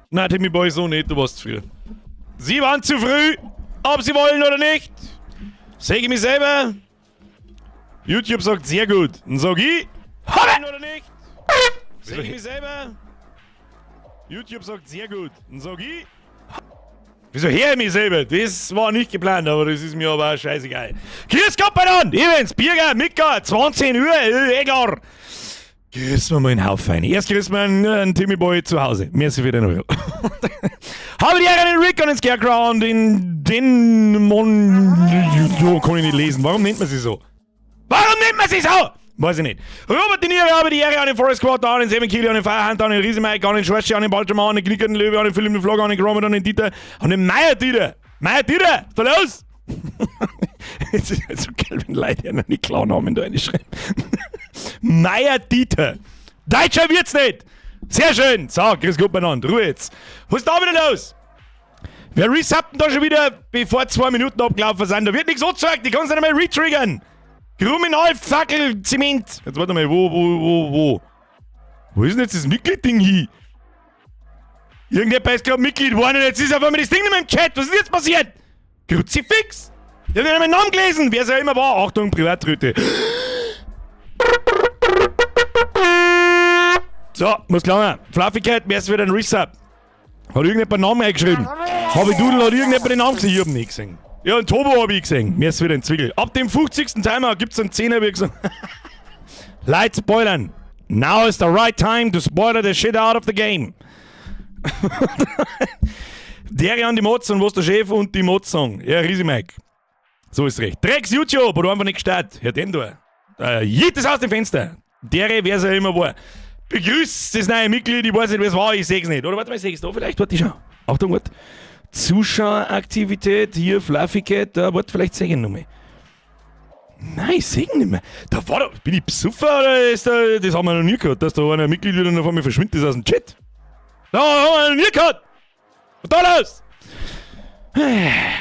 Na, Timmy Boy, so nicht, du warst zu früh. Sie waren zu früh, ob sie wollen oder nicht. Sag ich mich selber. YouTube sagt sehr gut. Dann sag ich, Habe! Oder nicht? Sag ich mich selber. YouTube sagt sehr gut. Dann sag ich, wieso her ich mich selber? Das war nicht geplant, aber das ist mir aber auch scheißegal. Grüß Gott beieinander! Evans, Birger, Mika, 20 Uhr, eh klar. Grüßen wir mal einen Haufen rein. Erst grüßen wir einen Timmy Boy zu Hause. Merci für den Euro. Habe die Ehre an den Rick und den Scarecrow und den Mon... Kann ich nicht lesen. Warum nennt man sie so? Warum nennt man sie so? Weiß ich nicht. Robert De Niro, habe die Ehre an den Forest Squad, an den Seven Kili, an den Fire Hunter, an den Riese Mike, an den Schwarzschi, an den Baltramar, an den Knickerten Löwe, an den Philipp den Vlogger, an den Gromit, an den Dieter, an den Meier Dieter. Meier Dieter, was ist da los? Es ist halt so geil, wenn Leute einen die Klarnamen da reinschreiben. Meier Dieter. Deutscher wird's nicht. Sehr schön. So, grüß Gott beieinander. Ruhe jetzt. Was ist da wieder los? Wer resubbt denn da schon wieder, bevor 2 Minuten abgelaufen sind? Da wird nichts angezeigt, die kannst du nicht mehr retriggern. Kriminalfackel, Zement. Jetzt warte mal, wo, wo, wo, wo? Wo ist denn jetzt das Mitglied-Ding hin? Irgendjemand ist gerade Mitglied geworden und jetzt ist auf einmal das Ding nicht mehr im Chat. Was ist jetzt passiert? Kruzifix! Ich hab nicht meinen Namen gelesen, wer es ja immer war. Achtung, Privattröte. So, muss klar. Fluffigkeit, wer ist wieder ein Resub? Hat irgendjemand einen Namen eingeschrieben? Hab ich Dudel, hat irgendjemand den Namen gesehen? Ich hab ihn nicht gesehen. Ja, und Tobo hab ich gesehen. Mir ist wieder ein Zwickel. Ab dem 50. Timer gibt's einen 10er, wie gesagt. Leute spoilern. Now is the right time to spoiler the shit out of the game. Der an die Mods und was der Chef und die Mods sagen. Ja, Riesi Mike. So ist recht. Drecks YouTube oder einfach nicht gestartet. Ja, den da. Jedes aus dem Fenster. Der, wer es ja immer war. Begrüßt das neue Mitglied, ich weiß nicht, wer es war, ich seh's nicht. Oder warte mal, ich seh's da vielleicht. Warte, ich schau. Achtung, warte. Zuschaueraktivität, hier, Fluffigkeit, da, warte, vielleicht seh ich ihn noch mal. Nein, ich seh ihn nicht mehr. Da war doch, bin ich Besoffen oder ist da, das haben wir noch nie gehabt, dass da einer Mitglied wieder noch von mir verschwindet ist aus dem Chat. Da haben wir noch nie gehabt. Was da los?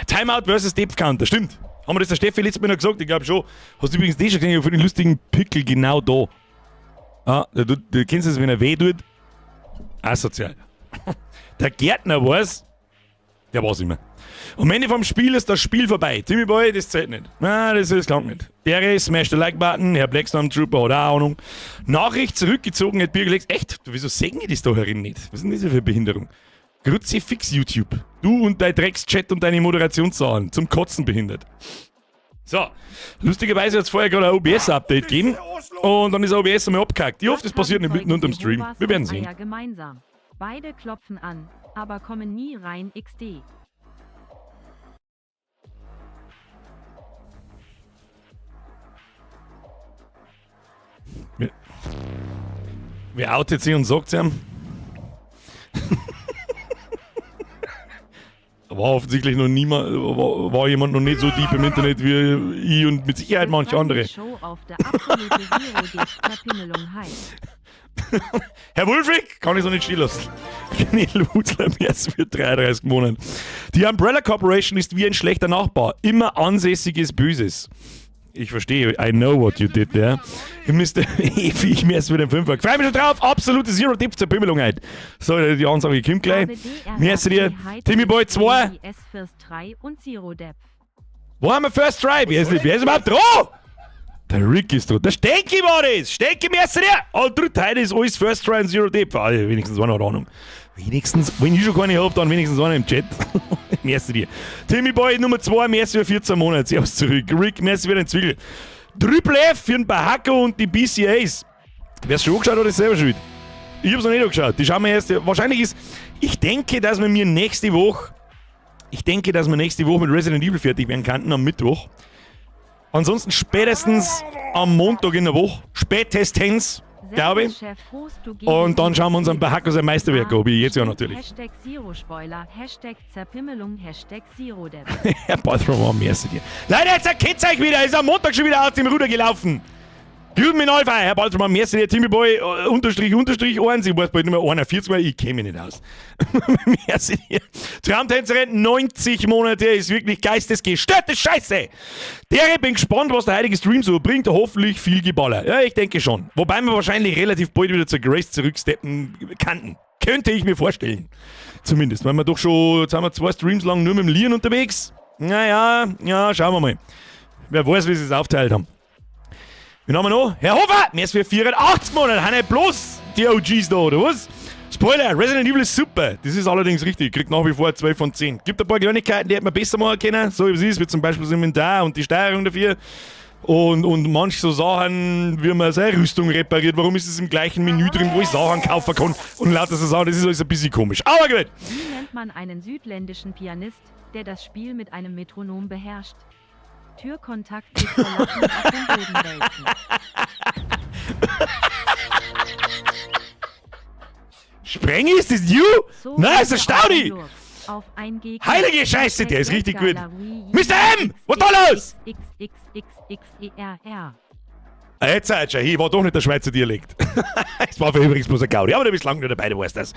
Timeout versus Depth Counter, stimmt. Haben wir das der Steffi letztes Mal noch gesagt? Ich glaube schon. Hast du übrigens das schon gesehen? Ich habe den lustigen Pickel genau da. Ah, du kennst das, wenn er weh tut? Asozial. Der Gärtner weiß, der weiß immer. Am Ende vom Spiel ist das Spiel vorbei. Timmy Boy, das zählt nicht. Nein, das ist krank nicht. Der ist, smash the Like-Button, Herr Blackstorm Trooper hat auch Ahnung. Nachricht zurückgezogen, hat Birgit Lex. Echt? Du, wieso sehen die das da herin nicht? Was ist denn das für eine Behinderung? Kruzifix YouTube. Du und dein Dreckschat und deine Moderationszahlen. Zum Kotzen behindert. So, lustigerweise hat es vorher gerade ein OBS-Update gegeben und dann ist OBS einmal abgehackt. Ich hoffe, das passiert nicht mitten unterm Stream. Wir werden sehen. Gemeinsam. Beide klopfen an, aber kommen nie rein XD. Wer outet sich und sagt's ihm? War offensichtlich noch niemand, war jemand noch nicht so deep im Internet wie ich und mit Sicherheit manche andere. Show auf der absolute Zero heißt. Herr Wulfric, kann ich so nicht stehen lassen. Knädel Wutzler mehr als für 33 Monate. Die Umbrella Corporation ist wie ein schlechter Nachbar. Immer ansässiges Böses. Ich verstehe, I know what you did there. Mr. Evi, ich mir erst wieder den Fünfer. Freue mich schon drauf, absolute Zero Tipp zur Pimmelung heute. So, die Ansage kommt gleich. Merci dir. Timmy Boy 2. S First Try und Zero Depth. Wo haben wir First Try? Wer ist überhaupt dran? Der Rick ist dran. Der Stenki war das. Stenki, merci dir. Oh, dritt heute ist alles First Try und Zero Depth. Ah, wenigstens einer hat Ahnung. Wenigstens, wenn ich schon keine hab, dann wenigstens einer im Chat. Merci dir. Timmy Boy Nummer 2, merci für 14 Monate. Servus zurück. Rick, merci für den Zwiegel. Triple F für den Bahako und die BCAs. Wer's schon angeschaut oder ist selber schuld? Ich hab's noch nicht angeschaut. Die schauen wir erst. Wahrscheinlich ist. Ich denke, dass wir mir nächste Woche. Ich denke, dass wir nächste Woche mit Resident Evil fertig werden könnten am Mittwoch. Ansonsten spätestens am Montag in der Woche. Spätestens, glaube ich. Und dann schauen wir uns am Bahako sein Meisterwerk an, wie jetzt ja natürlich. Hashtag Zero Spoiler, Hashtag Zerpimmelung, Hashtag Zero Death. Herr Balthroman, merci dir. Leute, jetzt erkennt euch wieder, ist am Montag schon wieder aus dem Ruder gelaufen. Guten mit Alpha, Herr Balthroman, merci dir, Timmy Boy, Unterstrich, Unterstrich, 1, ich weiß bald nicht mehr, 41, weil ich kenne mich nicht aus. Merci dir. Traumtänzerin, 90 Monate, ist wirklich geistesgestörte Scheiße. Der, ich bin gespannt, was der heutige Stream so bringt, hoffentlich viel Geballer. Ja, ich denke schon. Wobei wir wahrscheinlich relativ bald wieder zur Grace zurücksteppen könnten. Könnte ich mir vorstellen. Zumindest, weil wir doch schon, jetzt haben wir zwei Streams lang nur mit dem Lian unterwegs. Naja, ja, schauen wir mal. Wer weiß, wie sie es aufteilt haben. Wen haben wir noch? Herr Hofer! Mehr als für 84 Monate. Haben nicht bloß die OGs da, oder was? Spoiler, Resident Evil ist super. Das ist allerdings richtig. Kriegt nach wie vor 12 von 10. Gibt ein paar Kleinigkeiten, die hätte man besser machen können. So wie es ist, wie zum Beispiel das Inventar und die Steuerung dafür. Und manch so Sachen, wie man seine Rüstung repariert. Warum ist es im gleichen Menü drin, wo ich Sachen kaufen kann? Und lauter so Sachen, das ist alles ein bisschen komisch. Aber gut. Wie nennt man einen südländischen Pianist, der das Spiel mit einem Metronom beherrscht? Türkontakt sich vor Lachen auf den Boden wälzen. Sprengi, ist das you? So Nein, ist das könnte auch Staudi! ein Lurk auf ein Gegner. Heilige Scheiße, der ist richtig gut. Mr. Mr. M, was da los? X, X, X, X, E, R, R. Ah, jetzt seid ihr, ich war doch nicht der Schweizer Dialekt. Es war für übrigens bloß ein Gaudi, aber du bist lange nicht dabei, du weißt das.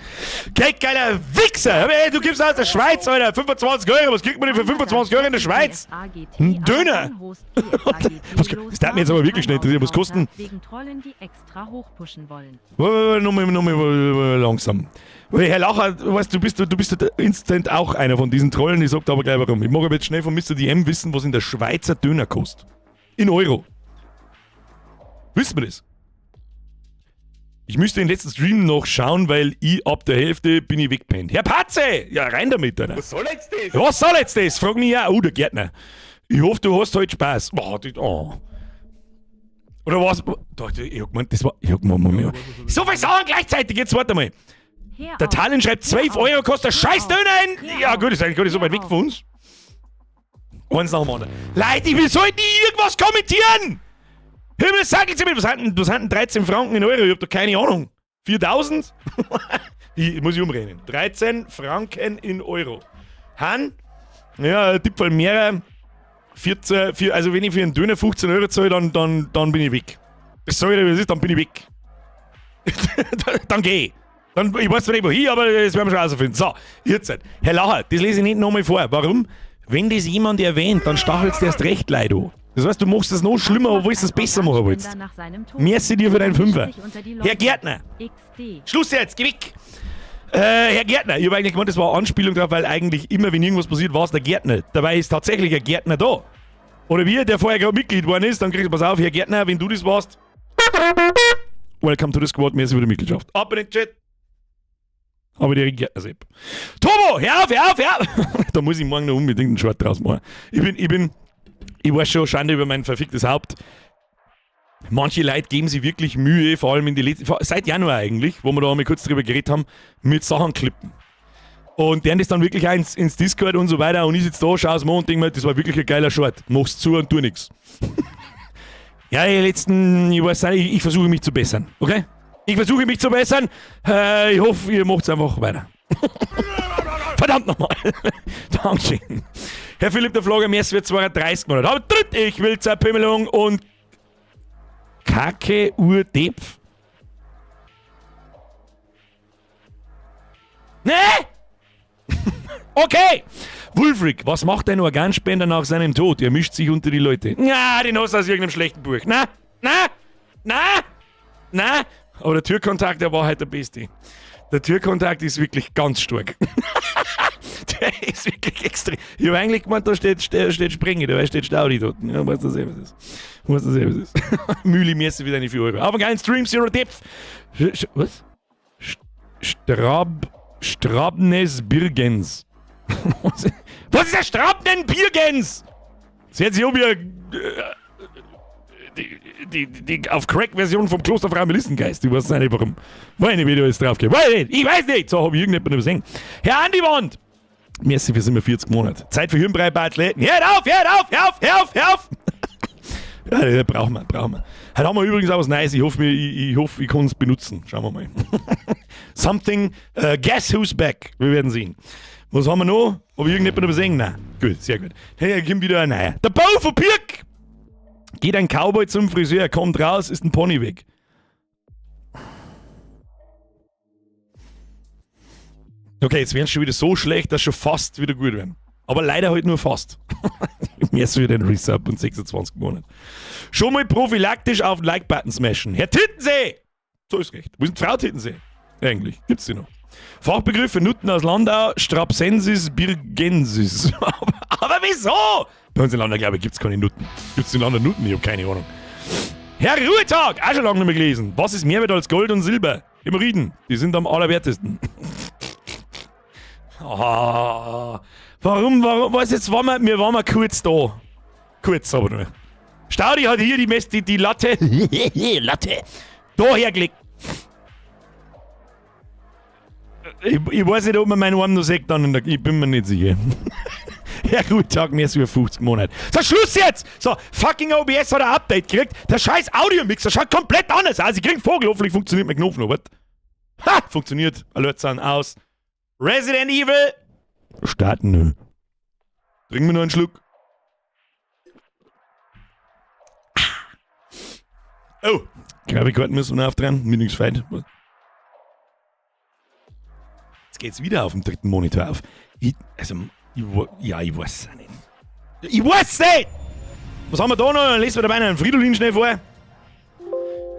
Kein geiler Wichser! Aber ey, du gibst aus der Schweiz, Alter, 25 Euro, was kriegt man denn für 25 Euro in der Schweiz? Ein Döner! Was- das darf mich jetzt aber wirklich schnell interessieren, was kosten? Wegen Trollen, die extra hochpushen wollen. Nochmal, nochmal langsam. Herr Lacher, weißt, du bist instant auch einer von diesen Trollen, ich sag dir aber gleich warum. Ich mag aber jetzt schnell von Mr. DM wissen, was in der Schweizer Döner kostet. In Euro. Wissen wir das? Ich müsste den letzten Stream noch schauen, weil ich ab der Hälfte bin ich weggepennt. Herr Patze! Ja, rein damit, Alter. Was soll jetzt das? Was soll jetzt das? Frag mich ja. Oh, der Gärtner. Ich hoffe, du hast heute Spaß. Oh, oh. Oder was? Doch, ich hab gemeint, das war. Ich hab gemeint, Moment. So viele Sachen gleichzeitig. Jetzt warte mal. Hör Der auf. Tallinn schreibt, 12 Hör auf. Euro kostet der Hör scheiß auf. Döner in. Hör Ja, auf. gut, ist eigentlich gar nicht so Hör weit weg auf. von uns. Eins nach dem anderen. Leute, ich will sollte nie irgendwas kommentieren! Himmel, sagen Sie mir, was sind denn 13 Franken in Euro? Ich hab doch keine Ahnung. 4000? Ich muss ich umrechnen. 13 Franken in Euro. Han? Ja, ein Tippfall mehrere. 14, 4, also wenn ich für einen Döner 15 Euro zahle, dann bin ich weg. Das sag ich dir, wie es ist, dann bin ich weg. Dann geh ich. Dann, ich weiß zwar nicht wohin, aber das werden wir schon rausfinden. So, jetzt. Herr Lacher, das lese ich nicht nochmal vor. Warum? Wenn das jemand erwähnt, dann stachelst du erst recht Leid an. Das heißt, du machst es noch schlimmer, obwohl du es besser machen willst. Nach seinem Tod. Merci dir für deinen Fünfer. Mischt sich unter die Leute. Herr Gärtner, XD. Schluss jetzt, geh weg! Herr Gärtner, ich habe eigentlich gemeint, das war eine Anspielung drauf, weil eigentlich immer, wenn irgendwas passiert, war es der Gärtner. Dabei ist tatsächlich ein Gärtner da. Oder wir, der vorher gerade Mitglied geworden ist, dann kriegst du, pass auf, Herr Gärtner, wenn du das warst, welcome to the squad, merci für die Mitgliedschaft. Ab in den Chat. Aber der Gärtner Sepp. Tobo, hör auf, hör auf, hör auf! Da muss ich morgen noch unbedingt einen Short draus machen. Ich weiß schon, Schande über mein verficktes Haupt. Manche Leute geben sich wirklich Mühe, vor allem in die letzten, seit Januar eigentlich, wo wir da einmal kurz drüber geredet haben, mit Sachen klippen. Und deren das dann wirklich auch ins Discord und so weiter und ich sitze da, schau's mir an und denk mir, das war wirklich ein geiler Short. Mach's zu und tu nix. Ja, die letzten, ich weiß nicht, ich versuche mich zu bessern, okay? Ich versuche mich zu bessern. Ich hoffe, ihr macht's einfach weiter. Verdammt nochmal. Dankeschön. Herr Philipp der Flogger, merci für 32 Monate. Aber dritt, ich will zur Pimmelung und Kacke Urdepf. Ne? Okay. Wulfric, was macht ein Organspender nach seinem Tod? Er mischt sich unter die Leute. Na, den hast du aus irgendeinem schlechten Buch. Na, na, na, na. Aber der Türkontakt, der war halt der Beste. Der Türkontakt ist wirklich ganz stark. Der ist wirklich extrem. Ich habe eigentlich gemeint, da steht Sprenge, dabei steht Staudi dort. Ja, weißt du selber, was ist. Weißt du selber, was ist. Mühli, merci für deine 4 Euro. Auf einen geilen Stream, Zero Depth. Was? Strabnes Birgens. Was ist der Strabnen Birgens? Das hört sich um wie die auf Crack-Version vom Klosterfrau Melissengeist. Ich weiß nicht warum. Weiß nicht, wie du jetzt drauf gehst. Weiß nicht, ich weiß nicht. So habe ich irgendjemand übersehen. Herr Andiwand! Merci für 47 Monate. Zeit für Hirnbrei bei Athleten. Hört auf, hört auf, hör auf, hör auf, hör auf! Ja, das brauchen wir, brauchen wir. Heute haben wir übrigens auch was Neues. Ich hoffe, ich kann es benutzen. Schauen wir mal. Something, guess who's back? Wir werden sehen. Was haben wir noch? Hab ich irgendjemand übersehen? Nein. Gut, sehr gut. Hey, kommt wieder ein neuer. Der Bau von Pirk! Geht ein Cowboy zum Friseur, kommt raus, ist ein Pony weg. Okay, jetzt werden schon wieder so schlecht, dass schon fast wieder gut werden. Aber leider halt nur fast. Mehr so wieder den Resub und 26 Monate. Schon mal prophylaktisch auf den Like-Button smashen. Herr Tittensee! So ist recht. Wo ist denn Frau Tittensee? Eigentlich. Gibt's die noch? Fachbegriff für Nutten aus Landau, Strapsensis birgensis. Aber wieso? Bei uns in Landau, glaube ich, gibt es keine Nutten. Gibt es in Landau Nutten? Ich habe keine Ahnung. Herr Ruhetag, auch schon lange nicht mehr gelesen. Was ist mehr wert als Gold und Silber? Hämorrhoiden, die sind am allerwertesten. Ah, warum, was jetzt waren wir, wir waren kurz da. Kurz aber nur. Staudi hat hier die Latte, Latte, da hergelegt. Ich weiß nicht, ob man meinen Arm noch sieht, dann in der, ich bin mir nicht sicher. Ja, guten Tag, mehr als über 50 Monate. So, Schluss jetzt! So, fucking OBS hat ein Update gekriegt. Der scheiß Audio-Mixer schaut komplett anders aus. Ich krieg einen Vogel, hoffentlich funktioniert mein Knopf noch. What? Ha! Funktioniert. Alert sind aus. Resident Evil! Starten, nö. Trinken wir noch einen Schluck. Oh, Grafikkarten müssen wir noch aufdrehen. Mir nichts feit. Jetzt geht's wieder auf dem dritten Monitor auf. Ich, also, ich, ja, ich weiß es nicht. Ich weiß nicht! Was haben wir da noch? Dann lesen wir dabei einen Fridolin schnell vor.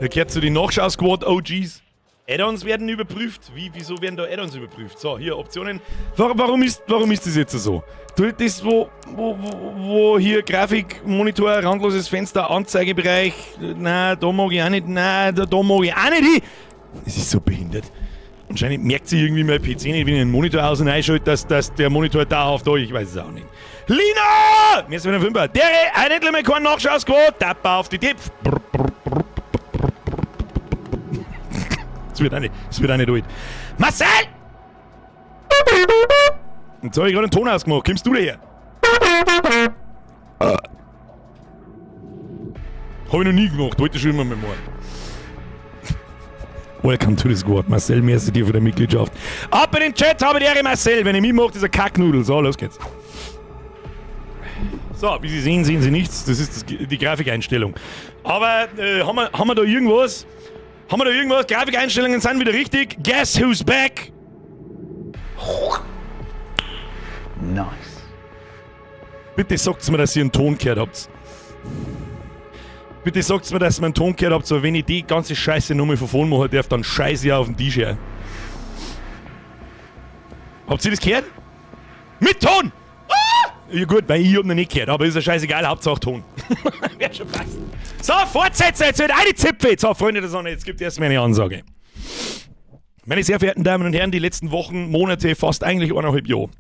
Der gehört zu den Nachschau-Squad OGs. Add-ons werden überprüft. Wieso werden da Add-ons überprüft? So, hier, Optionen. Warum ist das jetzt so? Du, das, wo hier Grafik, Monitor, randloses Fenster, Anzeigebereich, na, da mag ich auch nicht, na, da mag ich auch nicht hin. Das ist so behindert. Anscheinend merkt sich irgendwie mein PC nicht, wenn ich einen Monitor aus- und einschalte, dass der Monitor dauerhaft da ist. Ich weiß es auch nicht. Lina! Mir ist wieder ein Fünfer. Der, ein endlich mal kein Nachschau-Squad. Tapper auf die Tipf. Es wird auch nicht alt. Marcel! Jetzt habe ich gerade einen Ton ausgemacht. Kommst du daher? Habe ich noch nie gemacht. Wollte schon immer mal machen. Welcome to the squad. Marcel, merci dir für die Mitgliedschaft. Ab in den Chat, habe die Ehre, Marcel. Wenn ich mitmache, ist ein Kacknudel. So, los geht's. So, wie Sie sehen, sehen Sie nichts. Das ist die Grafikeinstellung. Aber haben wir da irgendwas? Haben wir da irgendwas? Grafikeinstellungen sind wieder richtig. Guess who's back? Nice. Bitte sagt mir, dass ihr einen Ton gehört habt. Bitte sagt mir, dass ihr einen Ton gehört habt, so wenn ich die ganze Scheiße nochmal von vorn machen darf, dann scheiße ich auf den Tisch her. Habt ihr das gehört? Mit Ton! Ah! Ja gut, weil ich hab noch nicht gehört, aber ist ja scheißegal, Hauptsache Ton. Wird schon passen. So, Fortsetzung, jetzt wird eine Zipfel. So, Freunde der Sonne, jetzt gibt erstmal eine Ansage. Meine sehr verehrten Damen und Herren, die letzten Wochen, Monate, fast eigentlich 1,5 Jahre,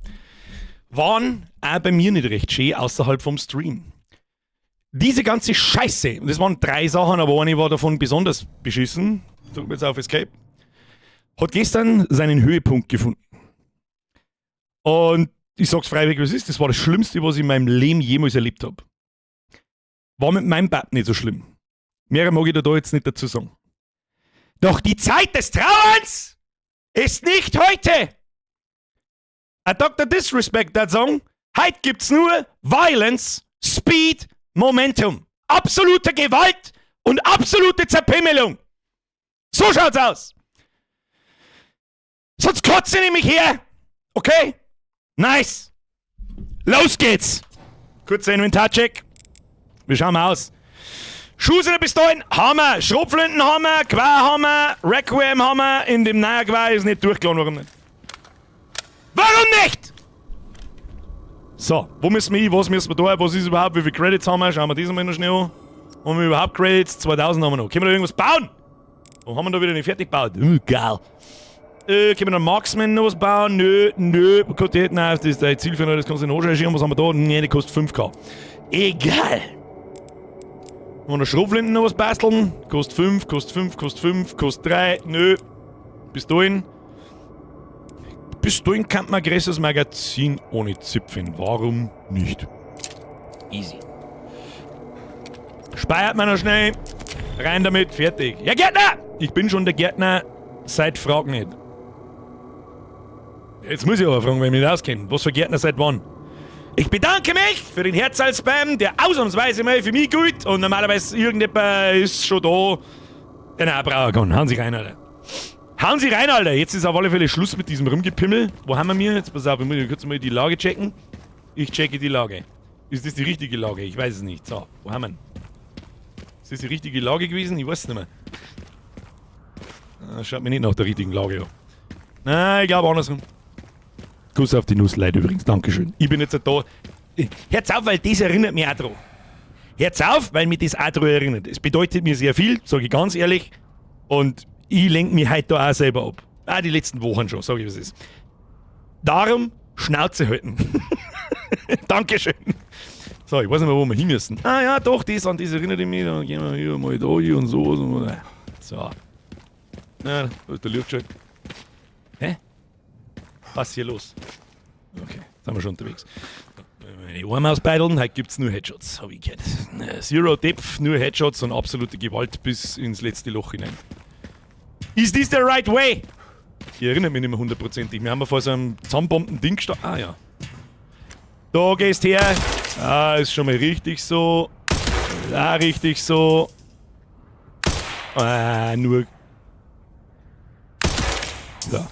waren auch bei mir nicht recht schön außerhalb vom Stream. Diese ganze Scheiße, und das waren drei Sachen, aber eine war davon besonders beschissen, drücken wir jetzt auf Escape, hat gestern seinen Höhepunkt gefunden. Und ich sag's freiwillig, was ist, das war das Schlimmste, was ich in meinem Leben jemals erlebt habe. War mit meinem Bab nicht so schlimm. Mehr mag ich da jetzt nicht dazu sagen. Doch die Zeit des Trauerns ist nicht heute. A Dr. Disrespect dat Song. Heute gibt's nur Violence, Speed, Momentum. Absolute Gewalt und absolute Zerpimmelung. So schaut's aus. Sonst kotze ich nämlich her. Okay? Nice. Los geht's. Kurzer Inventarcheck. Wie schauen wir aus? Schuhe sind Pistolen, Hammer, Schrotflinten Hammer, Gewehrhammer, Requiem Hammer. In dem neuen Gewehr ist nicht durchgeladen. Warum nicht? Warum nicht? So, wo müssen wir hin? Was müssen wir da? Was ist überhaupt? Wie viele Credits haben wir? Schauen wir das mal noch schnell an. Haben wir überhaupt Credits? 2000 haben wir noch. Können wir da irgendwas bauen? Wo haben wir da wieder nicht fertig gebaut? Geil. Können wir noch Marksman noch was bauen? Nö, nö. Gut, nein, das ist der Zielfinder, das kannst du nicht nachrecherchieren. Was haben wir da? Nee, die kostet 5K. Egal. Wollen wir noch Schrotflinten noch was basteln? Kostet 5, kostet 5, kostet 5, kostet 3. Nö. Pistolen. Pistolen kann man ein größeres Magazin ohne Zipfeln. Warum nicht? Easy. Speiert man noch schnell. Rein damit, fertig. Ja, Gärtner! Ich bin schon der Gärtner seit Frag nicht. Jetzt muss ich aber fragen, weil ich mich nicht auskenne. Was für Gärtner seit wann? Ich bedanke mich für den Herzal-Spam, der ausnahmsweise mal für mich gut und normalerweise irgendjemand ist schon da, der auch brauchen kann. Hauen Sie rein, Alter. Hauen Sie rein, Alter. Jetzt ist auf alle Fälle Schluss mit diesem Rumgepimmel. Wo haben wir mir? Jetzt pass auf, ich muss kurz mal die Lage checken. Ich checke die Lage. Ist das die richtige Lage? Ich weiß es nicht. So, wo haben wir ihn? Ist das die richtige Lage gewesen? Ich weiß es nicht mehr. Ah, schaut mir nicht nach der richtigen Lage an. Nein, ich glaube andersrum. Kuss auf die Nuss, Leute, übrigens. Dankeschön. Ich bin jetzt da. Hört's auf, weil das erinnert mich auch dran. Hört's auf, weil mich das auch dran erinnert. Es bedeutet mir sehr viel, sage ich ganz ehrlich. Und ich lenke mich heute da auch selber ab. Auch die letzten Wochen schon, sage ich, was es ist. Darum Schnauze halten. Dankeschön. So, ich weiß nicht mehr, wo wir hin müssen. Ah ja, doch, das, an das erinnert ich mich. Dann gehen wir hier mal da hier und so. So. Na, da ist der Lichtschalt. Hä? Was ist hier los? Okay, sind wir schon unterwegs. Meine Arme ausbeideln, heute gibt's nur Headshots, hab ich gehört. Zero Depth, nur Headshots und absolute Gewalt bis ins letzte Loch hinein. Is this the right way? Ich erinnere mich nicht mehr hundertprozentig. Wir haben ja vor so einem zusammenbombenden Ding gestanden. Ah ja. Da gehst her. Ah, ist schon mal richtig so. Ah, richtig so. Ah, nur. So.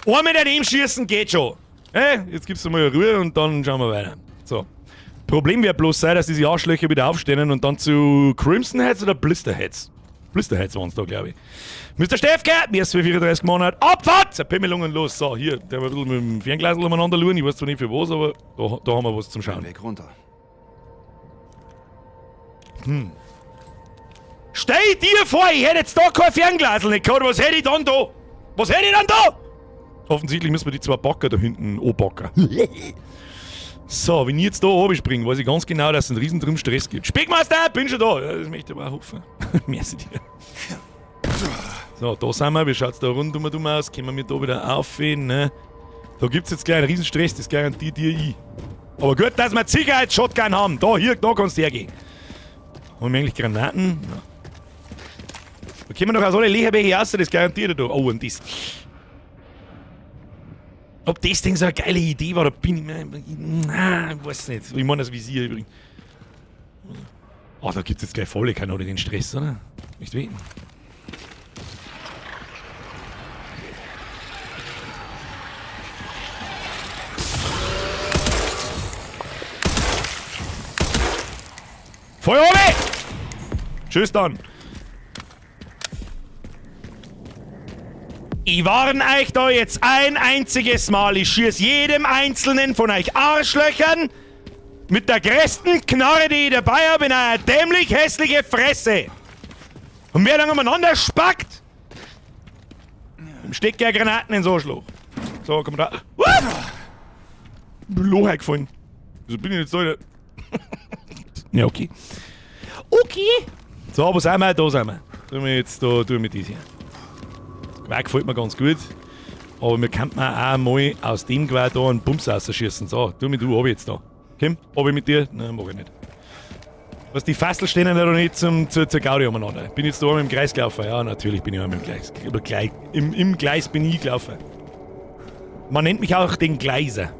Einmal daneben schießen geht schon. Hey, jetzt gibst du mal Ruhe und dann schauen wir weiter. So. Problem wird bloß sein, dass diese Arschlöcher wieder aufstehen und dann zu Crimson Heads oder Blisterheads. Blisterheads waren's da, glaube ich. Mr. Stefke, mir ist für 34 Monate. Abfahrt! Zerpimmelungen los. So, hier, der wir ein bisschen mit dem Fernglas umeinander schauen. Ich weiß zwar nicht für was, aber da haben wir was zum Schauen. Weg runter. Stell dir vor, ich hätte jetzt da kein Fernglasl nicht gehabt. Was hätte ich dann da? Was hätte ich dann da? Offensichtlich müssen wir die zwei Backer da hinten anpacken. So, wenn ich jetzt da oben springe, weiß ich ganz genau, dass es einen riesen drum Stress gibt. Speckmeister, bin schon da. Ja, das möchte ich aber auch hoffen. Merci dir. So, da sind wir. Wie schaut's da rundum um aus? Können wir da wieder auf, ne? Da gibt's jetzt gleich einen riesen Stress, das garantiert dir ich. Aber gut, dass wir Sicherheits-Shotgun haben. Da, hier, da kannst du hergehen. Haben wir eigentlich Granaten? Ja. Da kommen wir doch aus alle Leherbäche raus, das garantiert er da. Oh, und das. Ob das Ding so eine geile Idee war, da bin ich mir. Na, ich weiß nicht. Ich meine das Visier übrigens. Oh, da gibt's jetzt gleich volle Kanone den Stress, oder? Nicht weh. Feuer oben! Tschüss dann. Ich warn euch da jetzt ein einziges Mal. Ich schieß jedem einzelnen von euch Arschlöchern mit der größten Knarre, die ich dabei habe, in eine dämlich hässliche Fresse. Und wer dann umeinander spackt, dem steckt ja Granaten ins Arschloch. So, komm da. Loch eingefallen. Wieso bin ich jetzt da? Ja, okay. Okay. So, wo sind wir? Da sind wir. Tun wir jetzt da, tun wir das hier. Das Gewehr gefällt mir ganz gut. Aber wir könnten auch mal aus dem Gewehr da einen Bums rausschießen. So, tu mich du, hab ich jetzt da. Komm, hab ich mit dir? Nein, mach ich nicht. Was, die Fassel stehen ja noch nicht zur Gaudi umeinander. Bin jetzt da einmal im Kreis gelaufen. Ja, natürlich bin ich einmal im Gleis. Oder gleich, im Gleis bin ich gelaufen. Man nennt mich auch den Gleiser.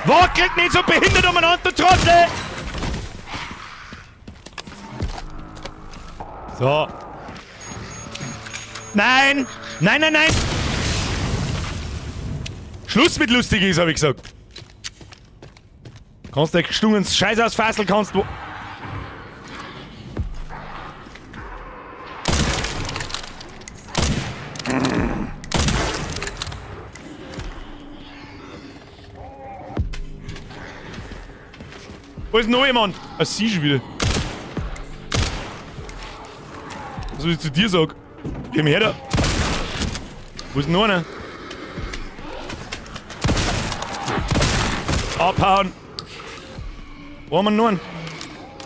Wackelt nicht so behindert umeinander, du Trottel! So. Nein! Nein, nein, nein! Schluss mit lustig ist, hab ich gesagt. Kannst du gestungen Scheiß ausfasseln, kannst du. Wo ist denn noch jemand? Ah, sie schon wieder. Was soll ich zu dir sagen? Geh mir her da. Wo ist denn noch einer? Abhauen! Wo haben wir noch einen?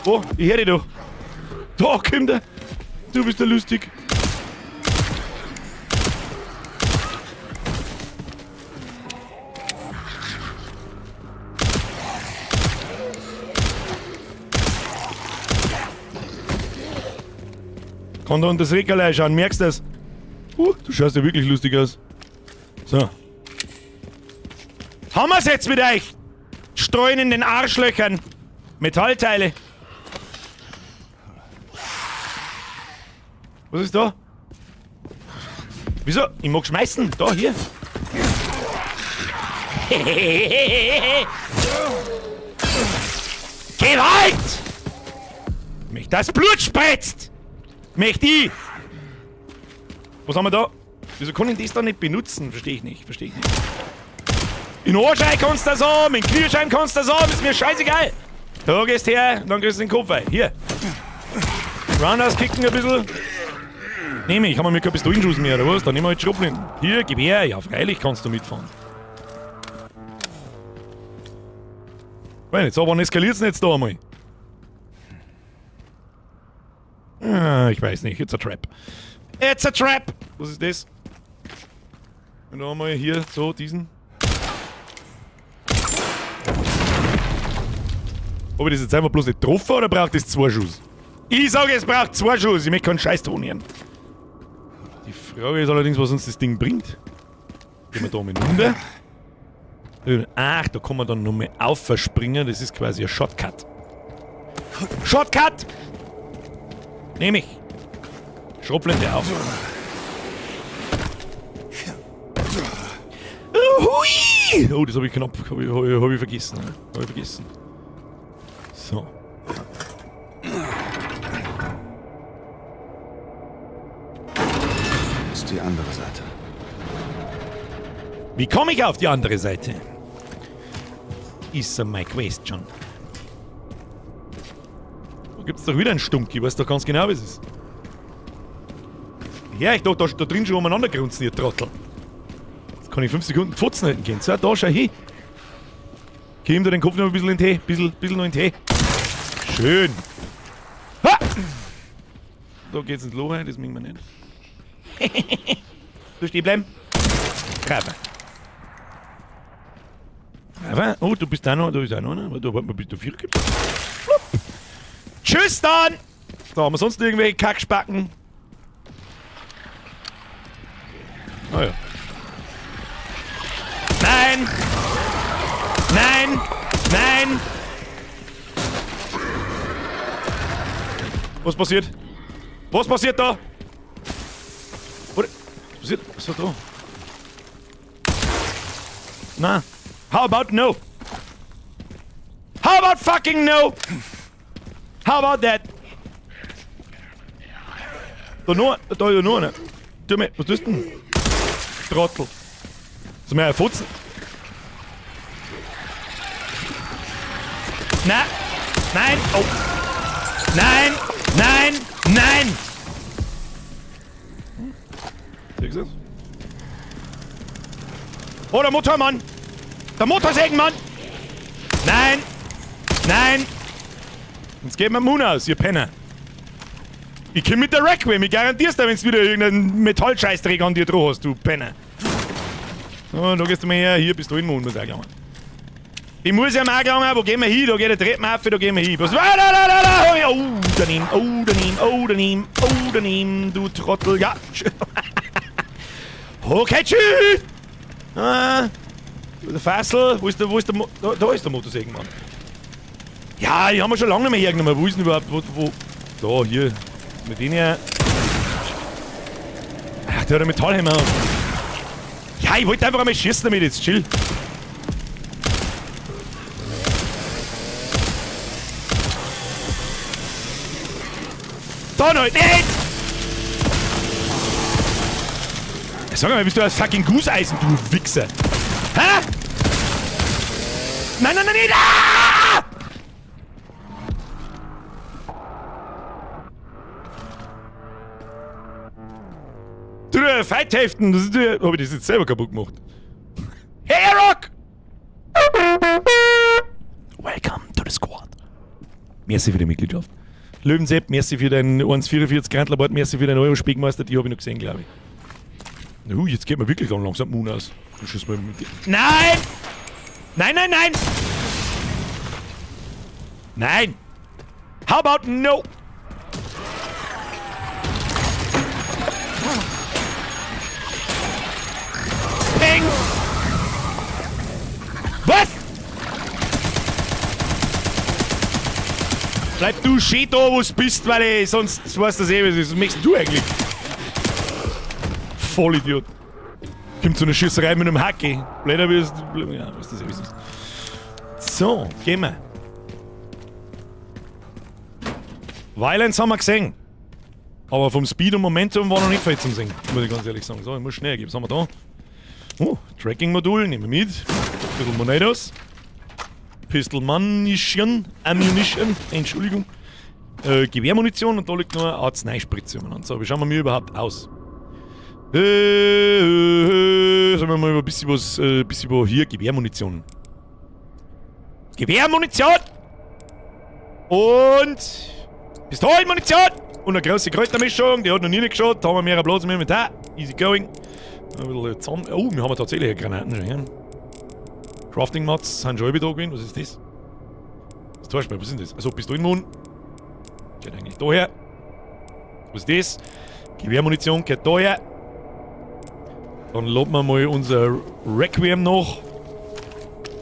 Wo? Ich hör dich doch. Da kommt er. Du bist ja lustig. Kann da unter das Regal schauen, merkst du das? Du schaust ja wirklich lustig aus. So. Haben wir's jetzt mit euch? Streuen in den Arschlöchern. Metallteile. Was ist da? Wieso? Ich mag schmeißen. Da, hier. Gewalt! Mich das Blut spritzt! Möcht ich! Was haben wir da? Wieso kann ich das da nicht benutzen? Verstehe ich nicht, verstehe ich nicht. In Ohrschein kannst du das haben, in Knieschein kannst du das haben, ist mir scheißegal! Da gehst her, dann kriegst du den Kopf rein. Hier. Roundhouse kicken ein bisschen. Nehme ich, kann man mir kein Pistolenschuss mehr, oder was? Dann nehmen wir halt Schrotflinten. Hier, gib her. Ja, freilich kannst du mitfahren. Weiß nicht, so, wann eskaliert's denn jetzt da einmal? Ah, ich weiß nicht, it's a trap. It's a trap! Was ist das? Und einmal hier, so, diesen. Hab ich das jetzt einfach bloß nicht getroffen oder braucht das 2 Schuss? Ich sage, es braucht 2 Schuss. Ich möchte keinen Scheiß tun hier. Die Frage ist allerdings, was uns das Ding bringt. Gehen wir da mal runter. Ach, da kann man dann nochmal aufverspringen. Das ist quasi ein Shortcut. Shortcut! Nehme ich. Schrotflinte auf. Hui! Oh, das hab ich knapp, hab ich vergessen. Hab ich vergessen. So. Das ist die andere Seite. Wie komme ich auf die andere Seite? Ist my question. Da gibt's doch wieder einen Stunk. Ich weiß doch ganz genau, wie es ist. Ja, ich dachte, da drin schon umeinander grunzen, ihr Trottel. Jetzt kann ich 5 Sekunden Pfotzen halten gehen. So, da, schau hin. Gib ihm da den Kopf noch ein bisschen in den Tee. Bisschen noch in den Tee. Schön. Ha! Da geht's ins Loch rein, das mögen wir nicht. Du stehen bleiben. Braver. Braver. Oh, du bist da noch, da ist auch noch einer. Warte, warte mal, bis du 4 gibst. Flupp. Tschüss dann! So, haben wir sonst irgendwelche Kackspacken? Ah ja. Nein! Nein! Nein! Was passiert? Was passiert da? Was passiert? Was ist da? Na. How about no? How about fucking no? How about that? Da nur, da ist ja nur einer. Tu mir, was tust du denn? Trottel. Soll mir ein Futzen? Na! Nein! Oh! Nein! Nein! Nein! Siehst du das? Oh, der Motormann! Der Motorsägenmann! Nein! Nein! Jetzt geht mir Moon aus, ihr Penner! Ich komm mit der Requiem, ich garantier's dir, wenn's wieder irgendeinen Metallscheißdreck an dir dran hast, du Penner! So, da gehst du mal her, hier bist du in Moon, muss auch gelangen. Ich muss ja mal gelangen, wo gehen wir hin? Da geht der Treppen auf, da gehen wir hin. Was? Ah, da, da, da, da. Oh, daneben, oh, daneben, oh, daneben, oh, daneben, du Trottel. Ja. Okay, tschüss! Ah, der Fassel, wo ist der, wo ist der Mo-, da, da ist der Motorsägenmann. Ja, die haben wir schon lange nicht mehr hergenommen. Wo ist denn überhaupt, wo, wo? Da, hier. Mit denen hier. Ach, der hat einen Metallhammer. Ja, ich wollte einfach einmal schießen damit jetzt, chill. Da noch nicht! Sag mal, bist du ein fucking Gusseisen, du Wichser? Hä? Nein, nein, nein, nein! Ah! Du, Feitheften, das ist ja, hab ich das jetzt selber kaputt gemacht? Hey, Rock! Welcome to the squad. Merci für die Mitgliedschaft. Löwensepp, merci für deinen 1,44 Grantlerbart, merci für deinen Euro-Spiegmeister, die hab ich noch gesehen, glaub ich. Jetzt geht mir wirklich langsam Moon aus. Du schießt mal mit dir. Nein! Nein, nein, nein! Nein! How about no? Peng! Was? Bleib du schön da, wo du bist, weil ich sonst weißt du das eh, was ist. Was möchtest du eigentlich? Vollidiot. Kommt so eine Schießerei mit einem Hacke. Blöder wirst ja, was das ist. So, gehen wir. Violence haben wir gesehen. Aber vom Speed und Momentum war noch nicht viel zum Sehen, muss ich ganz ehrlich sagen. So, ich muss schnell gehen. Was haben wir da? Oh, Tracking-Modul, nehmen wir mit. Ein bisschen Monedos. Pistol Munition, Ammunition, Entschuldigung. Gewehrmunition und da liegt noch eine Arzneispritze umeinander. So, wie schauen wir mir überhaupt aus? Sagen wir mal ein bisschen was, bisschen was hier, Gewehrmunition. Gewehrmunition! Und Pistolenmunition! Und eine große Kräutermischung, die hat noch nie geschaut. Da haben wir mehrere Platz im Inventar. Easy going. Ein bisschen Zahn. Oh, wir haben tatsächlich Granaten schon. Ja? Crafting Mats sind schon da gewesen. Was ist das? Das täuscht mich. Was ist denn das? Also Pistolenmun. Geht eigentlich daher. Was ist das? Gewehrmunition geht daher. Dann laden wir mal unser Requiem noch.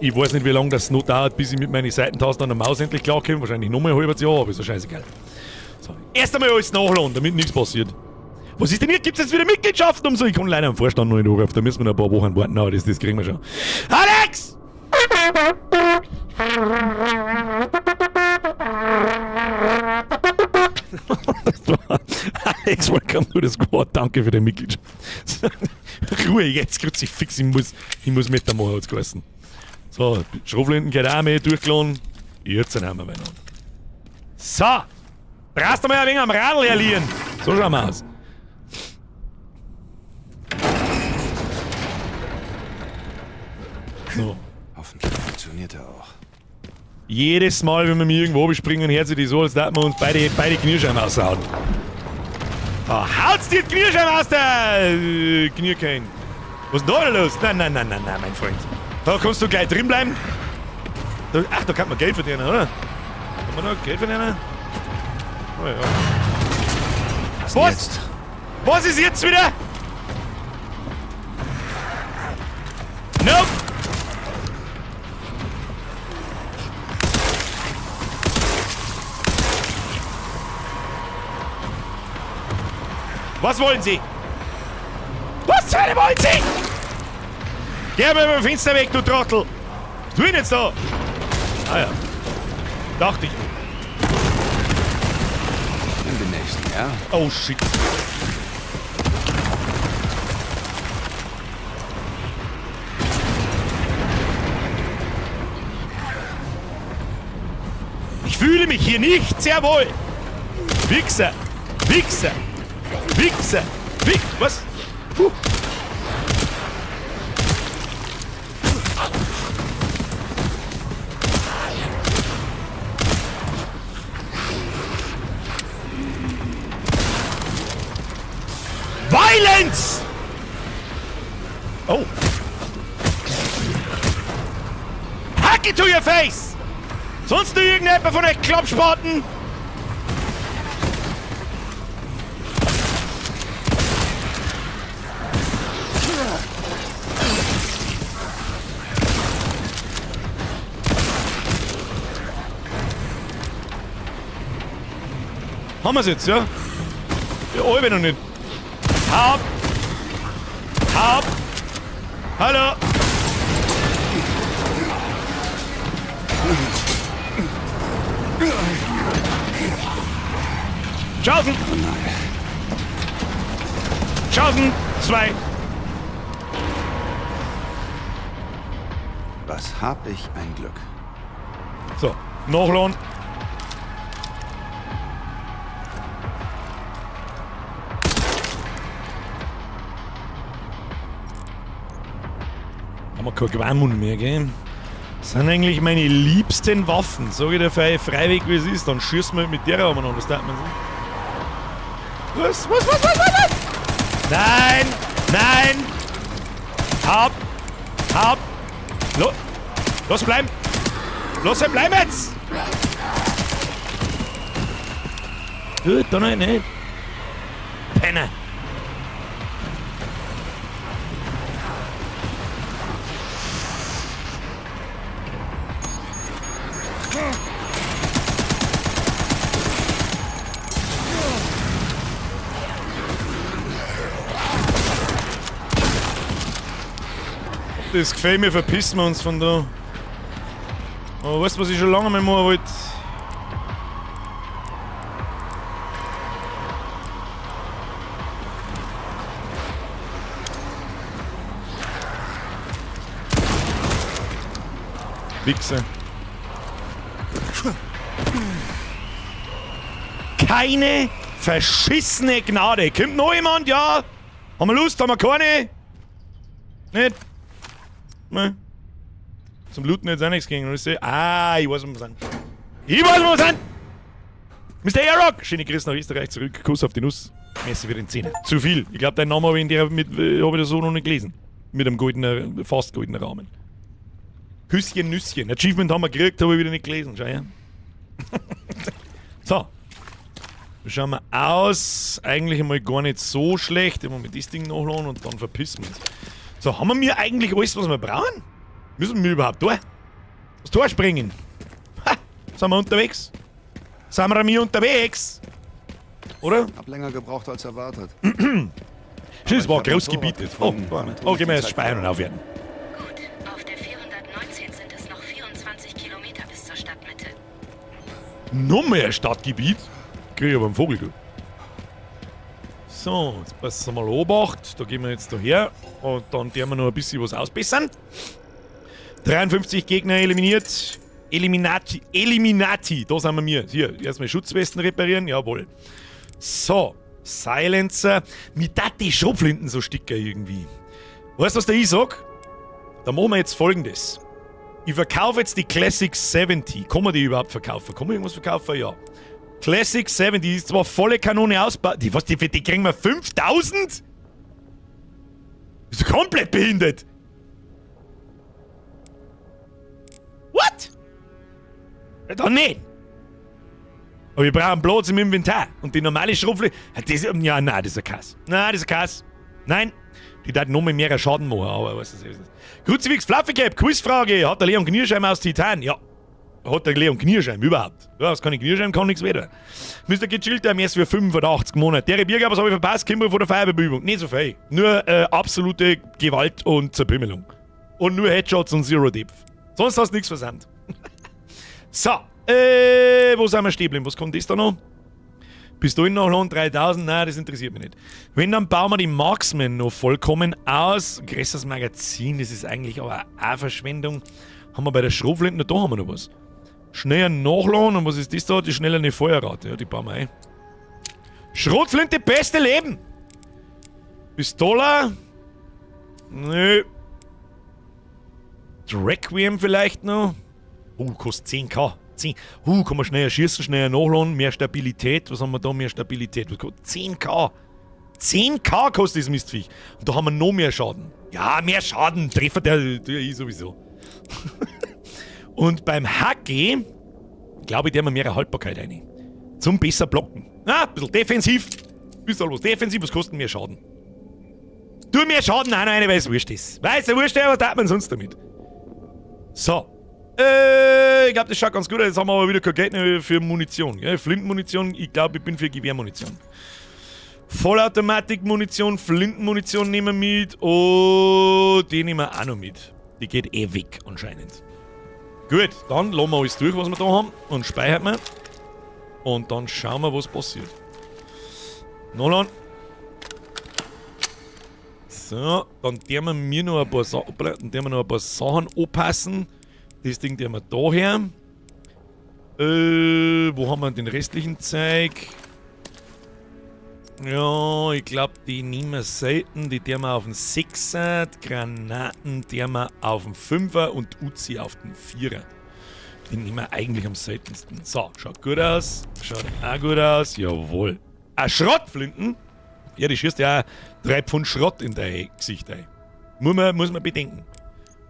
Ich weiß nicht, wie lange das noch dauert, bis ich mit meinen Seitentasten an der Maus endlich klarkomme. Wahrscheinlich nochmal ein halbes Jahr, aber ist ja scheißegal. So, erst einmal alles nachladen, damit nichts passiert. Was ist denn hier? Gibt es jetzt wieder Mitgliedschaften und so? Ich kann leider am Vorstand noch nicht anrufen, da müssen wir noch ein paar Wochen warten. Aber das kriegen wir schon. Alex! Das war Alex, welcome to the squad. Danke für die Mitgliedschaft. Ruhe jetzt, Kruzifix, ich muss mitmachen, hat's geheißen. So, Schrotflinten geht auch mehr durchgeladen. Jetzt haben wir beieinander. So! Brauchst du mal ein wenig am Radl herlieren. So schauen wir aus. So. Hoffentlich funktioniert er auch. Jedes Mal, wenn wir mir irgendwo bespringen, hört sich die so, als würden wir uns beide Kniescheiben aushauen. Da haut's dir die Kniescheiben aus, der Knierkein. Was ist denn da los? Nein, nein, nein, nein, nein, mein Freund. Da kannst du gleich drin bleiben. Da, ach, da kann man Geld verdienen, oder? Kann man da Geld verdienen? Oh ja. Was? Was? Jetzt? Was ist jetzt wieder? Nope! Was wollen Sie? Was zur Hölle wollen Sie? Geh mal über dem Fenster weg, du Trottel! Was tue ich denn jetzt da? Ah ja. Dachte ich. Nimm den nächsten, ja? Oh shit. Ich fühle mich hier nicht sehr wohl. Wichser! Wichser! Wichser! Wich... Was? Puh. Violence! Oh. Hack it to your face! Sonst nur irgendjemand von euch Klappspaten? Haben wir's jetzt, ja? Ja, alle noch nicht. Hab! Hab! Hallo! Tschaußen! Tschaußen! 2! Was hab ich ein Glück. So, nachladen. Haben wir kein Gewammun mehr, gell? Das sind eigentlich meine liebsten Waffen. Sag ich dir freiweg, wie es ist, dann schießen wir mit der umeinander. Das darf man so. Was? Was? Was? Was? Was? Was? Nein! Nein! Hab! Hab! Los, bleib! Los, bleib jetzt! Gut, da noch nicht. Penner! Das gefällt mir, verpissen wir uns von da. Aber weißt du, was ich schon lange mal machen wollte? Wichser. Keine verschissene Gnade. Kommt noch jemand? Ja. Haben wir Lust? Haben wir keine? Nicht? Ne? Zum Looten jetzt auch nichts gegen. Ah, ich weiß, wo wir sind. Ich weiß, wo wir sind! Mr. Airrock! Schöne Grüße nach Österreich zurück. Kuss auf die Nuss. Messi für den Zehner. Zu viel. Ich glaube, deinen Namen habe ich, in der, mit, hab ich das so noch nicht gelesen. Mit einem goldenen, fast goldenen Rahmen. Küsschen, Nüsschen. Achievement haben wir gekriegt, habe ich wieder nicht gelesen. Schau her. So. Schauen wir aus. Eigentlich einmal gar nicht so schlecht. Immer mit das Ding nachladen und dann verpissen wir uns. So, haben wir mir eigentlich alles, was wir brauchen? Müssen wir überhaupt da? Das Tor springen? Ha! Sind wir unterwegs? Sind wir mir unterwegs? Oder? Hab länger gebraucht als erwartet. Schön, es war ich hab groß Motorrad gebietet. Oh, gefunden. Damit hol okay, ich wir die jetzt Zeit speichern und wieder. aufwerten. Gut, auf der 419 sind es noch 24 Kilometer bis zur Stadtmitte. Noch mehr Stadtgebiet? Krieg ich aber einen Vogel, du. So, jetzt passen wir mal Obacht. Da gehen wir jetzt daher. Und dann werden wir noch ein bisschen was ausbessern. 53 Gegner eliminiert. Eliminati. Eliminati. Da sind wir mir. Hier, erstmal Schutzwesten reparieren. Jawohl. So, Silencer. Mit dat die Schrotflinten so sticker irgendwie. Weißt du, was der ich sag? Da machen wir jetzt Folgendes. Ich verkaufe jetzt die Classic 70. Kann man die überhaupt verkaufen? Kann man irgendwas verkaufen? Ja. Classic 70 ist zwar volle Kanone ausbaut. Die, was, die, für die kriegen wir 5000? Bist du komplett behindert? What? Ja, dann nicht. Aber wir brauchen Platz im Inventar. Und die normale Schrotflinte. Das, ja, nein, das ist ein Kass. Nein, das ist ein Kass. Nein. Die darf noch mehr Schaden machen, aber was ist das? Kruzifix Fluffy Cap, Quizfrage. Hat der Leon Knierscheim aus Titan? Ja. Hat der Leon Knierscheim überhaupt? Ja, was kann ich Knierscheim, kann nichts werden. Mr. Gechillter erst für 85 Monate. Der Bierger, was habe ich verpasst? Kimber von der Feuerbeübung. Nicht so viel. Nur absolute Gewalt und Zerpümmelung. Und nur Headshots und Zero Depth. Sonst hast du nichts versandt. So. Wo sind wir stehen geblieben? Was kommt das da noch? Pistolen nachladen, 3000? Nein, das interessiert mich nicht. Wenn, dann bauen wir die Marksman noch vollkommen aus. Größeres Magazin, das ist eigentlich aber auch Verschwendung. Haben wir bei der Schrotflinte, da haben wir noch was. Schneller nachladen und was ist das da? Die schnellere Feuerrate, ja, die bauen wir ein. Schrotflinte, beste Leben! Pistola? Nö. Requiem vielleicht noch? Kostet 10k. 10. Kann man schneller schießen, schneller nachladen, mehr Stabilität. Was haben wir da? Mehr Stabilität. Was kostet? 10k. 10k kostet das Mistviech. Und da haben wir noch mehr Schaden. Ja, mehr Schaden. Treffer der ich sowieso. Und beim Hacke, glaube ich, der haben wir mehr Haltbarkeit rein. Zum besser blocken. Ah, ein bisschen defensiv. Bisschen was defensiv, was kostet mehr Schaden? Tu mehr Schaden auch noch eine, weil es wurscht ist. Weil es ja wurscht ist, was tat man sonst damit? So. Ich glaub, das schaut ganz gut aus. Jetzt haben wir aber wieder kein Geld mehr für Munition. Gell? Flintenmunition, ich glaub, ich bin für Gewehrmunition. Vollautomatikmunition, Flintenmunition nehmen wir mit. Oh, die nehmen wir auch noch mit. Die geht eh weg anscheinend. Gut, dann lassen wir alles durch, was wir da haben. Und speichern wir. Und dann schauen wir, was passiert. Nolan. So, dann werden wir mir noch ein paar hoppla, dann werden wir noch ein paar Sachen anpassen. Das Ding nehmen wir da her. Wo haben wir den restlichen Zeug? Ja, ich glaub, die nehmen wir selten. Die tun wir auf den 6er, die Granaten tun wir auf den 5er und Uzi auf den 4er. Die nehmen wir eigentlich am seltensten. So, schaut gut aus. Schaut auch gut aus. Jawohl. Ein Schrottflinten? Ja, die schießt ja auch 3 Pfund Schrott in dein Gesicht ein. Muss man bedenken.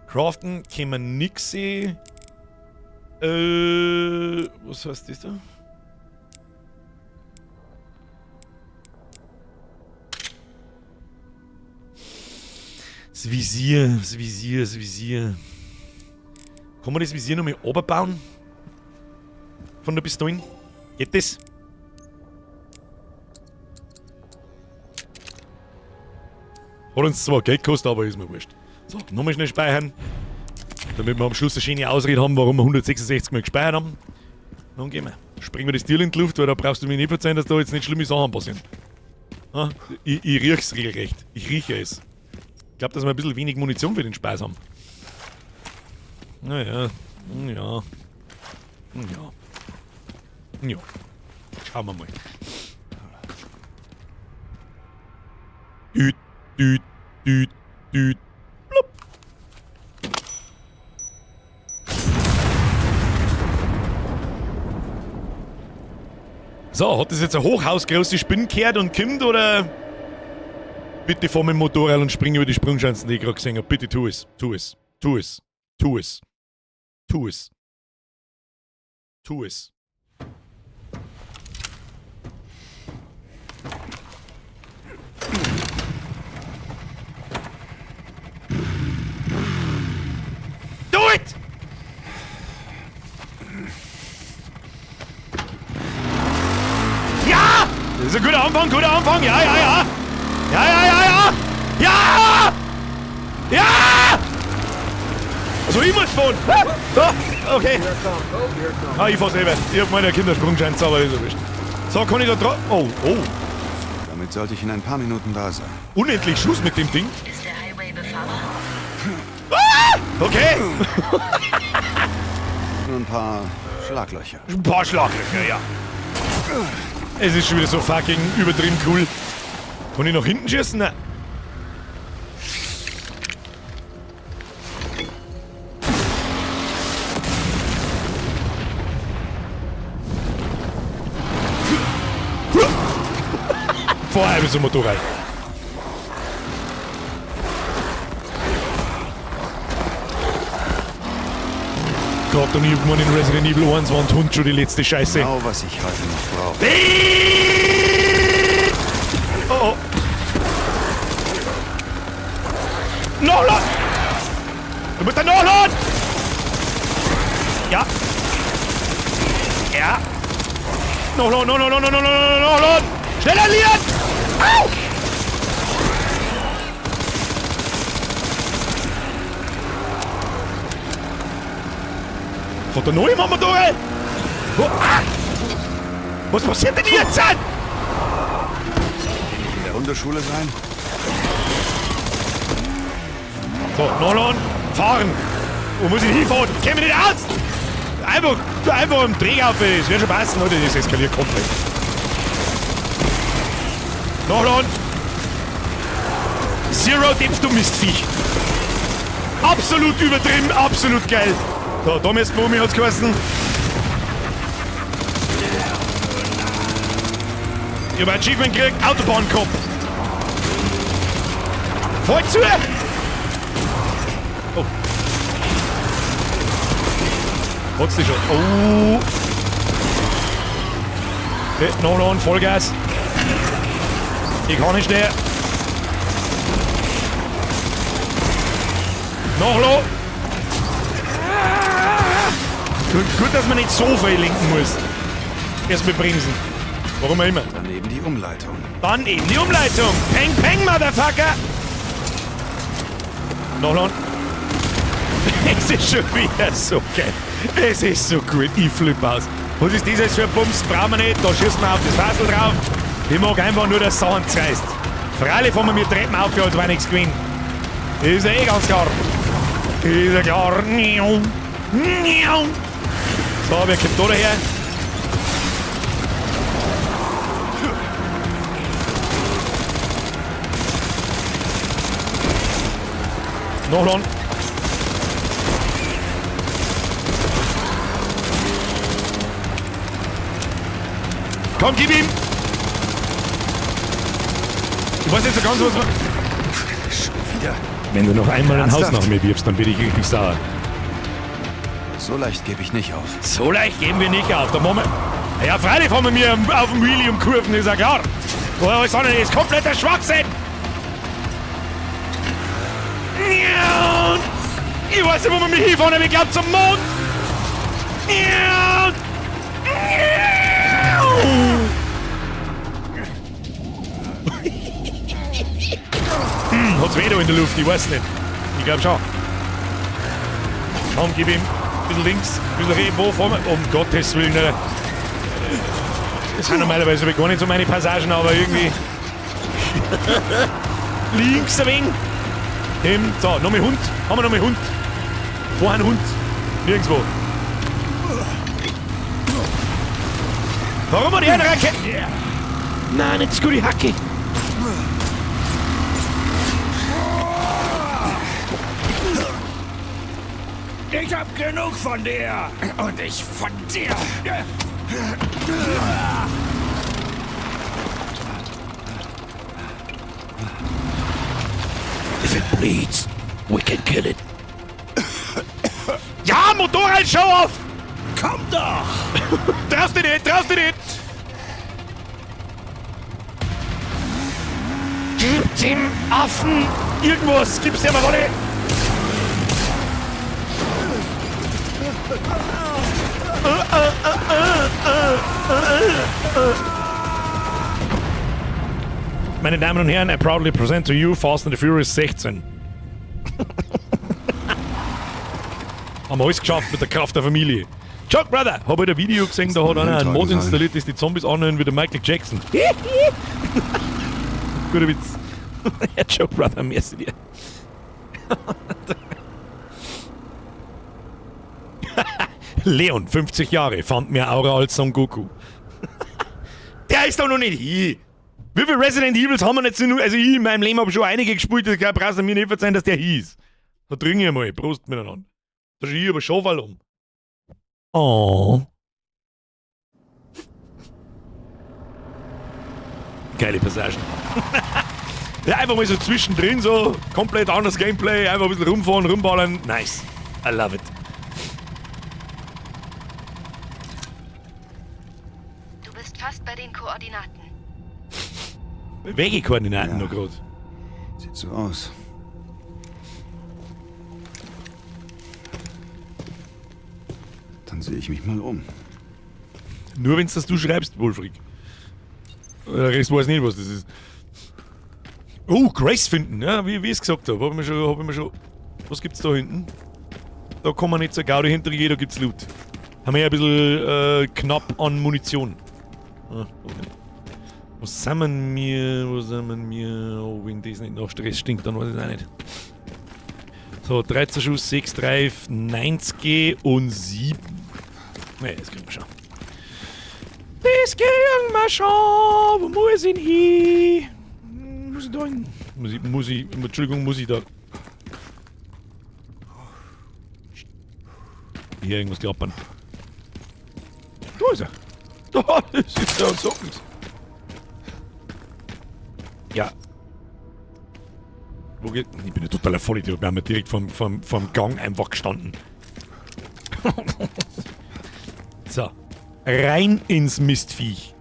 Craften können wir nix sehen. Was heißt das da? Das Visier, das Visier, das Visier. Kann man das Visier nochmal runterbauen? Von der Pistole? Geht das? Hat uns zwar Geld gekostet, aber ist mir wurscht. So, nochmal schnell speichern. Damit wir am Schluss eine schöne Ausrede haben, warum wir 166 Mal gespeichert haben. Dann gehen wir. Springen wir das Tier in die Luft, weil da brauchst du mir nicht verzeihen, dass da jetzt nicht schlimme Sachen passieren. Ah, ich riech's regelrecht. Ich rieche es. Ich glaube, dass wir ein bisschen wenig Munition für den Spaß haben. Naja, ja. Ja. Ja. Schauen wir mal. Düt, düt, düt, düt. Blub. So, hat das jetzt ein hochhausgroße Spinne gehört und kommt oder? Bitte fahr mit dem Motorrad und spring über die Sprungschanzen, die ich gerade gesehen habe. Bitte tu es, tu es, tu es, tu es, tu es, tu es. Do it! Ja! Das ist ein guter Anfang, guter Anfang. Ja, ja, ja. Ja, ja, ja, ja. Ja! Ja! Also ich muss fahren. Ah, okay. Ah, ich fahr selber. Ich hab meine Kindersprungschanze, aber ist ja wurscht. So, kann ich da drauf? Oh, oh. Damit sollte ich in ein paar Minuten da sein. Unendlich Schuss mit dem Ding. Ist der Highway befahrbar? Ah! Okay. Nur ein paar Schlaglöcher. Ein paar Schlaglöcher, ja. Es ist schon wieder so fucking übertrieben cool. Kann ich nach hinten schießen? Nein. Vorher mit so einem Motorrad. Gott, und ich hab gemeint, in Resident Evil 1 war ein Hund schon die letzte Scheiße. Genau, was ich heute noch brauche. Oh, oh. Nachladen! Du musst da nachladen! Ja. Ja. Nachladen, no, no, no, no, no, no, no, nachladen! Schneller, Leon! Au! Fährt da noch jemand da rein? Oh, ah! Was passiert denn jetzt? In der Hundeschule sein? So, nachladen, fahren. Wo muss ich hinfahren? Kenn mich nicht aus! Einfach im Dreh auf, das wird schon passen, oder? Das eskaliert komplett. Nachladen. Zero Depth, du Mistviech. Absolut übertrieben, absolut geil. So, da müssen wir um, hat's geheißen. Ich hab ein Achievement gekriegt, Autobahnkopf. Voll zu! Oh. Hat's dich schon. Oh. Okay, nachladen, Vollgas. Ich kann nicht schnell. Nachladen. Gut, gut, dass man nicht so viel lenken muss. Erst mit bremsen. Warum auch immer. Dann eben die Umleitung. Dann eben die Umleitung. Peng, peng, Motherfucker! Nachladen. Es ist schon wieder so geil. Es ist so gut. Ich flippe aus. Was ist das jetzt für ein Bums? Brauchen wir nicht. Da schießen wir auf das Fassel drauf. Ich mag einfach nur, dass Sachen zerreißt. Freilich fahren wir mir Treppen auf, als wenn nichts gewinnt. Das ist ja eh ganz klar. Das ist ja klar. So, wer kommt da daher? Nachladen. Komm, gib ihm! Ich weiß nicht so ganz, was man... Schon wieder. Wenn du noch einmal ein Haus Ernsthaft? nach mir wirfst, dann werde ich richtig sauer. So leicht gebe ich nicht auf. So leicht geben wir nicht auf. Da machen wir... Ja, freilich fahren wir mir auf dem Wheelie um Kurven, ist ja klar. Alles andere ist kompletter Schwachsinn. Ich weiß nicht, wo wir mich hinfahren, aber ich glaube zum Mond. Hat's weh da in der Luft, ich weiß nicht. Ich glaube schon. Komm, gib ihm. Ein bisschen links, ein bisschen rechts. Wo fahren wir? Um Gottes Willen. Alter. Das sind normalerweise gar nicht so meine Passagen, aber irgendwie. Links ein wenig. Hin. So, nochmal Hund. Haben wir nochmal Hund? Wo ein Hund? Nirgendwo. Warum hat er eine Rakete? Nein, nicht so die Hacke. Ich hab genug von dir. Und ich von dir. If it bleeds, we can kill it. Ja, Motorrad, schau auf! Komm doch! Traust dich nicht, traust dich nicht! Gib dem Affen irgendwas! Gib's dir mal Rolle! Meine Damen und Herren, I proudly present to you Fast and the Furious 16. Haben wir alles geschafft mit der Kraft der Familie. Chuck Brother, hab heute ein Video gesehen, da hat einer einen Mod installiert, das die Zombies anhören wie der Michael Jackson. Guter Witz. Ja, Chuck Brother, merci dir. Leon, 50 Jahre, fand mehr Aura als Son Goku. Der ist doch noch nicht hier. Wie viele Resident Evils haben wir jetzt nur? Also ich in meinem Leben habe schon einige gespielt, das brauchst du mir nicht verzeihen, dass der hieß. Da trinke ich mal. Prost miteinander. Da ist ich aber schon um. Oh. Geile Passagen. Ja, einfach mal so zwischendrin so, komplett anderes Gameplay, einfach ein bisschen rumfahren, rumballern. Nice. I love it. Du bist fast bei den Koordinaten. Welche Koordinaten Ja. noch gerade? Sieht so aus. Dann sehe ich mich mal um. Nur wenn's das du schreibst, Wolfric. Der Rest weiß nicht, was das ist. Oh, Grace finden, ja, wie ich es gesagt habe. Hab ich mir schon, hab ich mir schon. Was gibt's da hinten? Da kommen wir nicht zur Gaudi hinterher, da gibt's Loot. Haben wir ja ein bisschen knapp an Munition. Ah, okay. Wo sind wir? Wo sind wir? Oh, wenn das nicht nach Stress stinkt, dann weiß ich es auch nicht. So, 13 Schuss, 6, 3, 90 und 7. Ne, das kriegen wir schon. Das kriegen wir schon. Wo muss ich denn hin? Muss ich da hin? Muss ich, Entschuldigung, muss ich da. Hier irgendwas klappern. Da ist er. Da ist er und sagt nichts. Ja. Wo geht. Ich bin ja totaler Vollidiot. Wir haben ja direkt vorm Gang einfach gestanden. So. Rein ins Mistviech.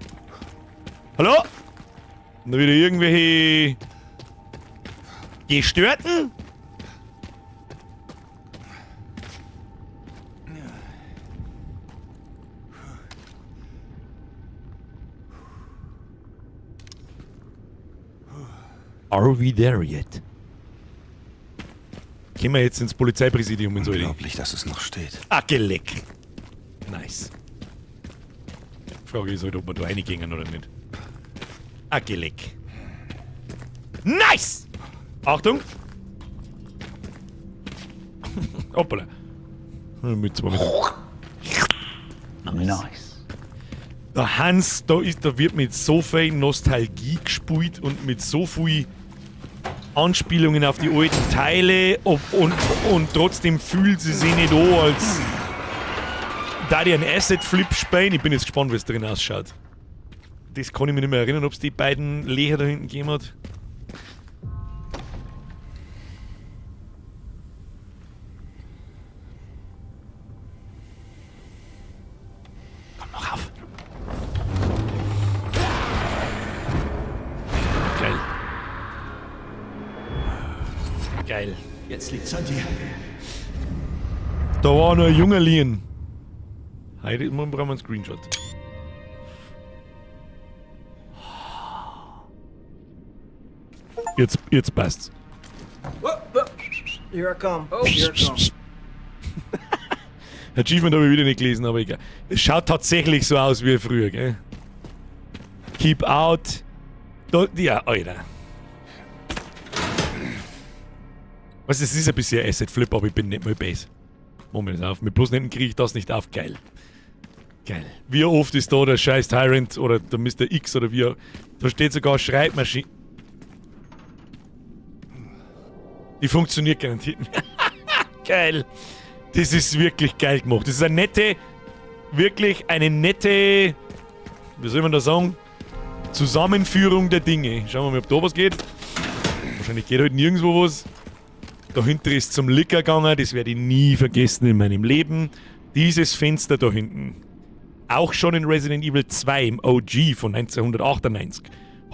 Hallo? Und da wieder irgendwelche Gestörten? Are we there yet? Gehen wir jetzt ins Polizeipräsidium in so Unglaublich, dass es noch steht. Ah, geleck. Nice. Frage ist halt, ob wir da reingehen oder nicht. Ah, geleck. Nice! Achtung! Hoppala. Mit zwei Nice. Nice. Der Hans, da wird mit so viel Nostalgie gespielt und mit so viel Anspielungen auf die alten Teile und trotzdem fühlt sie sich nicht an, als da die einen Asset Flip spielen. Ich bin jetzt gespannt, wie es drin ausschaut. Das kann ich mich nicht mehr erinnern, ob es die beiden Lecher da hinten gegeben hat. Komm noch auf. Geil. Geil. Jetzt liegt's an dir. Da war noch ein junger Lien. Heute brauchen wir einen Screenshot. Jetzt passt's. Here I come. Oh, here I come. Achievement habe ich wieder nicht gelesen, aber egal. Es schaut tatsächlich so aus wie früher, gell? Keep out. Da, ja, Alter. Was, es ist ein bisschen Asset Flip, aber ich bin nicht mal base. Moment auf, mit bloß nicht kriege ich das nicht auf. Geil. Geil. Wie oft ist da der scheiß Tyrant oder der Mr. X oder wie auch. Da steht sogar Schreibmaschine. Die funktioniert garantiert nicht. Geil. Das ist wirklich geil gemacht. Das ist eine nette, wirklich eine nette, wie soll man das sagen? Zusammenführung der Dinge. Schauen wir mal, ob da was geht. Wahrscheinlich geht halt nirgendwo was. Dahinter ist zum Licker gegangen, das werde ich nie vergessen in meinem Leben. Dieses Fenster da hinten, auch schon in Resident Evil 2 im OG von 1998,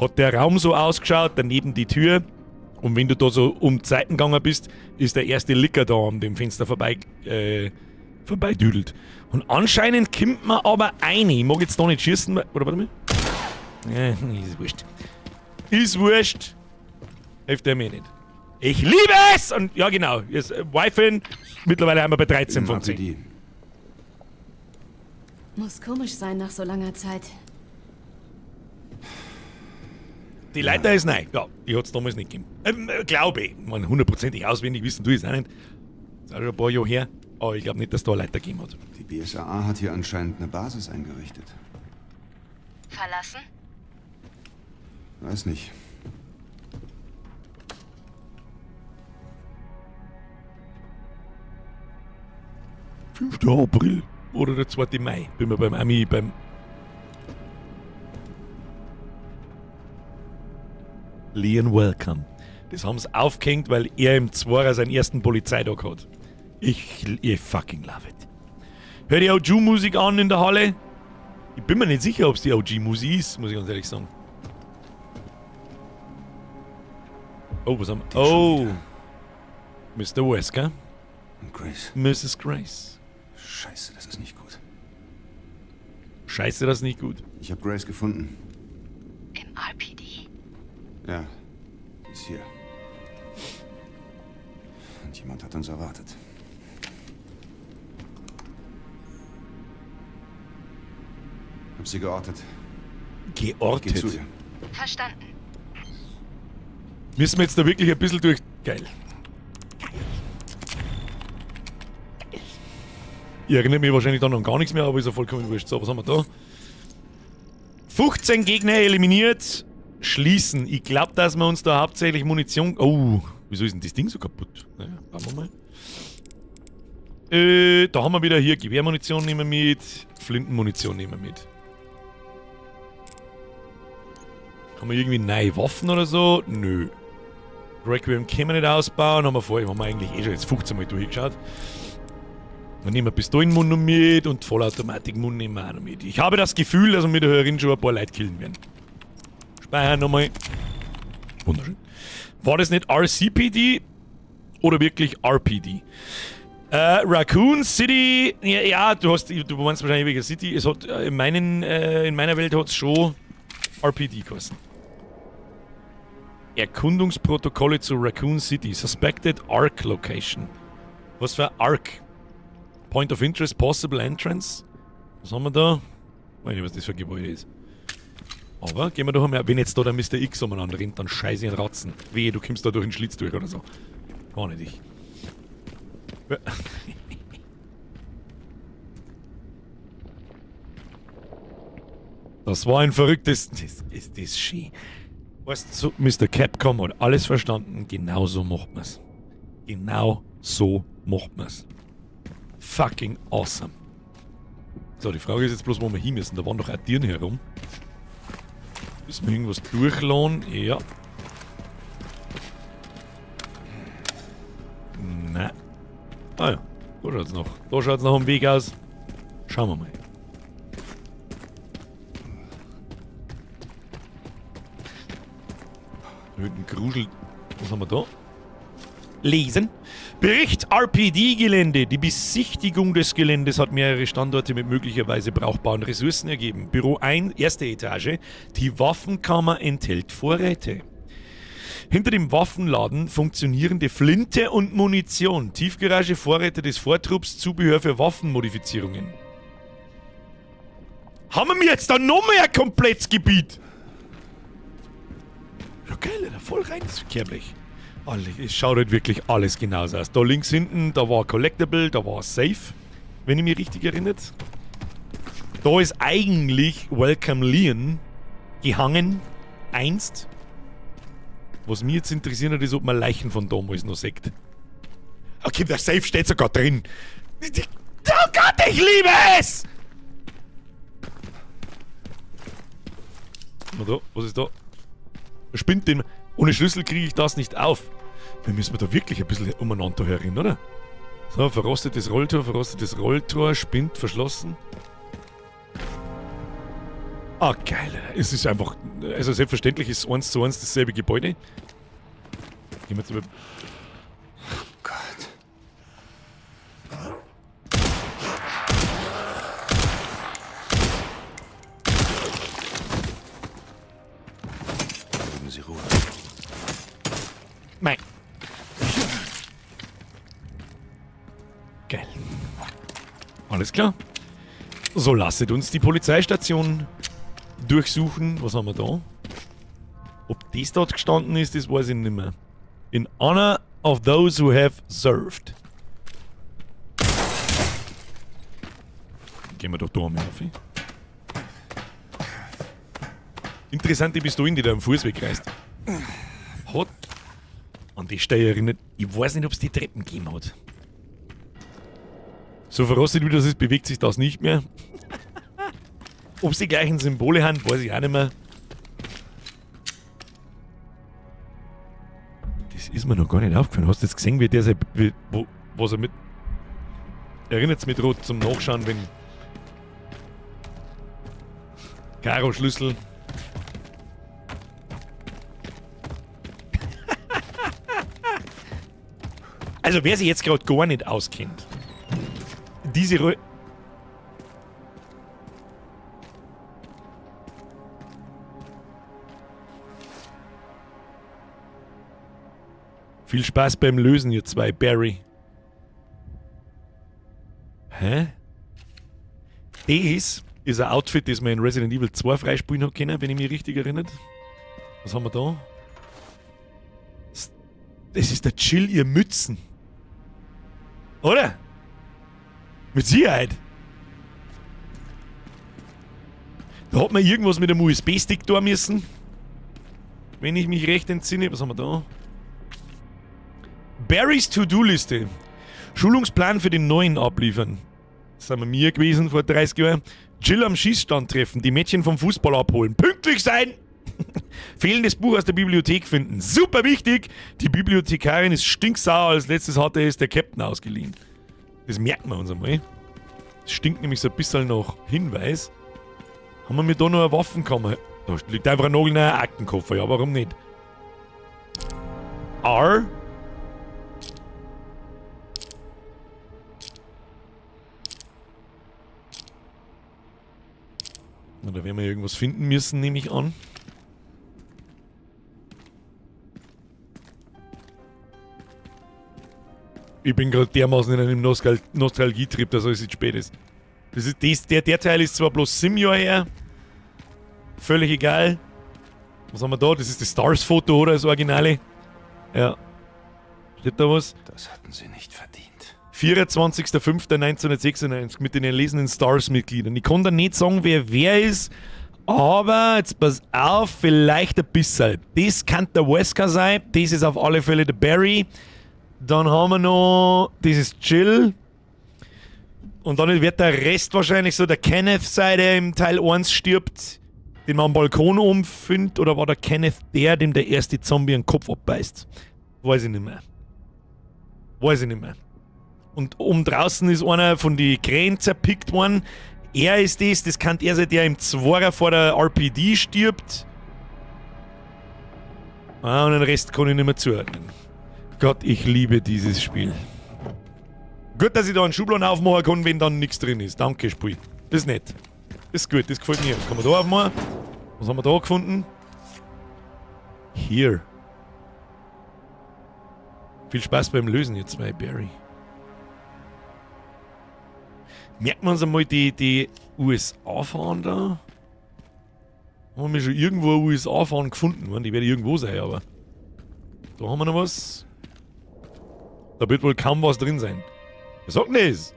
hat der Raum so ausgeschaut, daneben die Tür. Und wenn du da so um Zeiten gegangen bist, ist der erste Licker da an dem Fenster vorbeidüdelt. Und anscheinend kommt man aber rein. Ich mag jetzt da nicht schießen, oder warte mal. Ja, ist wurscht. Ist wurscht. Hilft der mir nicht. Ich liebe es! Und ja, genau. Jetzt, Wifen. Mittlerweile haben wir bei 13 von 10. RPD. Muss komisch sein nach so langer Zeit. Die Leiter ist neu. Ja, die hat's damals nicht gegeben. Glaube ich. Ich meine, hundertprozentig auswendig wissen tue ich es auch nicht. Das ist auch schon ein paar Jahre her. Aber ich glaube nicht, dass da eine Leiter gegeben hat. Die BSAA hat hier anscheinend eine Basis eingerichtet. Verlassen? Weiß nicht. 5. April oder der 2. Mai. Bin wir beim Ami, beim Leon Welcome. Das haben sie aufgehängt, weil er im Zwarer seinen ersten Polizeitag hat. Ich fucking love it. Hör die OG-Musik an in der Halle? Ich bin mir nicht sicher, ob's die OG-Musik ist, muss ich ganz ehrlich sagen. Oh, was haben wir? Oh. Mr. Wesker. Und Grace. Mrs. Grace. Scheiße, das ist nicht gut. Scheiße, das ist nicht gut. Ich habe Grace gefunden. Im RPD? Ja, sie ist hier. Und jemand hat uns erwartet. Hab sie geortet. Geortet? Geh zu ihr. Verstanden. Müssen wir jetzt da wirklich ein bisschen durch... Geil. Ich erinnere mich wahrscheinlich dann an gar nichts mehr, aber ist ja vollkommen wurscht. So, was haben wir da? 15 Gegner eliminiert. Schließen. Ich glaub, dass wir uns da hauptsächlich Munition... Oh, wieso ist denn das Ding so kaputt? Naja, warten wir mal. Da haben wir wieder hier Gewehrmunition nehmen wir mit. Flintenmunition nehmen wir mit. Haben wir irgendwie neue Waffen oder so? Nö. Requiem können wir nicht ausbauen. Haben wir vorher, haben wir eigentlich eh schon jetzt 15 Mal durchgeschaut. Dann nehmen wir Pistolenmund noch mit und Vollautomatikmund nehmen wir auch noch mit. Ich habe das Gefühl, dass wir mit der Hörerin schon ein paar Leute killen werden. Speichern nochmal. Wunderschön. War das nicht RCPD oder wirklich RPD? Raccoon City, ja, ja, du meinst wahrscheinlich wegen City. Es hat in meiner Welt hat's schon RPD geheißen. Erkundungsprotokolle zu Raccoon City. Suspected Ark Location. Was für Ark? Point of Interest, Possible Entrance. Was haben wir da? Weiß nicht, was das für ein Gebäude ist. Aber gehen wir doch einmal. Wenn jetzt da der Mister X umeinander rennt, dann scheiße ich einen Ratzen. Wehe, du kommst da durch den Schlitz durch oder so. Gar nicht ich. Das war ein verrücktes... Das ist das schön. Weißt du, so, Mister Capcom hat alles verstanden. Genau so macht man's. Genau so macht man's. Fucking awesome. So, die Frage ist jetzt bloß, wo wir hin müssen. Da waren doch auch Tieren herum. Müssen wir irgendwas durchladen? Ja. Nein. Ah ja, da schaut's noch. Da schaut's noch am Weg aus. Schauen wir mal. Mit dem Grusel. Was haben wir da? Lesen. Bericht RPD-Gelände. Die Besichtigung des Geländes hat mehrere Standorte mit möglicherweise brauchbaren Ressourcen ergeben. Büro 1, erste Etage. Die Waffenkammer enthält Vorräte. Hinter dem Waffenladen funktionierende Flinte und Munition. Tiefgarage, Vorräte des Vortrupps, Zubehör für Waffenmodifizierungen. Haben wir jetzt da noch mehr komplettes Gebiet? Ja geil, Alter, voll rein das Kehrblech. Es schaut halt wirklich alles genauso aus. Da links hinten, da war Collectible, da war Safe, wenn ich mich richtig erinnert. Da ist eigentlich Welcome Leon gehangen, einst. Was mich jetzt interessiert hat, ist, ob man Leichen von damals noch sieht. Okay, der Safe steht sogar drin. Oh Gott, ich liebe es! Na da, was ist da? Spinnt den. Ohne Schlüssel kriege ich das nicht auf. Wir müssen da wirklich ein bisschen umeinander herin, oder? So, verrostetes Rolltor, Spind verschlossen. Ah, geil. Es ist einfach, also selbstverständlich ist 1:1 dasselbe Gebäude. Gehen wir jetzt über. Oh Gott. Geben Sie Ruhe. Nein. Geil. Alles klar. So, lasset uns die Polizeistation durchsuchen. Was haben wir da? Ob das dort gestanden ist, das weiß ich nicht mehr. In honor of those who have served. Gehen wir doch da einmal auf. Interessant, die Pistolen, die da am Fuß wegreißt. Hat an die Stelle erinnert. Ich weiß nicht, ob es die Treppen gegeben hat. So verrostet wie das ist, bewegt sich das nicht mehr. Ob sie die gleichen Symbole haben, weiß ich auch nicht mehr. Das ist mir noch gar nicht aufgefallen. Hast du jetzt gesehen, wie der sein, wie, wo, was er mit. Erinnert's mich dran zum Nachschauen, wenn. Karo Schlüssel. Also, wer sich jetzt gerade gar nicht auskennt. Diese Ro Viel Spaß beim Lösen, ihr zwei, Barry. Hä? Das ist ein Outfit, das man in Resident Evil 2 freispielen hat können, wenn ich mich richtig erinnere. Was haben wir da? Das ist der Jill, ihr Mützen. Oder? Mit Sicherheit. Da hat man irgendwas mit dem U S B-Stick da müssen. Wenn ich mich recht entsinne. Was haben wir da? Barrys To-Do-Liste. Schulungsplan für den neuen abliefern. Das sind wir mir gewesen vor 30 Jahren. Jill am Schießstand treffen, die Mädchen vom Fußball abholen. Pünktlich sein! Fehlendes Buch aus der Bibliothek finden. Super wichtig! Die Bibliothekarin ist stinksauer, als letztes hatte es der Captain ausgeliehen. Das merken wir uns einmal. Das stinkt nämlich so ein bisschen nach Hinweis. Haben wir mir da noch eine Waffenkammer? Da liegt einfach ein nagelneuer Aktenkoffer, ja, warum nicht? R. Na, da werden wir irgendwas finden müssen, nehme ich an. Ich bin gerade dermaßen in einem Nostalgietrip, dass alles jetzt spät ist. Das ist das, der, der Teil ist zwar bloß 7 Jahre her. Völlig egal. Was haben wir da? Das ist das Stars-Foto, oder? Das Originale. Ja. Steht da was? Das hatten sie nicht verdient. 24.05.1996 mit den erlesenen Stars-Mitgliedern. Ich kann da nicht sagen, wer wer ist, aber jetzt pass auf, vielleicht ein bisschen. Das kann der Wesker sein, das ist auf alle Fälle der Barry. Dann haben wir noch, das ist Jill. Und dann wird der Rest wahrscheinlich so der Kenneth sein, der im Teil 1 stirbt, den man am Balkon umfindet. Oder war der Kenneth der, dem der erste Zombie einen Kopf abbeißt? Weiß ich nicht mehr. Weiß ich nicht mehr. Und oben draußen ist einer von den Krähen zerpickt worden. Er ist das, das kann er sein, der im Zworer vor der RPD stirbt. Ah, und den Rest kann ich nicht mehr zuordnen. Gott, ich liebe dieses Spiel. Gut, dass ich da einen Schubladen aufmachen kann, wenn dann nichts drin ist. Danke, Spiel. Das ist nett. Das ist gut, das gefällt mir. Was kann man da aufmachen? Was haben wir da gefunden? Hier. Viel Spaß beim Lösen, ihr zwei, Barry. Merken wir uns einmal die USA-Fahren da? Haben wir schon irgendwo eine USA-Fahren gefunden? Die werde irgendwo sein, aber. Da haben wir noch was. Da wird wohl kaum was drin sein. Was sagt denn das?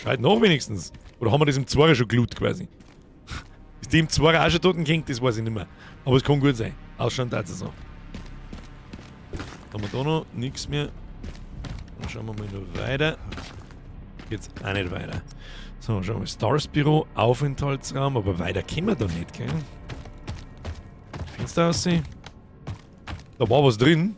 Schreit nach wenigstens. Oder haben wir das im Zwarer schon geloot quasi? Ist die im Zwarer auch schon tot gehängt? Das weiß ich nicht mehr. Aber es kann gut sein. Ausschauen darf es so. Haben wir da noch nichts mehr. Dann schauen wir mal noch weiter. Geht's auch nicht weiter. So, schauen wir. Stars Büro, Aufenthaltsraum, aber weiter kommen wir da nicht, gell? Fenster aussehen. Da war was drin.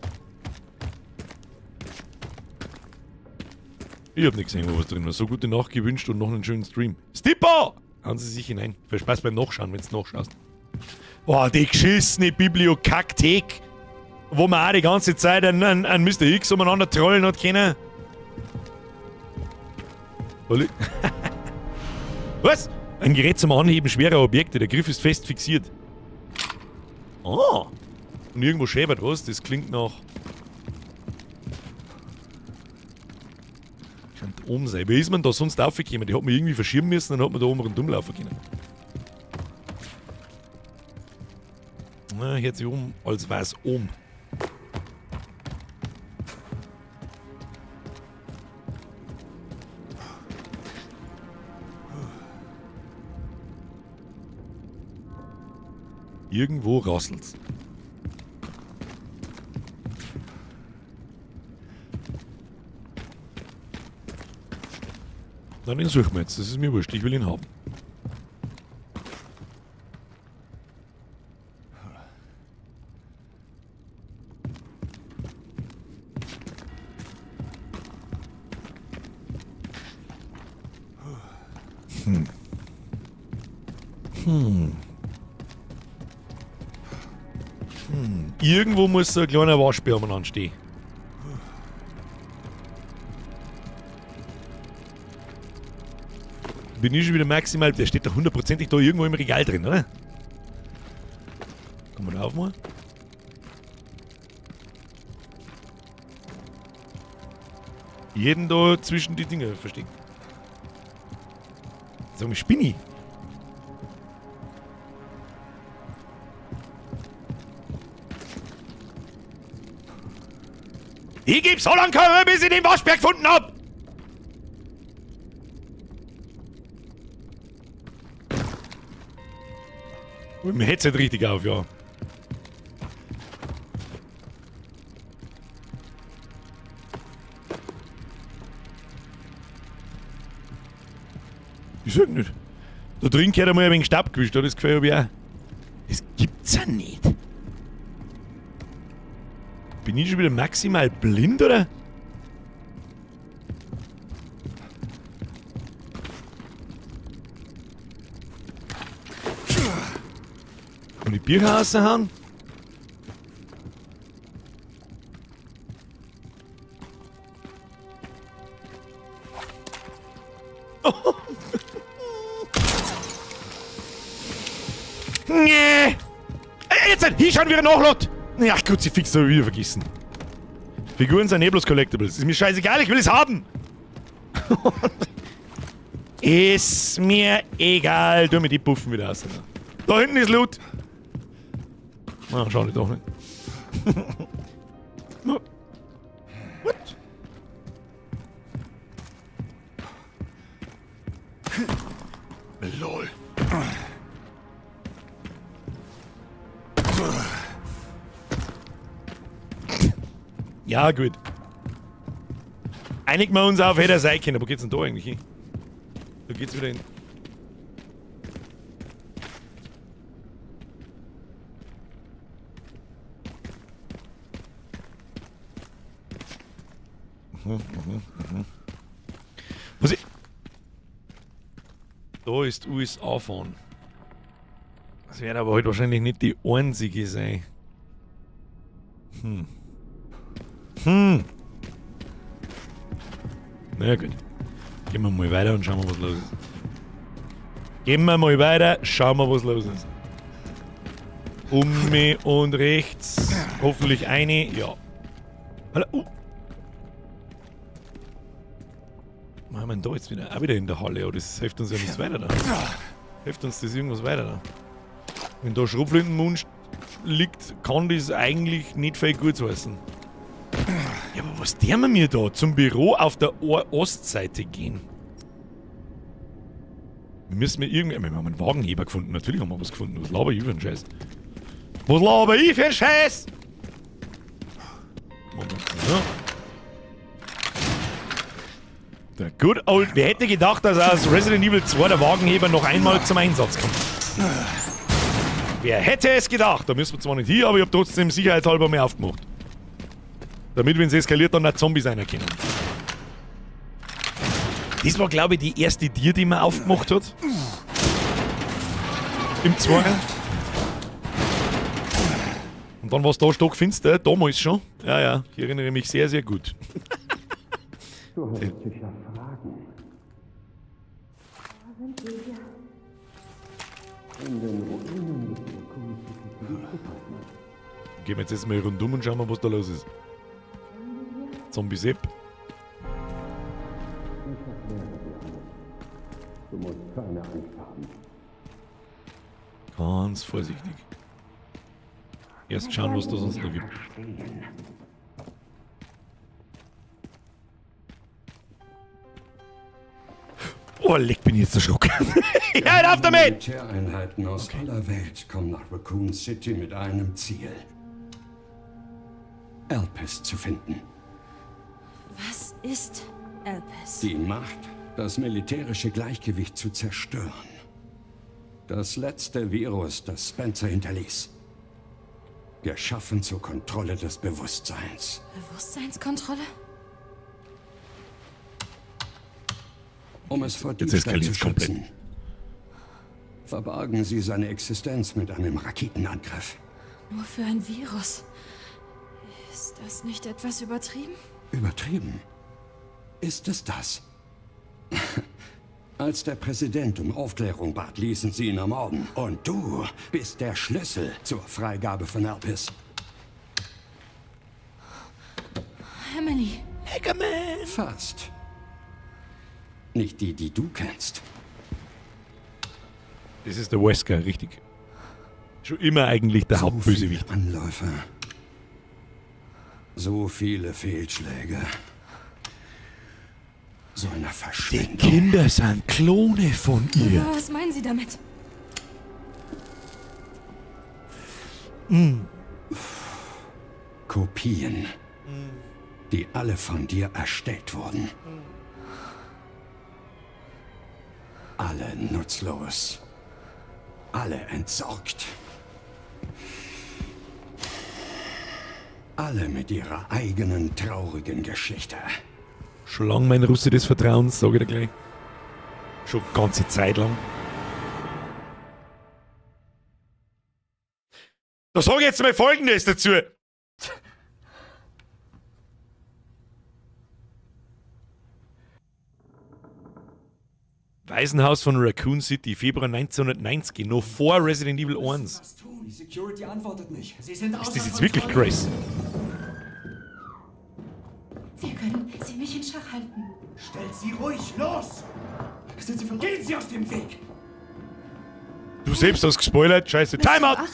Ich hab nicht gesehen, wo was drin war. So gute Nacht gewünscht und noch einen schönen Stream. Stippo! Hauen Sie sich hinein. Viel Spaß beim Nachschauen, wenn's nachschaust. Boah, die geschissene Bibliokakthek, wo man auch die ganze Zeit einen Mister X umeinander trollen hat können. Was? Ein Gerät zum Anheben schwerer Objekte. Der Griff ist fest fixiert. Ah. Und irgendwo schäbert was. Das klingt nach... Könnte oben sein. Wie ist man da sonst aufgekommen? Die hat man irgendwie verschieben müssen, dann hat man da oben rundum laufen können. Na, hört sich um, als wär's oben. Irgendwo rasselt's. Na, den suchen wir jetzt. Das ist mir wurscht. Ich will ihn haben. Irgendwo muss so ein kleiner Waschbär umeinander stehen. Bin ich schon wieder maximal. Der steht doch hundertprozentig da irgendwo im Regal drin, oder? Kann man da aufmachen? Jeden da zwischen die Dinger verstecken. Sag mal, spinni. Ich geb so lange Körper, bis ich den Waschbär gefunden hab! Mit dem Headset richtig auf, ja. Ich sag nicht. Da drin gehört einmal ein wenig Staub gewischt, das gefällt mir auch. Das gibt's ja nicht. Bin ich schon wieder maximal blind, oder? Und die Bier raushauen? Nee! Jetzt hier schauen wir Nachlot! Ja, Kruzifix, hab ich wieder vergessen. Figuren sind eh bloß Collectibles. Ist mir scheißegal, ich will es haben! Ist mir egal. Tu mir die Puffen wieder aus. Da hinten ist Loot! Na, schau ich doch nicht. No. What? Lol. Ja, gut. Einigen wir uns auf, hätte er sein können. Wo geht's denn da eigentlich hin? Da geht's wieder hin. Was ich. Da ist USA fahren. Das wird aber halt wahrscheinlich nicht die einzige sein. Na ja, gut. Gehen wir mal weiter und schauen wir, was los ist. Gehen wir mal weiter, schauen wir, was los ist. Um mich und rechts. Hoffentlich eine. Ja. Hallo. haben wir denn da jetzt wieder? Auch wieder in der Halle, aber das hilft uns ja nichts weiter da. Hilft uns das irgendwas weiter da? Wenn da Schrotflintenmund liegt, kann das eigentlich nicht viel Gutes heißen. Ja, aber was tun wir mir da? Zum Büro auf der Ostseite gehen. Wir müssen mir irgendwie... Wir haben einen Wagenheber gefunden. Natürlich haben wir was gefunden. Was laber ich für einen Scheiß? Was laber ich für einen Scheiß? Moment. So. Der good old... Wer hätte gedacht, dass aus Resident Evil 2 der Wagenheber noch einmal zum Einsatz kommt? Wer hätte es gedacht? Da müssen wir zwar nicht hin, aber ich hab trotzdem sicherheitshalber mehr aufgemacht. Damit, wenn es eskaliert, dann nicht Zombies können. Das war, glaube ich, die erste Tür, die man aufgemacht hat. Im Zweier. Und dann war es da stockfinster, damals schon. Ja, ja, ich erinnere mich sehr, sehr gut. Du hast sicher Fragen. In den Ruinen des Raccoon City Police Department. Gehen wir jetzt erstmal rundum und schauen mal, was da los ist. Zombie Sepp. Ich erkläre dir alles. Du musst keine Angst haben. Ganz vorsichtig. Erst schauen, was da sonst noch gibt. Oh, leck, bin ich jetzt erschrocken. Ja, auf damit! Militäreinheiten aus aller Welt kommen nach Raccoon City mit einem Ziel. Elpis zu finden. Was ist Elpis? Die Macht, das militärische Gleichgewicht zu zerstören. Das letzte Virus, das Spencer hinterließ. Geschaffen zur Kontrolle des Bewusstseins. Bewusstseinskontrolle? Um es vor Jetzt Diebstahl zu eskaliert's komplett. schützen, verbargen sie seine Existenz mit einem Raketenangriff. Nur für ein Virus. Ist das nicht etwas übertrieben? Übertrieben? Ist es das? Als der Präsident um Aufklärung bat, ließen sie ihn ermorden. Und du bist der Schlüssel zur Freigabe von Elpis. Emily. Hackerman! Fast. Nicht die, die du kennst. Das ist der Wesker, richtig. Schon immer eigentlich der So Hauptbösewicht. viele Anläufe. So viele Fehlschläge. So eine Die Verschwendung. Kinder sind Klone von ihr. Was meinen Sie damit? Kopien, die alle von dir erstellt wurden. Alle nutzlos. Alle entsorgt. Alle mit ihrer eigenen traurigen Geschichte. Schon lang mein Russe des Vertrauens, sag ich dir gleich. Schon ganze Zeit lang. Da sag ich jetzt mal Folgendes dazu. Waisenhaus von Raccoon City, Februar 1990, noch vor Resident Evil 1. Was tun? Die Security antwortet nicht. Sie sind Ist das jetzt wirklich Grace? Wir können sie nicht in Schach halten. Stellt sie ruhig los! Sind Sie verrückt? Gehen Sie aus dem Weg! Du selbst hast gespoilert, scheiße. Timeout! Ach.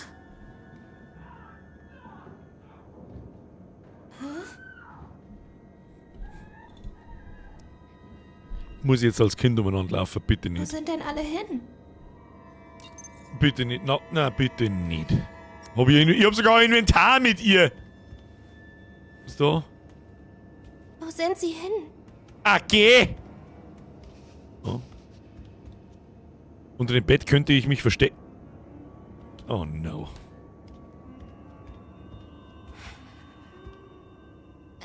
Muss ich jetzt als Kind umeinander laufen? Bitte Wo nicht. sind denn alle hin? Bitte nicht. Na, na, bitte nicht. Hab ich, ich hab sogar ein Inventar mit ihr. Was da? Wo sind sie hin? Ah, geh! Oh. Unter dem Bett könnte ich mich verstecken. Oh no.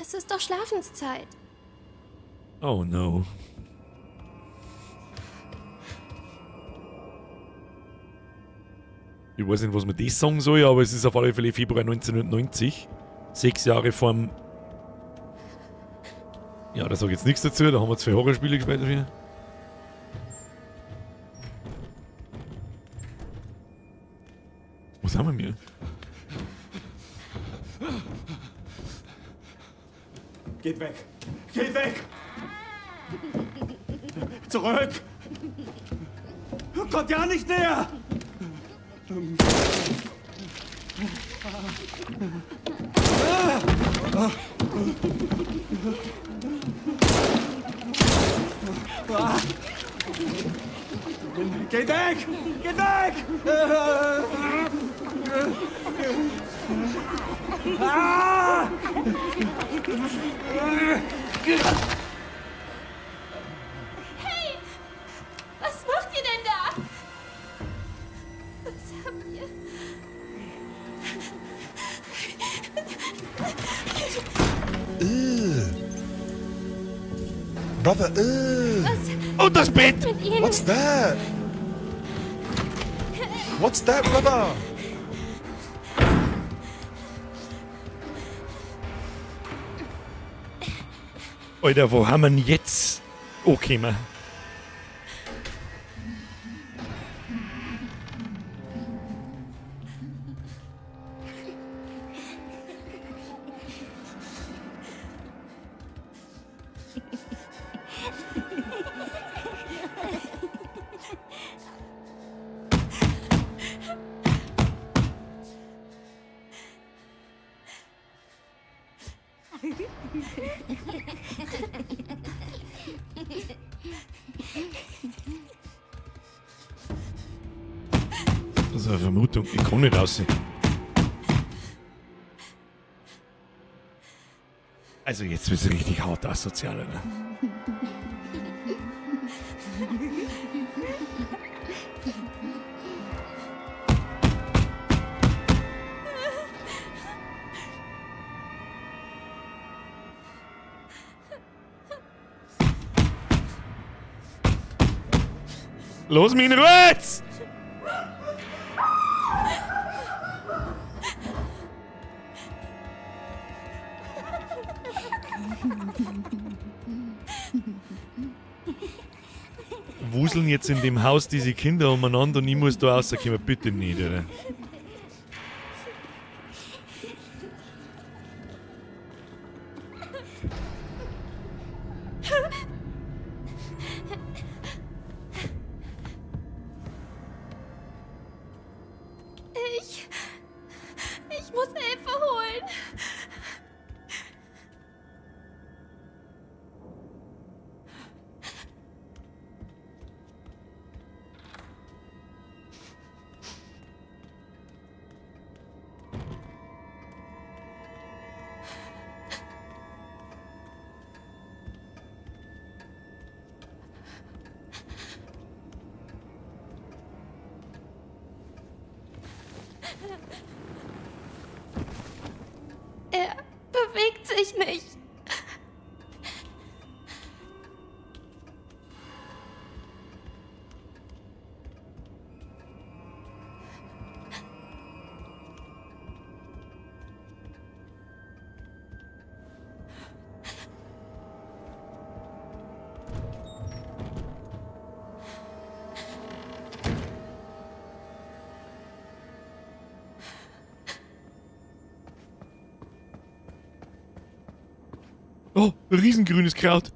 Es ist doch Schlafenszeit. Oh no. Ich weiß nicht, was man das sagen soll, aber es ist auf alle Fälle Februar 1990. 6 Jahre vorm... Ja, da sag ich jetzt nichts dazu, da haben wir 2 Horrorspiele gespielt dafür. Was haben wir hier? Geht weg! Geht weg! Zurück! Kommt ja nicht näher! Geht weg! Geht weg! Hey! Was macht ihr denn da? Was habt ihr? Brother, ugh. Was Und das Bett! mit ihnen? What's that? What's that, brother? Alter, wo haben wir denn jetzt angekommen? Das ist eine Vermutung. Ich komme nicht raus. Also jetzt wird's richtig hart asozial, Alter. Los mich in Ruhe jetzt! Wuseln jetzt in dem Haus diese Kinder umeinander und ich muss da rauskommen. Bitte nicht, oder? Ich muss Hilfe holen. Er bewegt sich nicht. Oh, riesengrünes Kraut.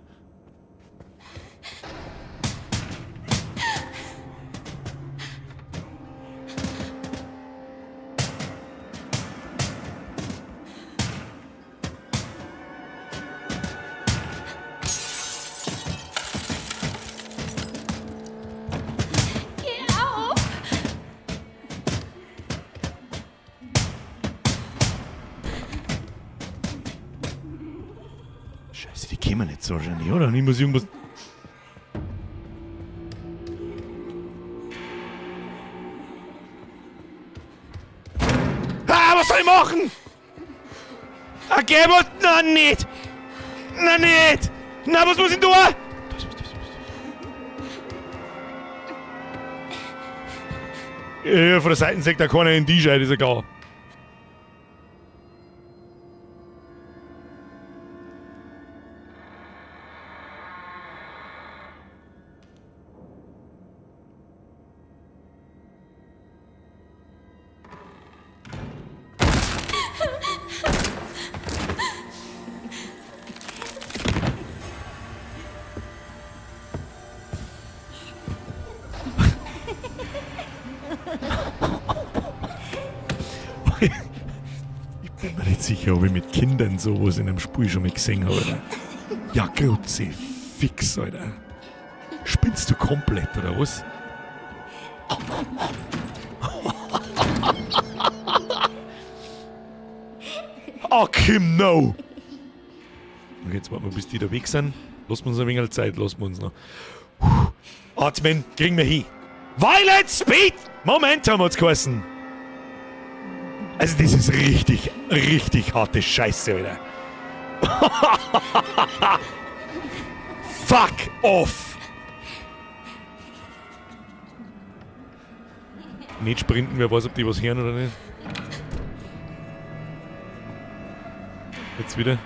Geh auf! Scheiße, die kämen nicht so wahrscheinlich, oder? Und ich muss irgendwas. Ah, was soll ich machen? Ah, geh was? Na, nicht! Na, nicht! Na, was muss ich tun? Ja, von der Seite sagt da keiner in die Scheide, ist egal. nicht sicher, ob ich mit Kindern sowas in einem Spiel schon mal gesehen habe. Alter. Ja, Kruzifix, Alter. Spinnst du komplett, oder was? Ah, Kim, no! Okay, jetzt warten wir, bis die da weg sind. Lassen wir uns ein wenig Zeit, lassen wir uns noch. Puh. Atmen, kriegen wir hin. Violent Speed! Momentum hat's geheißen. Also das ist richtig, richtig harte Scheiße, Alter. Fuck off! Nicht sprinten, wer weiß, ob die was hören oder nicht. Jetzt wieder.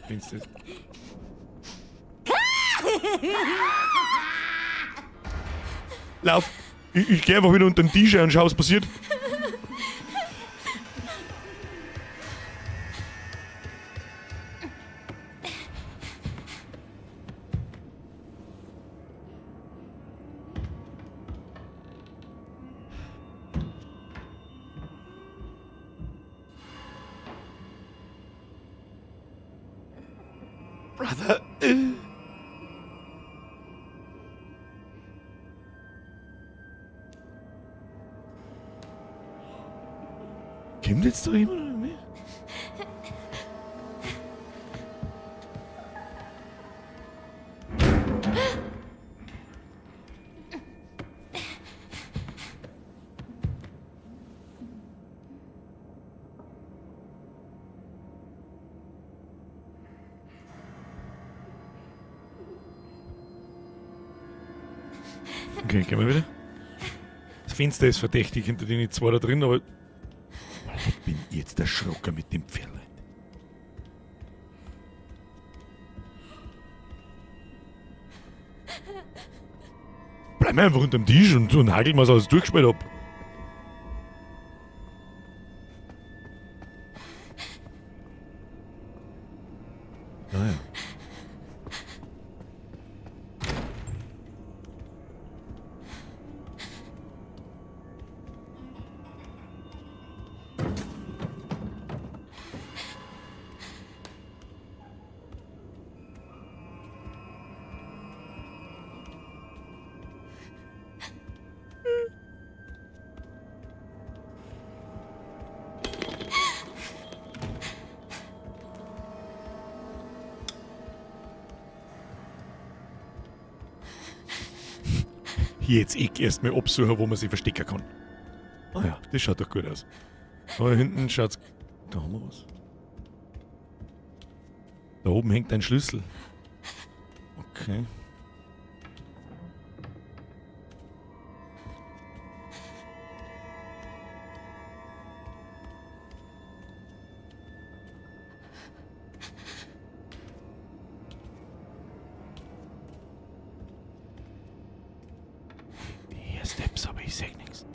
Findest du das? Lauf! Ich geh einfach wieder unter den Tisch und schau, was passiert. Brother. Kommt jetzt da jemand oder nicht? Okay, gehen wir wieder. Das Fenster ist verdächtig hinter denen zwei da drin, aber. Ich bin jetzt der Schrocker mit dem Pferd. Bleib mir einfach unterm Tisch und hageln, was alles durchgespielt hab. Naja. Hier jetzt ich erstmal absuchen, wo man sich verstecken kann. Ah ja, das schaut doch gut aus. Aber hinten schaut's. Da haben wir was. Da oben hängt ein Schlüssel. Okay. Hier Steps, aber ich seh nix.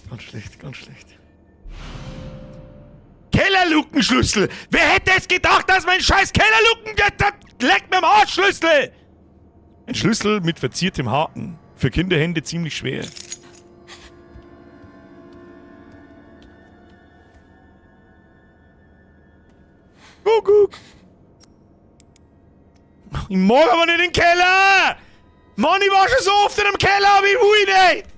Ganz schlecht, ganz schlecht. Kellerlukenschlüssel! Wer hätte es gedacht, dass mein scheiß Kellerluken... Leckt mir am Arsch, Schlüssel! Ein Schlüssel mit verziertem Haken. Für Kinderhände ziemlich schwer. Kuckuck! Ich mag aber nicht den Keller! Mann, ich war schon so oft in dem Keller, aber ich will nicht!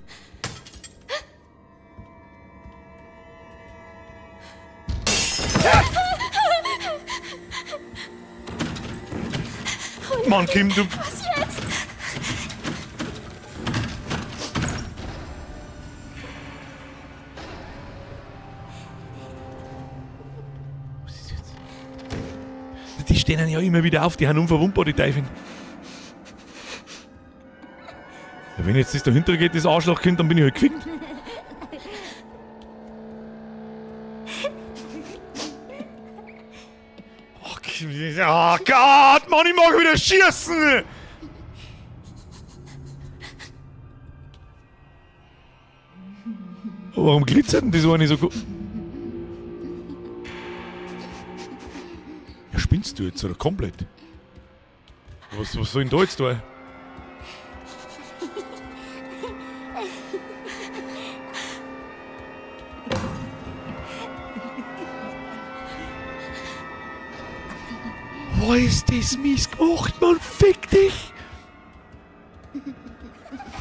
Mann, Kim, du... Was jetzt? stehen ja immer wieder auf, die haben unverwundbar, die Teufel. Ja, wenn jetzt das dahinter geht, das Arschlochkind, dann bin ich halt gefickt. Oh, oh Gott, Mann, ich mag wieder schießen! Warum glitzert denn das eine so gut? Ja, spinnst du jetzt oder komplett? Was soll denn da jetzt da? Wo ist das mies gemacht, Mann? Fick dich!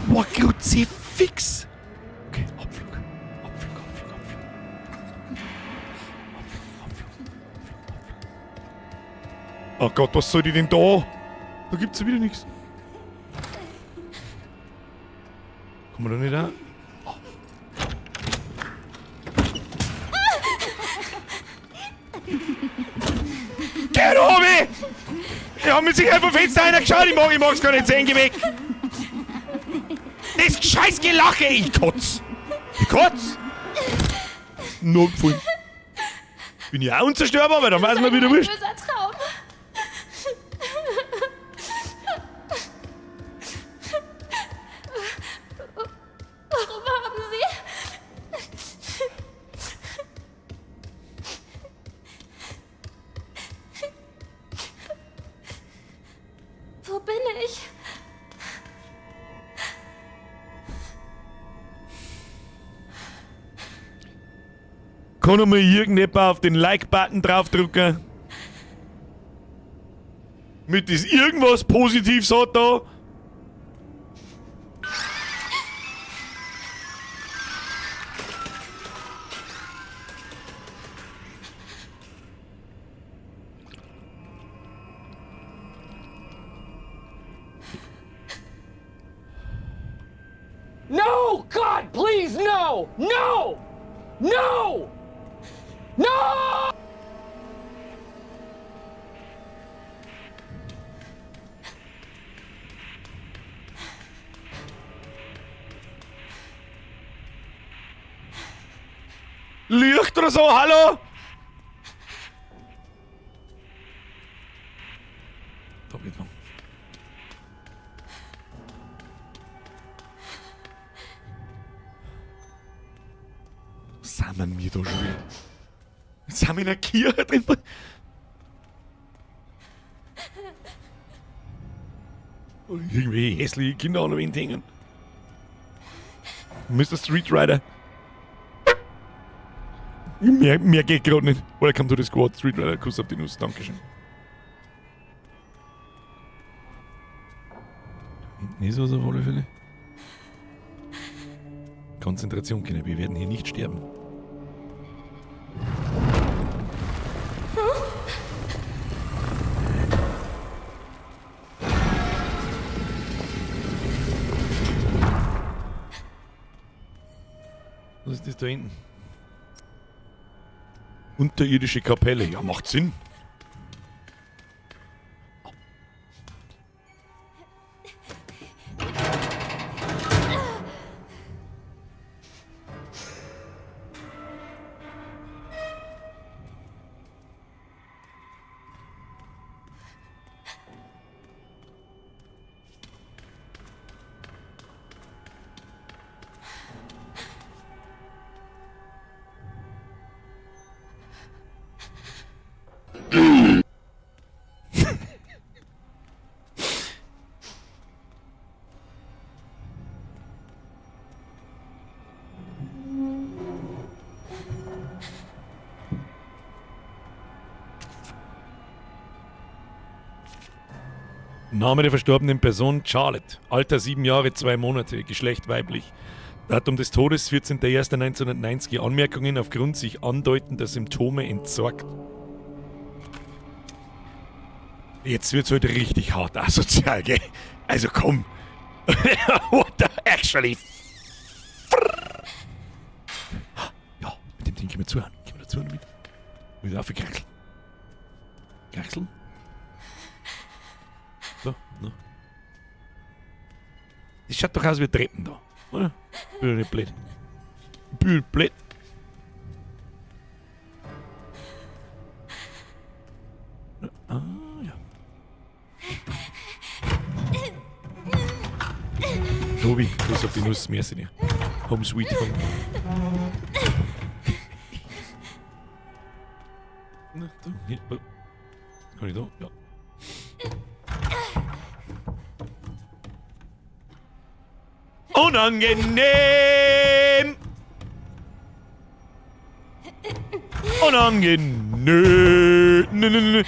Boah, Kruzifix! Okay, Abflug. Abflug, Abflug, Abflug. Abflug, Abflug, Abflug, Abflug. Oh Gott, was soll ich denn da? Da gibt's ja wieder nichts. Kommen wir da nicht an? Oh. Geh, Robi! Ich hab mit sich einfach Fenster reingeschaut, ich mag's gar nicht sehen, geh weg! Das scheiß Gelache, ich kotz! Ich kotz! Notfall. Bin ich auch unzerstörbar, weil dann weiß man wieder wurscht. Böser Traum. Warum haben Sie... Wo bin ich? Kann noch mal irgendjemand auf den Like-Button draufdrücken? Mit das irgendwas Positives hat da? No! God, please, no! No! No! No! Licht oder so, hallo? Da geht noch. Was sind wir da schon wieder? Jetzt sind wir in der Kirche drin. Irgendwie hässliche Kinder an der Wand hängen. Mr. Street Rider. Mehr geht gerade nicht. Welcome to the squad, Street Rider. Kuss auf die Nuss. Dankeschön. Hinten ist was auf alle Fälle. Konzentration, Kinder. Wir werden hier nicht sterben. Was ist das da hinten? Unterirdische Kapelle. Ja, macht Sinn. Name der verstorbenen Person Charlotte, Alter 7 Jahre, 2 Monate, Geschlecht weiblich. Datum des Todes 14.01.1990, Anmerkungen aufgrund sich andeutender Symptome entsorgt. Jetzt wird's heute richtig hart asozial, gell? Also komm. What the actually? Ja, mit dem Ding können wir zuhören. Können wir da zuhören damit? Mit aufkraxeln. Kraxeln? Ne? Das schaut doch aus wie Treppen da, oder? Bin ich nicht blöd. Bin ich blöd. Ah, ja. Tobi, Kuss auf die Nuss, merci dir. Home sweet home. Na, da, hier, oh. Kann ich da? Ja. Unangenehm! Unangenehm! Nö, nö, nö, nö.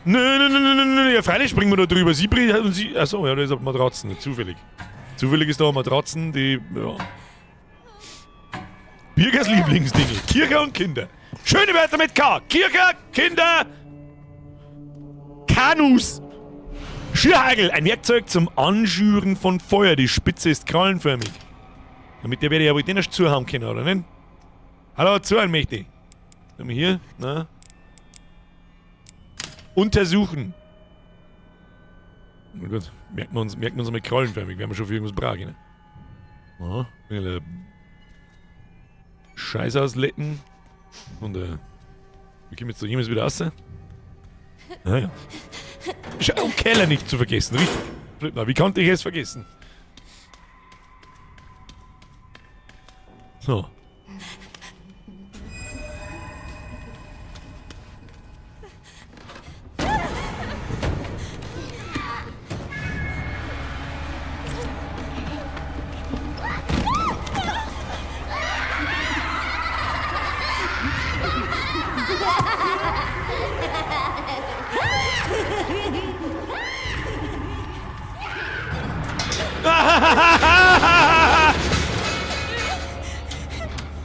Nö, nö, nö, nö, nö. Ja, freilich springen wir da drüber. Sie bringt und sie. Achso, ja, da ist eine Matratzen. Zufällig. Zufällig ist da eine Matratzen, die. Ja. Birgers Lieblingsdinge. Kirche und Kinder. Schöne Wörter mit K. Kirche, Kinder, Kanus. Schürhagel, ein Werkzeug zum Anschüren von Feuer. Die Spitze ist krallenförmig. Damit der werde ich ja wohl den erst zuhauen können, oder nicht? Hallo, zuhauen möchte ich. Haben wir hier? Na? Untersuchen. Na gut, merken wir uns mal krallenförmig. Wir haben schon für irgendwas brauchen. Ne? Aha, Scheiß auslecken. Und wir kommen jetzt da jemals wieder raus. Ah ja. Und Keller nicht zu vergessen, richtig. Na, wie konnte ich es vergessen? So.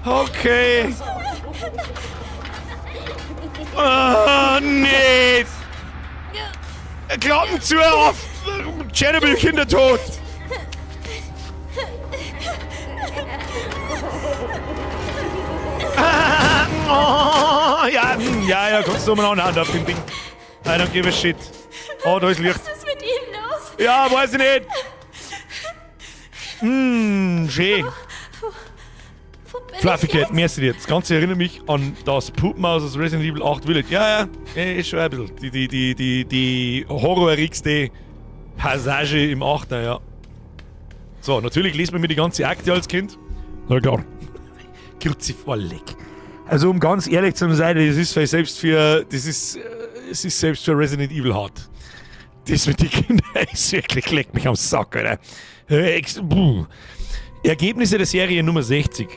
Okay. Ah, nee. Glocken zu auf. Tschernobyl, Kindertod. Ah, oh, ja, ja, ja, kommst du mal an auf dem Ding. I don't give a shit. Oh, da ist Licht. Was ist mit ihm los? Ja, weiß ich nicht. Schön. Fluffy Cat, merci dir. Das Ganze erinnert mich an das Puppenhaus aus Resident Evil 8 Village. Ja, ja, ist schon ein bisschen. Die horrorigste Passage im 8er, ja. So, natürlich liest man mir die ganze Akte als Kind. Na klar. Kruzivorleck. Also, um ganz ehrlich zu sein, das ist selbst für, das ist, es ist selbst für Resident Evil hart. Das mit den Kindern ist wirklich, leck mich am Sack, Alter. Ergebnisse der Serie Nummer 60.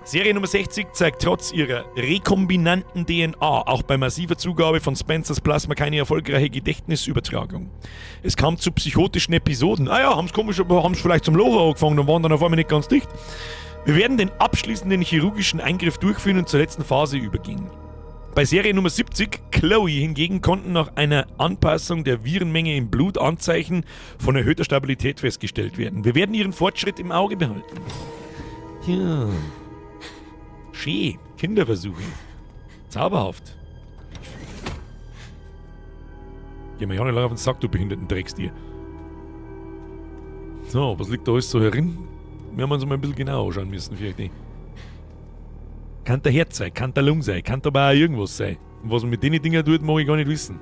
Serie Nummer 60 zeigt trotz ihrer rekombinanten DNA auch bei massiver Zugabe von Spencers Plasma keine erfolgreiche Gedächtnisübertragung. Es kam zu psychotischen Episoden. Ah ja, haben's komisch, aber haben's vielleicht zum Loch angefangen und waren dann auf einmal nicht ganz dicht. Wir werden den abschließenden chirurgischen Eingriff durchführen und zur letzten Phase übergehen. Bei Serie Nummer 70, Chloe, hingegen konnten nach einer Anpassung der Virenmenge im Blut Anzeichen von erhöhter Stabilität festgestellt werden. Wir werden ihren Fortschritt im Auge behalten. Ja. Schee, Kinderversuche. Zauberhaft. Geh mir ja nicht lange auf den Sack, du behinderten Dreckstier. So, was liegt da alles so herin? Wir haben uns mal ein bisschen genauer anschauen müssen, vielleicht nicht. Kann der Herz sein, kann der Lung sein, kann aber auch irgendwas sein. Und was man mit den Dingen tut, mag ich gar nicht wissen.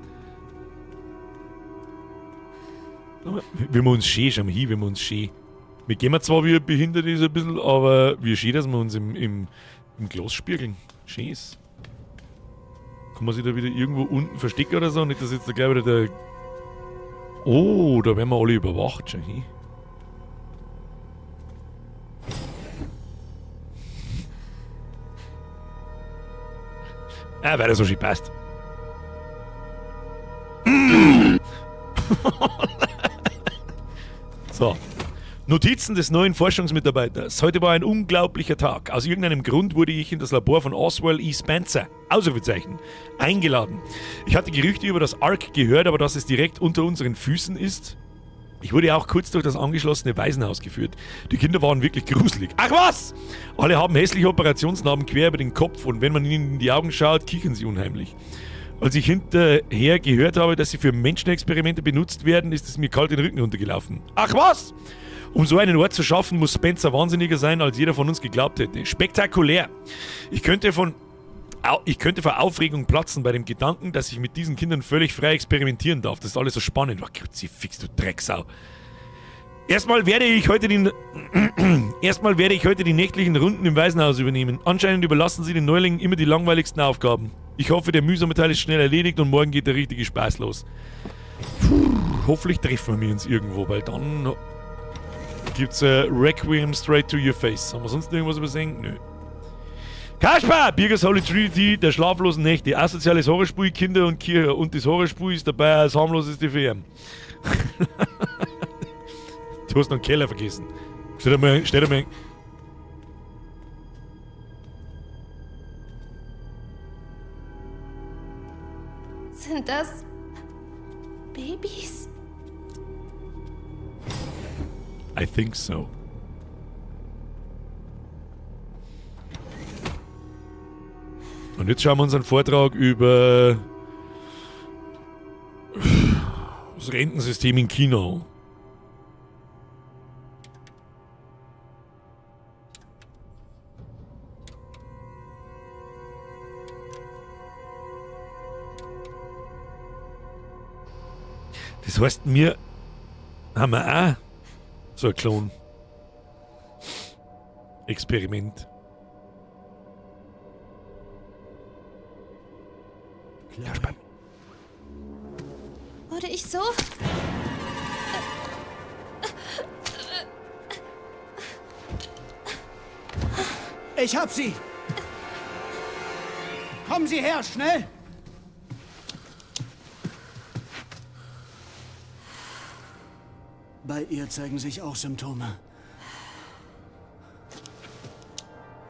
Wie wir uns schön, schauen wir hin, wie wir uns schön. Wir gehen zwar wie behindert ist ein bisschen, aber wie schön, dass wir uns im Glas spiegeln. Schön ist. Kann man sich da wieder irgendwo unten verstecken oder so? Nicht, dass jetzt da gleich wieder der... Oh, da werden wir alle überwacht. Schau hin. Ah, weil das so schön passt. So. Notizen des neuen Forschungsmitarbeiters. Heute war ein unglaublicher Tag. Aus irgendeinem Grund wurde ich in das Labor von Oswald E. Spencer, Ausrufezeichen, eingeladen. Ich hatte Gerüchte über das ARC gehört, aber dass es direkt unter unseren Füßen ist. Ich wurde auch kurz durch das angeschlossene Waisenhaus geführt. Die Kinder waren wirklich gruselig. Ach was! Alle haben hässliche Operationsnarben quer über den Kopf und wenn man ihnen in die Augen schaut, kichern sie unheimlich. Als ich hinterher gehört habe, dass sie für Menschenexperimente benutzt werden, ist es mir kalt den Rücken runtergelaufen. Ach was! Um so einen Ort zu schaffen, muss Spencer wahnsinniger sein, als jeder von uns geglaubt hätte. Spektakulär! Ich könnte vor Aufregung platzen bei dem Gedanken, dass ich mit diesen Kindern völlig frei experimentieren darf. Das ist alles so spannend. Oh, Kruzifix, du Drecksau. Erstmal werde ich heute die nächtlichen Runden im Waisenhaus übernehmen. Anscheinend überlassen sie den Neulingen immer die langweiligsten Aufgaben. Ich hoffe, der mühsame Teil ist schnell erledigt und morgen geht der richtige Spaß los. Puh, hoffentlich treffen wir uns irgendwo, weil dann gibt's Requiem straight to your face. Haben wir sonst irgendwas übersehen? Nö. Kaspar! Birgers Holy Trinity der schlaflosen Nächte. Asoziales Horrorspiel, Kinder und Kirche. Und das Horrorspiel ist dabei als harmloseste FM. Du hast noch einen Keller vergessen. Stell dir mal. Sind das Babys? I think so. Und jetzt schauen wir uns einen Vortrag über das Rentensystem in China an. Das heißt, wir haben auch so ein Klon-Experiment. Ja, spannend. Wurde ich so? Ich hab sie! Kommen Sie her, schnell! Bei ihr zeigen sich auch Symptome.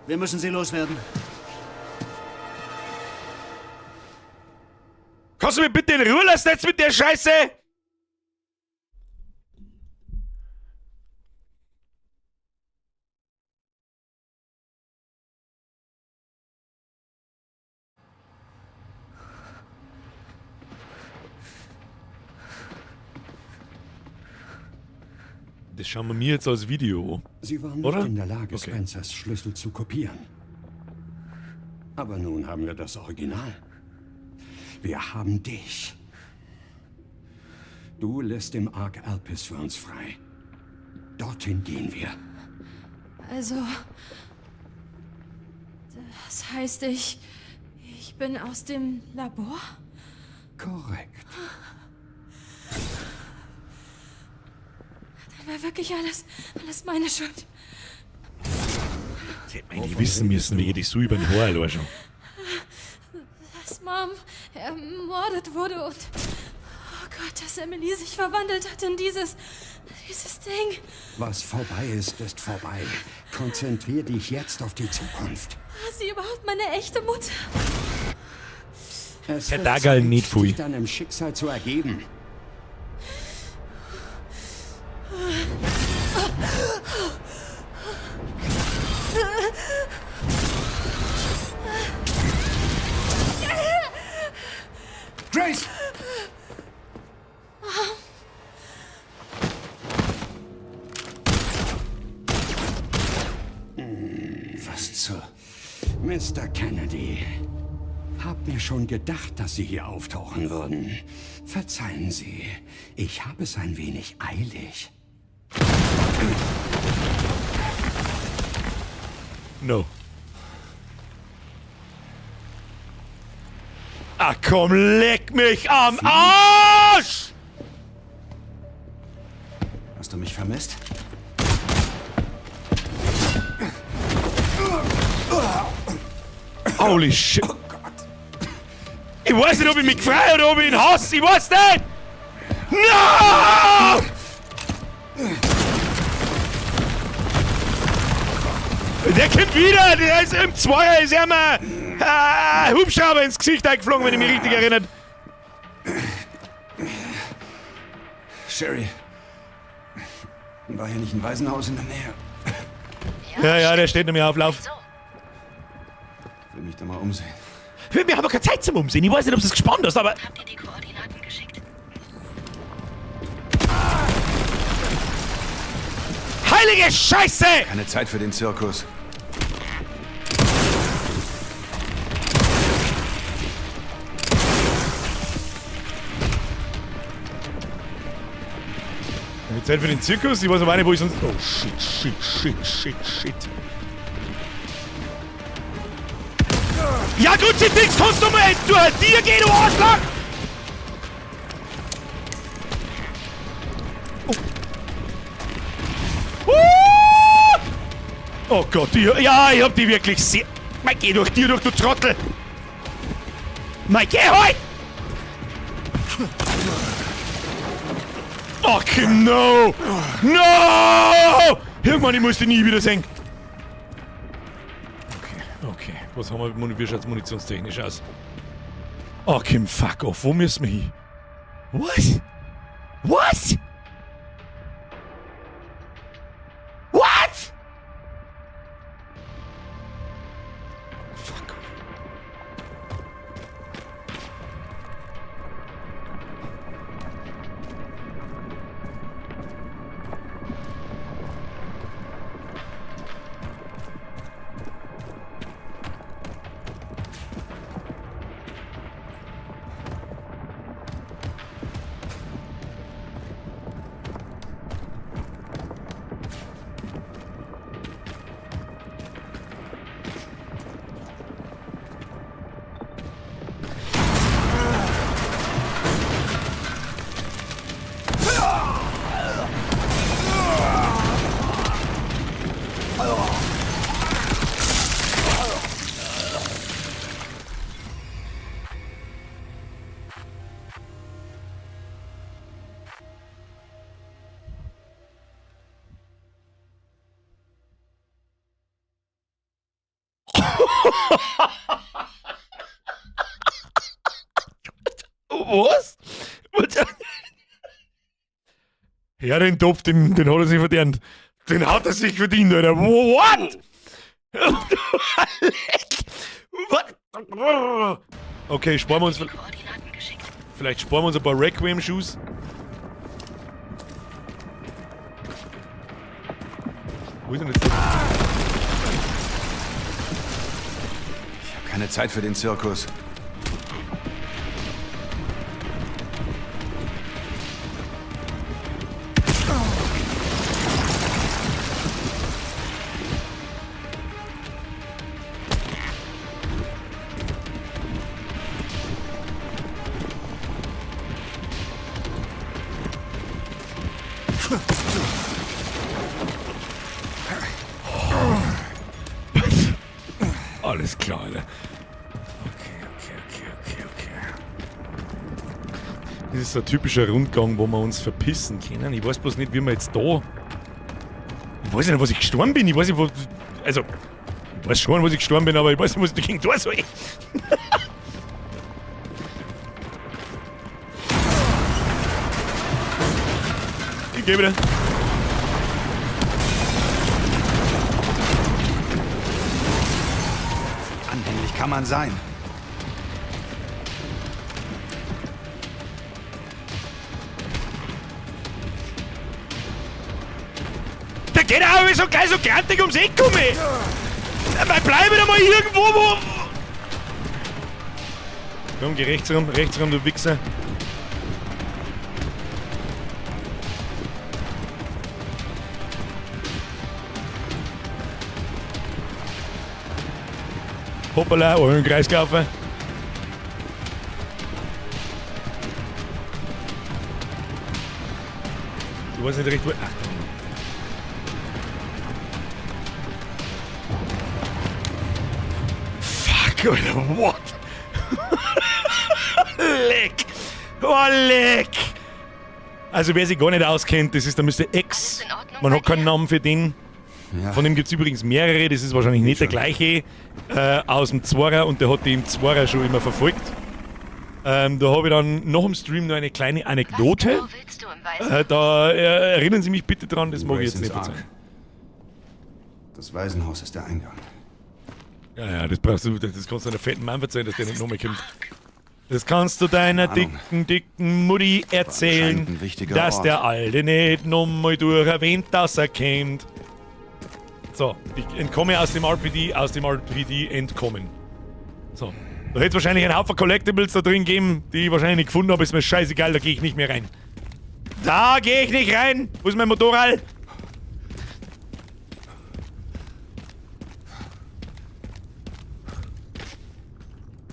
Wir müssen sie loswerden. Kannst du mir bitte in Ruhe lassen jetzt mit der Scheiße? Das schauen wir mir jetzt als Video an. Sie waren nicht Oder? in der Lage, Okay. Spencers Schlüssel zu kopieren. Aber nun haben wir das Original. Wir haben dich. Du lässt im Ark Alpis für uns frei. Dorthin gehen wir. Also, das heißt, ich bin aus dem Labor? Korrekt. Dann war wirklich alles meine Schuld. Das hätte man eigentlich wissen müssen, wie ich das so über den Haar allein schon. Dass Mom ermordet wurde und... Oh Gott, dass Emily sich verwandelt hat in dieses Ding. Was vorbei ist, ist vorbei. Konzentrier dich jetzt auf die Zukunft. War sie überhaupt meine echte Mutter? Es Herr wird Dagal, Zeit, nicht pfui. dich deinem Schicksal zu ergeben. Grace! Was zur... Mr. Kennedy, hab mir schon gedacht, dass Sie hier auftauchen würden. Verzeihen Sie, ich habe es ein wenig eilig. No. Ach komm, leck mich am Arsch! Hast du mich vermisst? Holy shit. Oh Gott. Ich weiß nicht, ob ich mich freue oder ob ich ihn hasse. Ich weiß nicht! No! Der kommt wieder! Der ist im Zweier, ist er mal Hubschrauber ins Gesicht eingeflogen, wenn ich mich richtig erinnere. Sherry. War hier nicht ein Waisenhaus in der Nähe? Ja, ja, der steht nämlich auf Lauf. So, Will mich da mal umsehen. Wir haben keine Zeit zum Umsehen. Ich weiß nicht, ob du es gespannt hast, aber. Habt ihr die Koordinaten geschickt? Heilige Scheiße! Keine Zeit für den Zirkus. Keine Zeit für den Zirkus? Ich weiß aber auch nicht, wo ich sonst. Oh shit, shit, shit, shit, shit. Ja gut, sie nix, kannst du mal durch dir gehen, du Arschloch! Oh. Uh! Oh Gott, die, ja, ich hab die wirklich sehr. Mein, geh durch dir durch, du Trottel! Mein, geh halt! Fucking no! No! Irgendwann, ich muss die nie wiedersehen. Okay, okay. Was haben wir, wie schaut's munitionstechnisch aus? Okay, fuck off. Wo müssen wir hin? What? What? What? Fuck off. Was? Ja, den Topf, den hat er sich verdient. Den hat er sich verdient, Alter. What? What? Okay, sparen wir uns. Koordinaten geschickt. Vielleicht sparen wir uns ein paar Requiem-Shoes. Wo ist denn jetzt der? Ich habe keine Zeit für den Zirkus. Alles klar, Alter. Okay. Das ist so ein typischer Rundgang, wo wir uns verpissen können. Ich weiß bloß nicht, wie wir jetzt da. Ich weiß nicht, was ich gestorben bin. Ich weiß nicht, wo. Also, ich weiß schon, was ich gestorben bin, aber ich weiß nicht, was ich dagegen tun soll. Ich geh wieder. Anhänglich kann man sein. Der geht auch so gleich so grantig ums Eck um mich. Aber bleib doch mal irgendwo, wo. Komm, geh rechts rum, du Wichser. Hoppala, oh, im Kreis gelaufen. Ich weiß nicht recht, wo. Ach, Fuck, Alter, what? Leck! Oh, leck! Also, wer sich gar nicht auskennt, das ist der Mr. X. Alles in Ordnung Man bei hat keinen dir? Namen für den. Ja. Von dem gibt es übrigens mehrere, das ist wahrscheinlich nicht der gleiche aus dem Zwarer und der hat die im Zwarer schon immer verfolgt. Da habe ich dann nach dem Stream noch eine kleine Anekdote. Was genau willst du im Waisenhaus? Da erinnern Sie mich bitte dran, das mag ich jetzt Graysons nicht Ark. verzeihen. Das Waisenhaus ist der Eingang. Ja, ja, das brauchst du, das kannst du einer fetten Mann erzählen, dass der nicht nochmal kommt. Das kannst du deiner dicken, dicken Mutti erzählen, dass Ort. der Alte nicht nochmal durch erwähnt, dass er kommt. So, ich entkomme aus dem RPD, aus dem RPD entkommen. So. Da hätte es wahrscheinlich einen Haufen Collectibles da drin gegeben, die ich wahrscheinlich nicht gefunden habe, ist mir scheißegal, da gehe ich nicht mehr rein. Da gehe ich nicht rein! Wo ist mein Motorrad?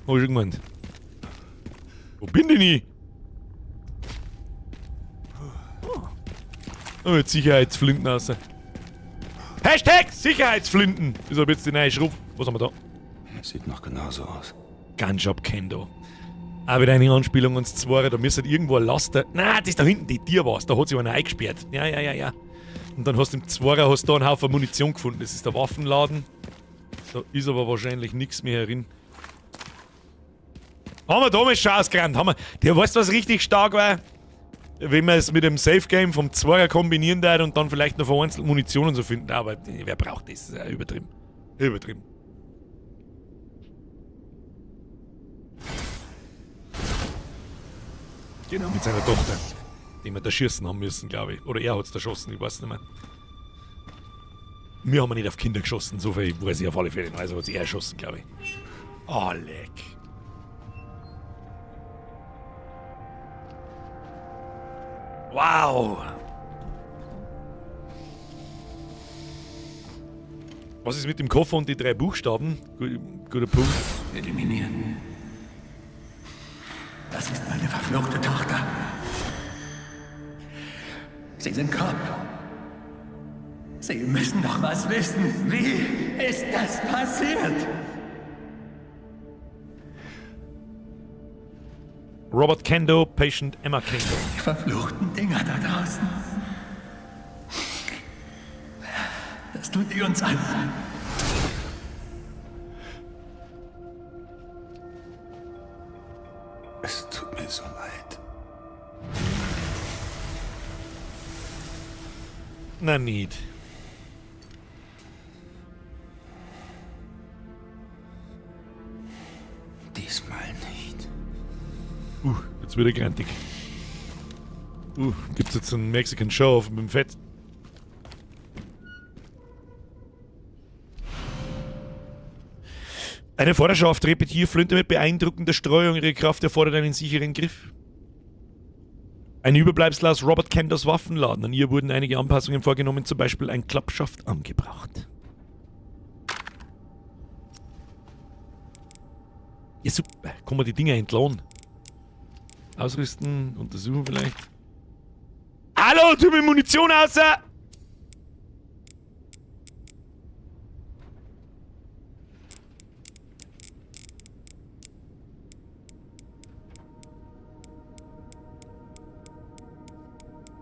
Hab ich schon gemeint. Wo bin denn ich? Oh, jetzt Sicherheitsflinten raus. Hashtag Sicherheitsflinten! Ist aber jetzt die neue Schruf. Was haben wir da? Sieht noch genauso aus. Gunshop Kendo. Auch wieder eine Anspielung ans Zweier, da müsste irgendwo ein Laster. Nein, das da hinten, die Tier war's. Da hat sich einer eingesperrt. Ja, ja, ja, ja. Und dann hast du im Zweier hast du da einen Haufen Munition gefunden. Das ist der Waffenladen. Da ist aber wahrscheinlich nichts mehr herin. Haben wir damals schon ausgerannt. Haben wir. Der weißt du, was richtig stark war? Wenn man es mit dem Safe Game vom Zweier kombinieren darf und dann vielleicht noch vereinzelt Munition und so finden. Aber wer braucht das? Das ist ja übertrieben. Übertrieben. Genau, mit seiner Tochter. Die wir da schießen haben müssen, glaube ich. Oder er hat's da erschossen, ich weiß nicht mehr. Wir haben nicht auf Kinder geschossen, so viel weiß ich auf alle Fälle. Also hat sie er erschossen, glaube ich. Oh, leck. Wow. Was ist mit dem Koffer und die 3 Buchstaben? Guter Punkt. Eliminieren. Das ist meine verfluchte Tochter. Sie sind Cop. Sie müssen doch was wissen. Wie ist das passiert? Robert Kendo, Patient Emma Kendo. Die verfluchten Dinger da draußen. Das tun die uns an. Es tut mir so leid. Na nicht. Diesmal nicht. Jetzt wird er grantig. Gibt's jetzt einen Mexican Show-Off mit dem Fett? Eine Vorderschaft Repetierflinte mit beeindruckender Streuung. Ihre Kraft erfordert einen sicheren Griff. Ein Überbleibsel aus Robert Kendos Waffenladen. An ihr wurden einige Anpassungen vorgenommen, zum Beispiel ein Klappschaft angebracht. Ja, super. Kann man die Dinger entladen? Ausrüsten, untersuchen vielleicht. Hallo, tu mir Munition raus!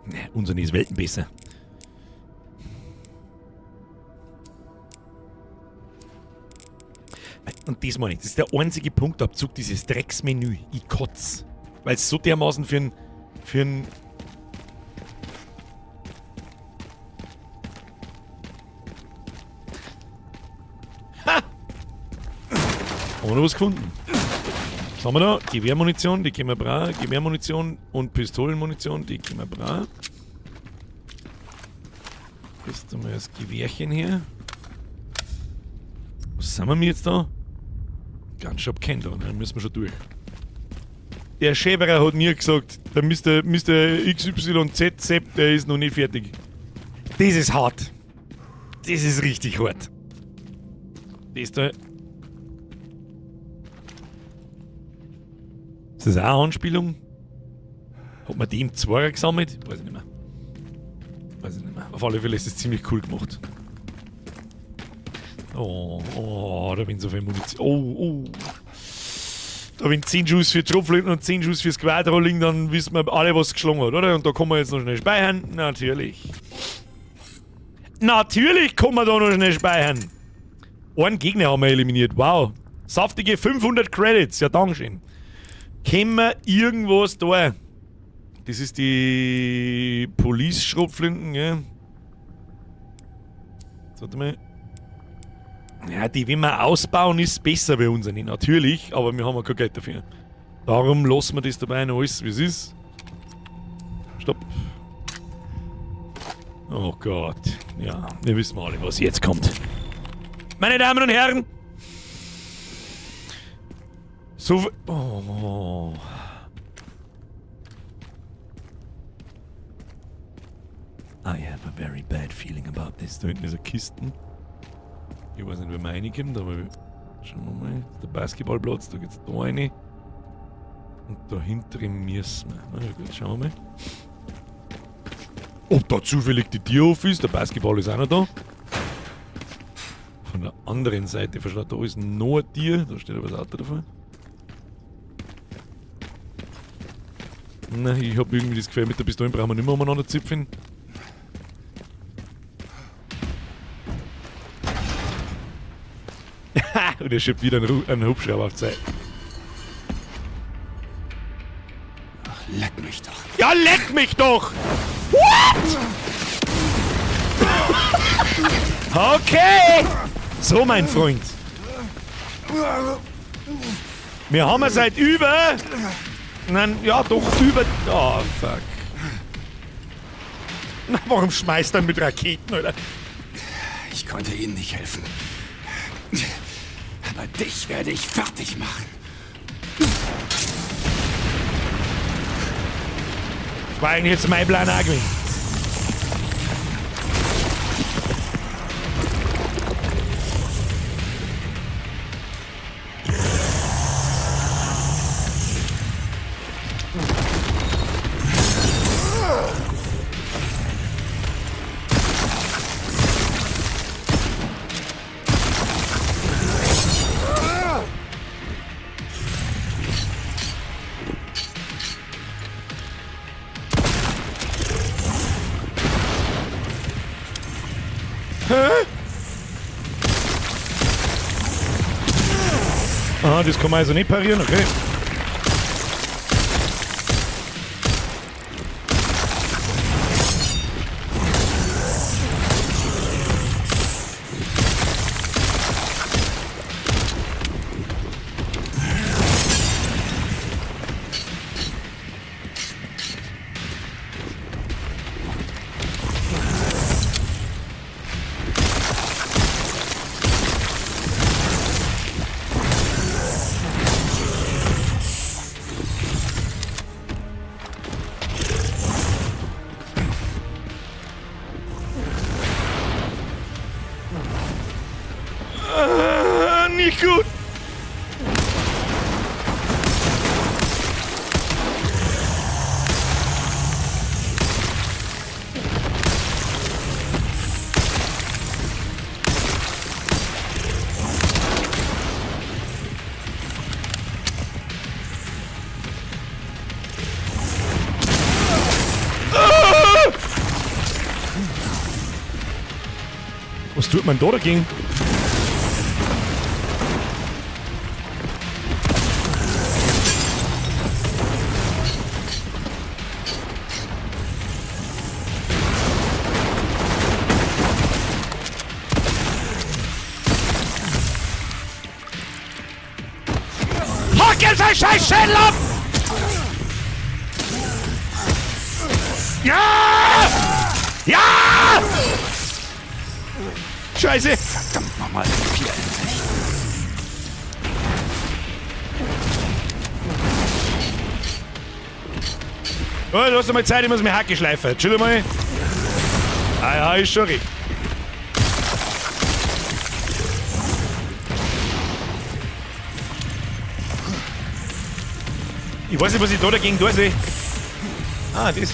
Ne, unsere ist Welten besser. Und diesmal nicht. Das ist der einzige Punktabzug, dieses Drecksmenü. Ich kotz. Weil's so dermaßen für n Ha! Haben wir noch was gefunden? Was haben wir da? Gewehrmunition, die können wir brauchen. Gewehrmunition und Pistolenmunition, die können wir brauchen. Jetzt haben wir das Gewehrchen hier. Was sind wir jetzt da? Gunshop Kendo, ne? Da müssen wir schon durch. Der Schäberer hat mir gesagt, der Mister XYZ Sepp, der ist noch nicht fertig. Das ist hart. Das ist richtig hart. Das da. Ist das auch eine Anspielung? Hat man die im Zweier gesammelt? Weiß ich nicht mehr. Weiß ich nicht mehr. Auf alle Fälle ist es ziemlich cool gemacht. Oh, oh, da bin so viel Munition. Oh, oh. Da wenn 10 Schuss für Schrotflinten und 10 Schuss fürs Quadro liegen, dann wissen wir alle, was geschlagen hat, oder? Und da kann man jetzt noch schnell speichern. Natürlich. Natürlich kann man da noch schnell speichern. Einen Gegner haben wir eliminiert. Wow. Saftige 500 Credits. Ja, dankeschön. Können wir irgendwas da? Das ist die Police-Schrotflinten, gell? Jetzt warte mal. Ja, die, wenn wir ausbauen, ist besser bei uns nicht. Natürlich, aber wir haben ja kein Geld dafür. Darum lassen wir das dabei noch alles, wie es ist. Stopp. Oh Gott. Ja, wir wissen alle, was jetzt kommt. Meine Damen und Herren! So. Oh. I have a very bad feeling about this. Da hinten ist eine Kisten. Ich weiß nicht, wie man reinkommt, aber schauen wir mal. Das ist der Basketballplatz, da geht's da rein. Und dahinter müssen wir. Na ja, gut, schauen wir mal. Ob da zufällig die Tür auf ist, der Basketball ist auch noch da. Von der anderen Seite verschlossen, da ist noch ein Tier, da steht aber das Auto davor. Na, ich hab irgendwie das Gefühl, mit der Pistole brauchen wir nicht mehr umeinander zipfen. Und er schiebt wieder einen Hubschrauber auf die Seite. Ach, leck mich doch. Ja, leck mich doch! What? Okay! So, mein Freund. Wir haben ja seit über... Nein, ja, doch über... Oh, fuck. Na, warum schmeißt er mit Raketen, oder? Ich konnte Ihnen nicht helfen. Aber dich werde ich fertig machen. Das war eigentlich jetzt mein Plan auch gewesen. Aha, das kann man also nicht parieren, okay. Nicht gut. Was tut man da dagegen? Hack ihm sein scheiß Schädel ab! Ja! Ja! Scheiße! Verdammt nochmal, vier endlich. Oh, lass mal Zeit, ich muss mir Hacke schleifen. Chill mal. Ah ja, ist schon recht. Ich weiß nicht, was ich da dagegen tue. Sehe. Ah, das.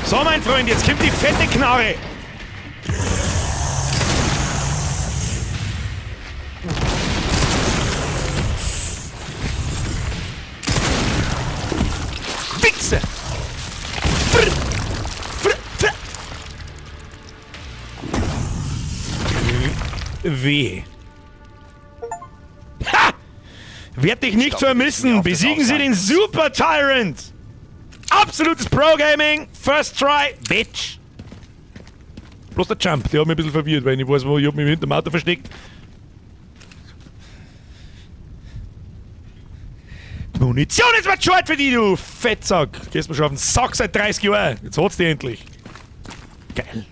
So, mein Freund, jetzt kommt die fette Knarre. Wichser! Fr, fr, fr. W. Ha! Werd dich nicht vermissen. Besiegen Sie den Super Tyrant. Absolutes Pro-Gaming. First try, bitch. Bloß der Jump, der hat mich ein bisschen verwirrt, weil ich nicht weiß, wo ich hab mich hinter dem Auto versteckt. Die Munition ist was short für dich, du Fettsack. Gehst mir schon auf den Sack seit 30 Jahren. Jetzt hat's dich endlich. Geil.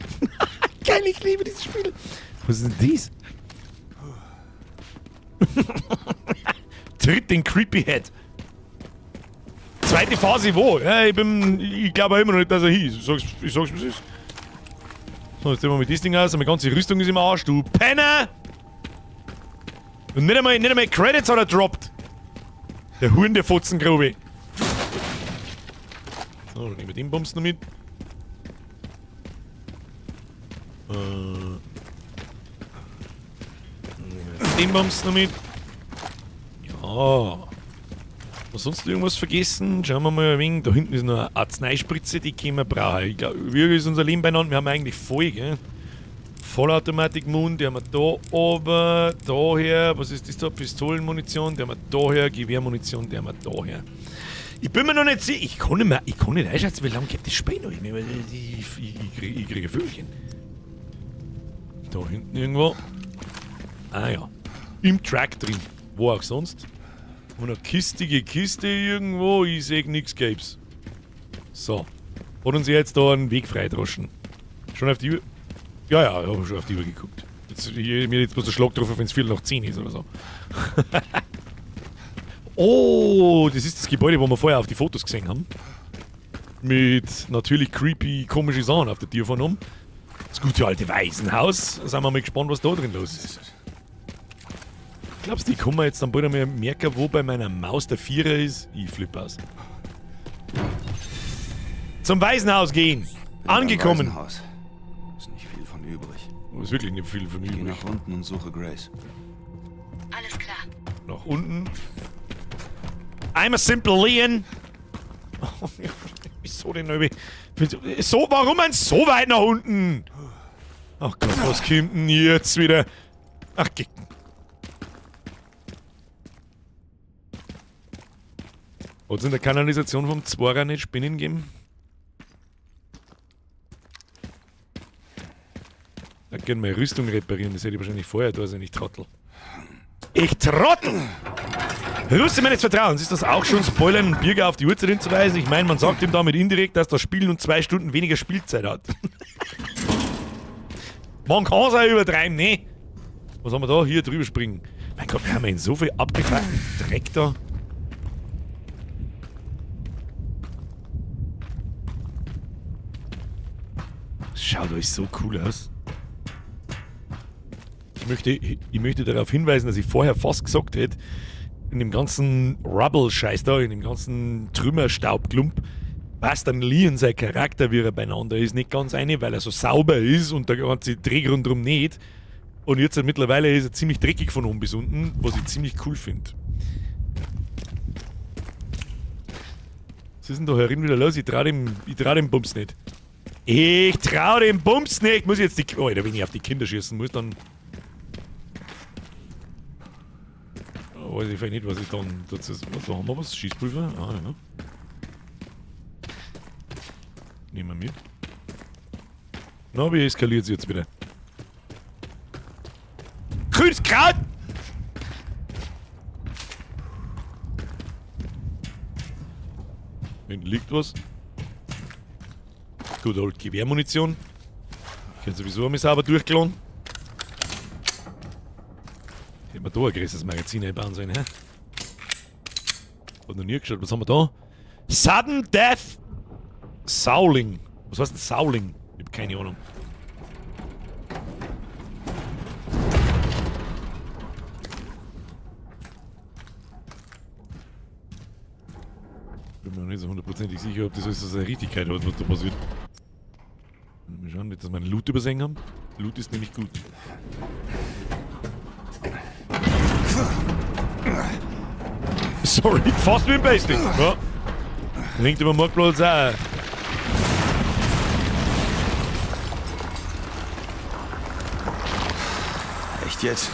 Geil, ich liebe dieses Spiel. Was ist denn dies? Tritt den Creepy Head. Zweite Phase wo? Ja, ich glaube immer noch nicht, dass er hieß. Ich sag's, wie es ist. So, jetzt nehmen wir mit diesem Ding aus. Meine ganze Rüstung ist im Arsch, du Penner! Und nicht einmal Credits hat er droppt. Der Huhn der Fotzengrube. So, dann nehmen wir den Bums noch mit. Nehmen wir den Bums noch mit. Ja. Was sonst irgendwas vergessen? Schauen wir mal ein wenig. Da hinten ist noch eine Arzneispritze, die können wir brauchen. Ich glaub, wie ist unser Leben beieinander? Wir haben eigentlich voll, gell? Vollautomatik Moon, die haben wir da oben, daher, was ist das da? Pistolenmunition, die haben wir daher, Gewehrmunition, die haben wir daher. Ich bin mir noch nicht sicher, ich kann nicht mehr, ich kann nicht einschätzen, wie lange geht das Spiel noch? Ich kriege Vögelchen. Da hinten irgendwo. Ah ja, im Truck drin, wo auch sonst. Und eine kistige Kiste irgendwo, ich seh nix Gelbs. So, hat uns jetzt da einen Weg freidroschen. Schon auf die Uhr. Ja, ja, ich hab schon auf die Uhr geguckt. Jetzt, ich, mir jetzt bloß der Schlag drauf, wenn's 10:15 ist oder so. Oh, das ist das Gebäude, wo wir vorher auf die Fotos gesehen haben. Mit natürlich creepy, komischen Sachen auf der Tür von oben. Das gute alte Waisenhaus. Da sind wir mal gespannt, was da drin los ist. Glaubst du, ich kann mir jetzt dann bald einmal merken, wo bei meiner Maus der Vierer ist? Ich flippe aus. Zum Waisenhaus gehen. Bin beim Angekommen. Waisenhaus. Ist nicht viel von übrig. Oh, ist wirklich nicht viel von Ich geh übrig. nach unten und suche Grace. Alles klar. Nach unten. I'm a simple Leon. Oh, wieso denn, Alter? So, warum ein so weit nach unten? Ach Gott, was kommt denn jetzt wieder? Ach, geh. Hat's in der Kanalisation vom Zwarer nicht Spinnen gegeben? Da können wir meine Rüstung reparieren, das hätte ich wahrscheinlich vorher da sein, ich Trottel. Ich Trottel! Rüste meines Vertrauens, ist das auch schon Spoilern und Birger auf die Uhrzeit hinzuweisen? Ich meine, man sagt ihm damit indirekt, dass das Spiel nun 2 Stunden weniger Spielzeit hat. Man kann's auch übertreiben, ne? Was haben wir da? Hier drüber springen. Mein Gott, wir haben ja in so viel abgefuckten Dreck da. Das schaut euch so cool aus. Ich möchte darauf hinweisen, dass ich vorher fast gesagt hätte, in dem ganzen Rubble-Scheiß da, in dem ganzen Trümmerstaubklump, passt dann Leon sein Charakter, wie er beieinander ist, nicht ganz eine, weil er so sauber ist und der ganze Dreck rundherum nicht. Und jetzt halt mittlerweile ist er ziemlich dreckig von oben bis unten, was ich ziemlich cool find. Was ist denn da herin wieder los? Ich trau dem Bums nicht. Ich trau dem Bums nicht! Muss ich jetzt die. Oh, Alter, wenn ich auf die Kinder schießen muss, dann. Oh, weiß ich vielleicht nicht, was ich dann dazu. Da haben wir was? Schießpulver? Ah, ja. Nehmen wir mit. Na, wie eskaliert's jetzt wieder? Grünes Kraut! Hinten liegt was. Gut, old Gewehrmunition. Ich kann sowieso einmal sauber durchklauen. Hätten wir da ein größeres Magazin einbauen sollen, hä? Hat noch nie geschaut. Was haben wir da? Sudden Death Souling. Was heißt denn Souling? Ich hab keine Ahnung. Bin mir noch nicht so hundertprozentig sicher, ob das alles so seine Richtigkeit hat, was da passiert. Mal schauen, nicht, dass wir einen Loot übersehen haben. Loot ist nämlich gut. Sorry, fast wie im Basting. Ja. Hängt über dem Marktplatz auch. Nicht jetzt.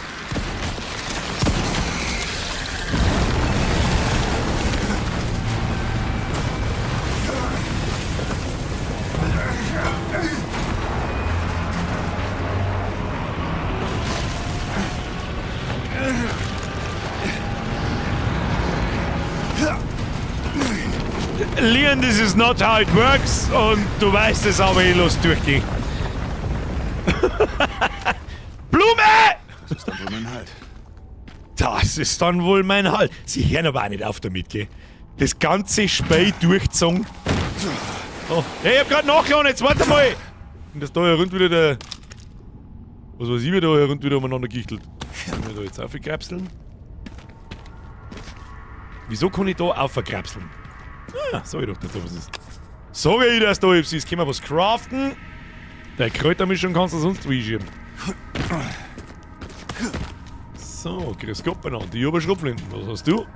Leon, this is not how it works. Und du weißt es, aber ich lass durchgehen. Blume! Das ist dann wohl mein Halt. Das ist dann wohl mein Halt. Sie hören aber auch nicht auf damit, gell? Das ganze Spiel durchgezogen. Oh. Hey, ich hab grad nachgeladen, jetzt warte mal! Und das da herunter wieder der. Was weiß ich, wie da herunter wieder umeinander gichtelt. Können wir da jetzt aufkrapseln? Wieso kann ich da aufkrapseln? Ah, sag ich doch, dass da was ist. Sag ich, dass da etwas ist. Können wir was craften? Der Kräutermischung kannst du sonst wo einschieben. So, grüß Gott benannt. Ich hab eine Schrotflinten. Was hast du?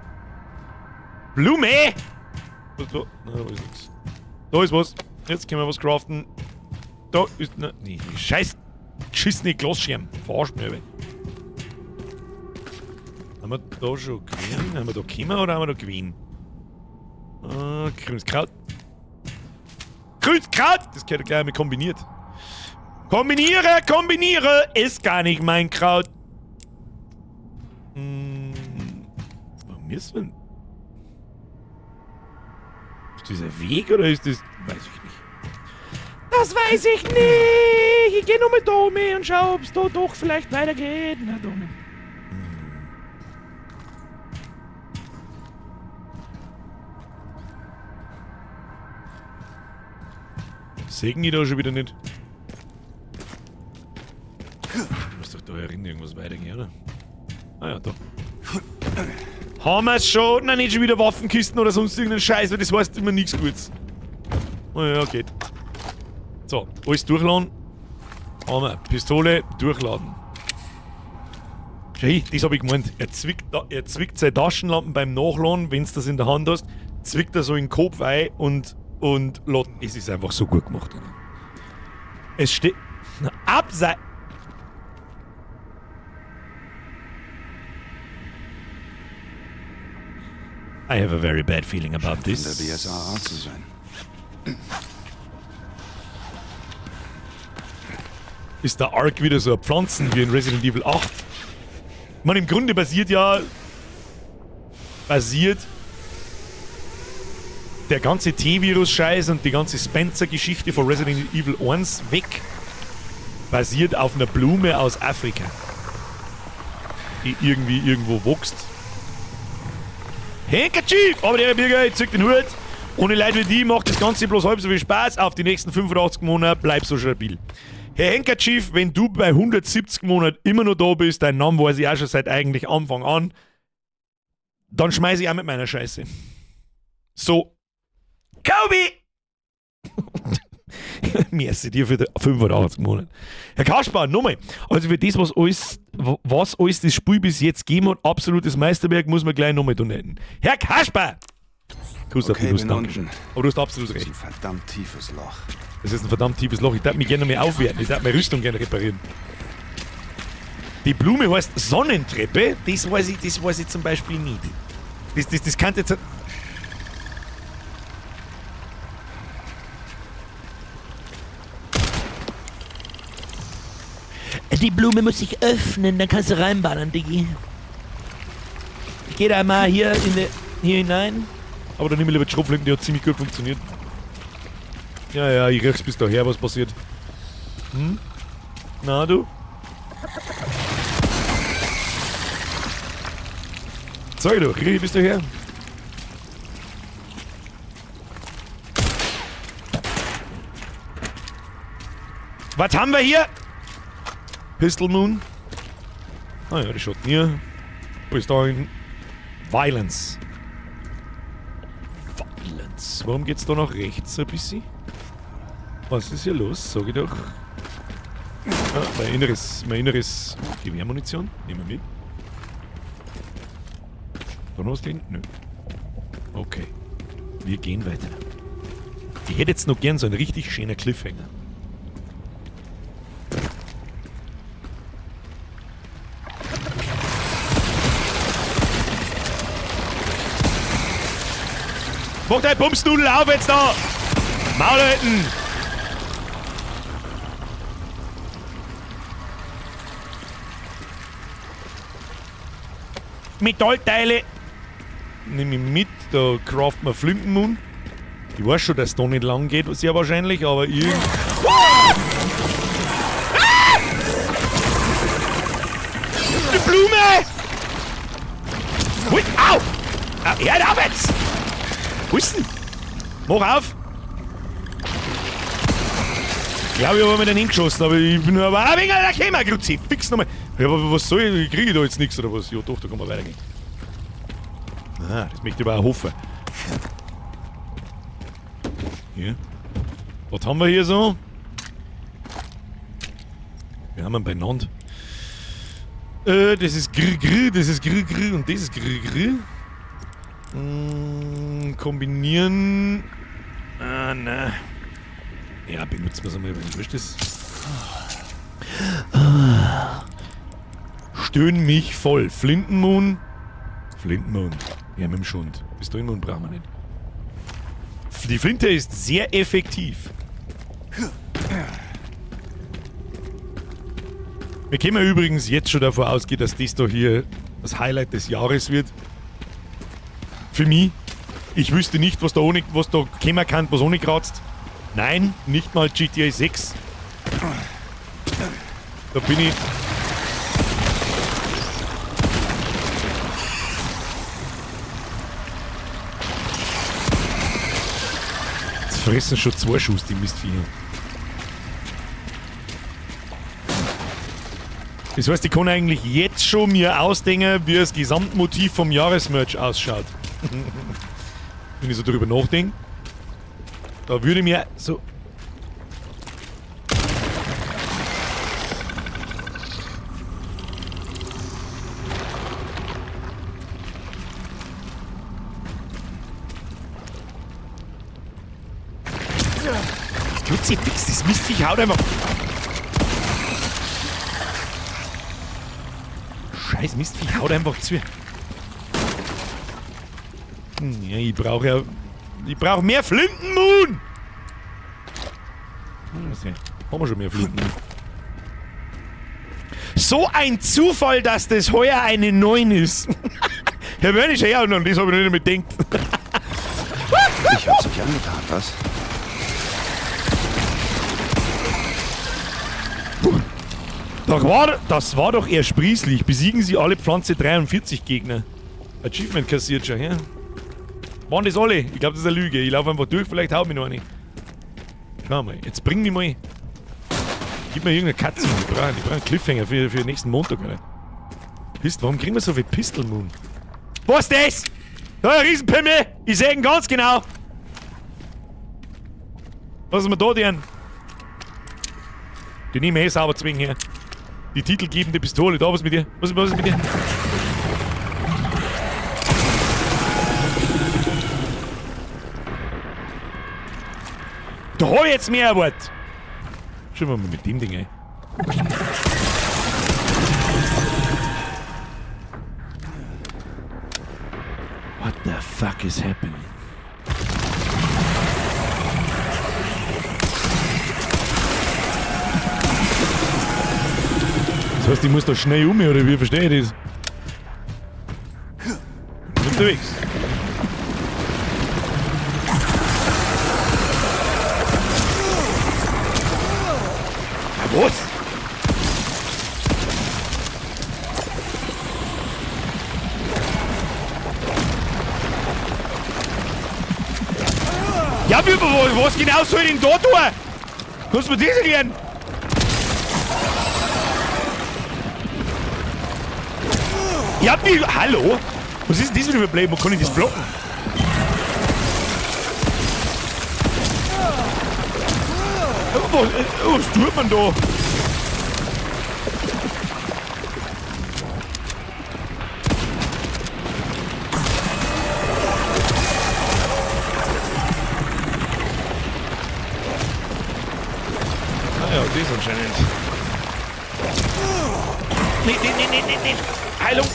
Blume! Was da? Nein, da ist nichts. Da ist was. Jetzt können wir was craften. Da ist. Ne, nee, scheiß geschissene Glasscherben. Verarsch mich, aber. Haben wir da schon gewesen? Haben wir da gekommen oder haben wir da gewesen? Grünes Kraut. Grünes Kraut! Das gehört gleich mit kombiniert. Kombiniere, kombiniere! Ist gar nicht mein Kraut. Hm, warum ist denn? Ist das ein Weg oder ist das. Weiß ich nicht. Das weiß ich nicht! Ich geh nur mit Domi und schau, ob's da doch vielleicht weitergeht. Na, Domi. Segen ich da schon wieder nicht. Muss doch da herin irgendwas weitergehen, oder? Ah ja, da. Haben wir's schon? Nein, nicht schon wieder Waffenkisten oder sonst irgendeinen Scheiß, weil das heißt immer nichts Gutes. Oh ja, geht. So, alles durchladen. Haben wir. Pistole durchladen. Schau, das hab ich gemeint. Er zwickt seine Taschenlampen beim Nachladen, wenn du das in der Hand hast, zwickt er so in den Kopf ein und lädt. Es ist einfach so gut gemacht, oder? Es steht. Abseits. I have a very bad feeling about this. Von der BSAA zu sein. Ist der Ark wieder so ein Pflanzen wie in Resident Evil 8? Ich meine, im Grunde basiert ja. Basiert der ganze T-Virus-Scheiß und die ganze Spencer-Geschichte von Resident Evil 1 weg. Basiert auf einer Blume aus Afrika. Die irgendwie irgendwo wächst. Handkerchief! Aber der Bürger, ich zieh den Hut. Ohne Leute wie die macht das Ganze bloß halb so viel Spaß. Auf die nächsten 85 Monate bleib so stabil. Herr Handkerchief, wenn du bei 170 Monaten immer noch da bist, dein Name weiß ich auch schon seit eigentlich Anfang an, dann schmeiß ich auch mit meiner Scheiße. So. Kobe! Merci dir für die 85 Monate. Herr Kaspar, nochmal. Also für das, was alles das Spiel bis jetzt gegeben hat, absolutes Meisterwerk, muss man gleich nochmal donaten. Herr Kaspar! Kuss auf die Okay, Nuss, bin Dankeschön. unten. Aber du hast absolut Das ist recht. ein verdammt tiefes Loch. Das ist ein verdammt tiefes Loch. Ich darf mich gerne noch mehr aufwerten. Ich darf meine Rüstung gerne reparieren. Die Blume heißt Sonnentreppe. Das weiß ich zum Beispiel nicht. Das kann jetzt... Die Blume muss sich öffnen, dann kannst du reinballern, Diggi. Ich geh da mal hier, hier hinein. Aber dann nehme ich lieber die Schrotflinten, die hat ziemlich gut funktioniert. Ja, ja, ich riech's bis daher, was passiert. Hm? Na, du? Sag ich doch, riech ich bis daher. Was haben wir hier? Pistol Moon. Ah ja, die Schotten hier. Bis dahin. Violence. Violence. Warum geht's da nach rechts ein bisschen? Was ist hier los? Sag ich doch. Ah, mein inneres Gewehrmunition. Nehmen wir mit. Da noch was drin? Nö. Okay. Wir gehen weiter. Ich hätte jetzt noch gern so einen richtig schönen Cliffhanger. Mach dein Bumsnudel auf jetzt da! Maul halten! Metallteile! Nehme ich mit, da craften wir Flintenmund. Ich weiß schon, dass es da nicht lang geht, sehr wahrscheinlich, aber irgend. Ah! Ah! Die Blume! Hui, au! Au, hör auf jetzt! Wo ist denn? Mach auf! Ich glaube, ich habe mir den hingeschossen, aber ich bin nur aber ein wenig da gekommen, Kruzifix nochmal. Ja, aber was soll ich? Kriege ich da jetzt nichts oder was? Ja, doch, da kann man weitergehen. Ah, das möchte ich aber auch hoffen. Hier. Was haben wir hier so? Wir haben ihn beieinander. Das ist Gr Gr, das ist Gr Gr und das ist Gr Gr. Kombinieren. Ah, na. Ja, benutzen wir es einmal, wenn wurscht ist. Ah. Stöhn mich voll. Flintenmoon. Flintenmoon. Ja, mit dem Schund. Pistolenmoon brauchen wir nicht. Die Flinte ist sehr effektiv. Wir können übrigens jetzt schon davon ausgehen, dass das da hier das Highlight des Jahres wird. Für mich. Ich wüsste nicht, was da ohne, was da kommen kann, was ohne kratzt. Nein, nicht mal GTA 6. Da bin ich. Jetzt fressen schon 2 Schuss, die Mistviecher. Das heißt, ich kann eigentlich jetzt schon mir ausdenken, wie das Gesamtmotiv vom Jahresmerch ausschaut. Wenn ich so drüber nachdenke. Da würde mir so... Das Kruzifix, das Mistviech haut einfach... Scheiß Mistviech haut einfach zu. Ja, ich brauche ja... Ich brauche mehr Flintenmoon! Haben wir schon mehr Flintenmoon. So ein Zufall, dass das heuer eine 9 ist. Herr Wörnisch, ja, und das habe ich noch nicht mehr gedacht. Ich hab's euch angetan, was? Das war doch ersprießlich. Besiegen Sie alle Pflanze 43 Gegner. Achievement kassiert schon, ja? Waren das alle? Ich glaub, das ist eine Lüge. Ich laufe einfach durch, vielleicht haut mich noch eine. Schau mal, jetzt bring mich mal. Gib mir irgendeine Katze. Ich brauch einen Cliffhanger für den nächsten Montag, Alter. Pist, warum kriegen wir so viel Pistol Moon? Was ist das? Da ein Riesenpimmel! Ich seh ihn ganz genau! Was ist mir da denn? Die nehmen wir eh sauber zwingen hier. Die titelgebende Pistole, da, was mit dir? Was ist mit dir? Da hab ich jetzt mehr erwartet. Schauen wir mal mit dem Ding, ey. What the fuck is happening? Das heißt, ich muss da schnell um, oder wie verstehe ich das? Bin unterwegs. Ja, was? Ja, was genau soll ich denn da tun? Kannst du mir das erklären? Ja, wie, hallo? Was ist denn das wieder für ein Play? Wo kann ich das blocken? Was tut man da? Ah ja, das anscheinend. Nee, nee, nee, nee, nee, nee. Heilung!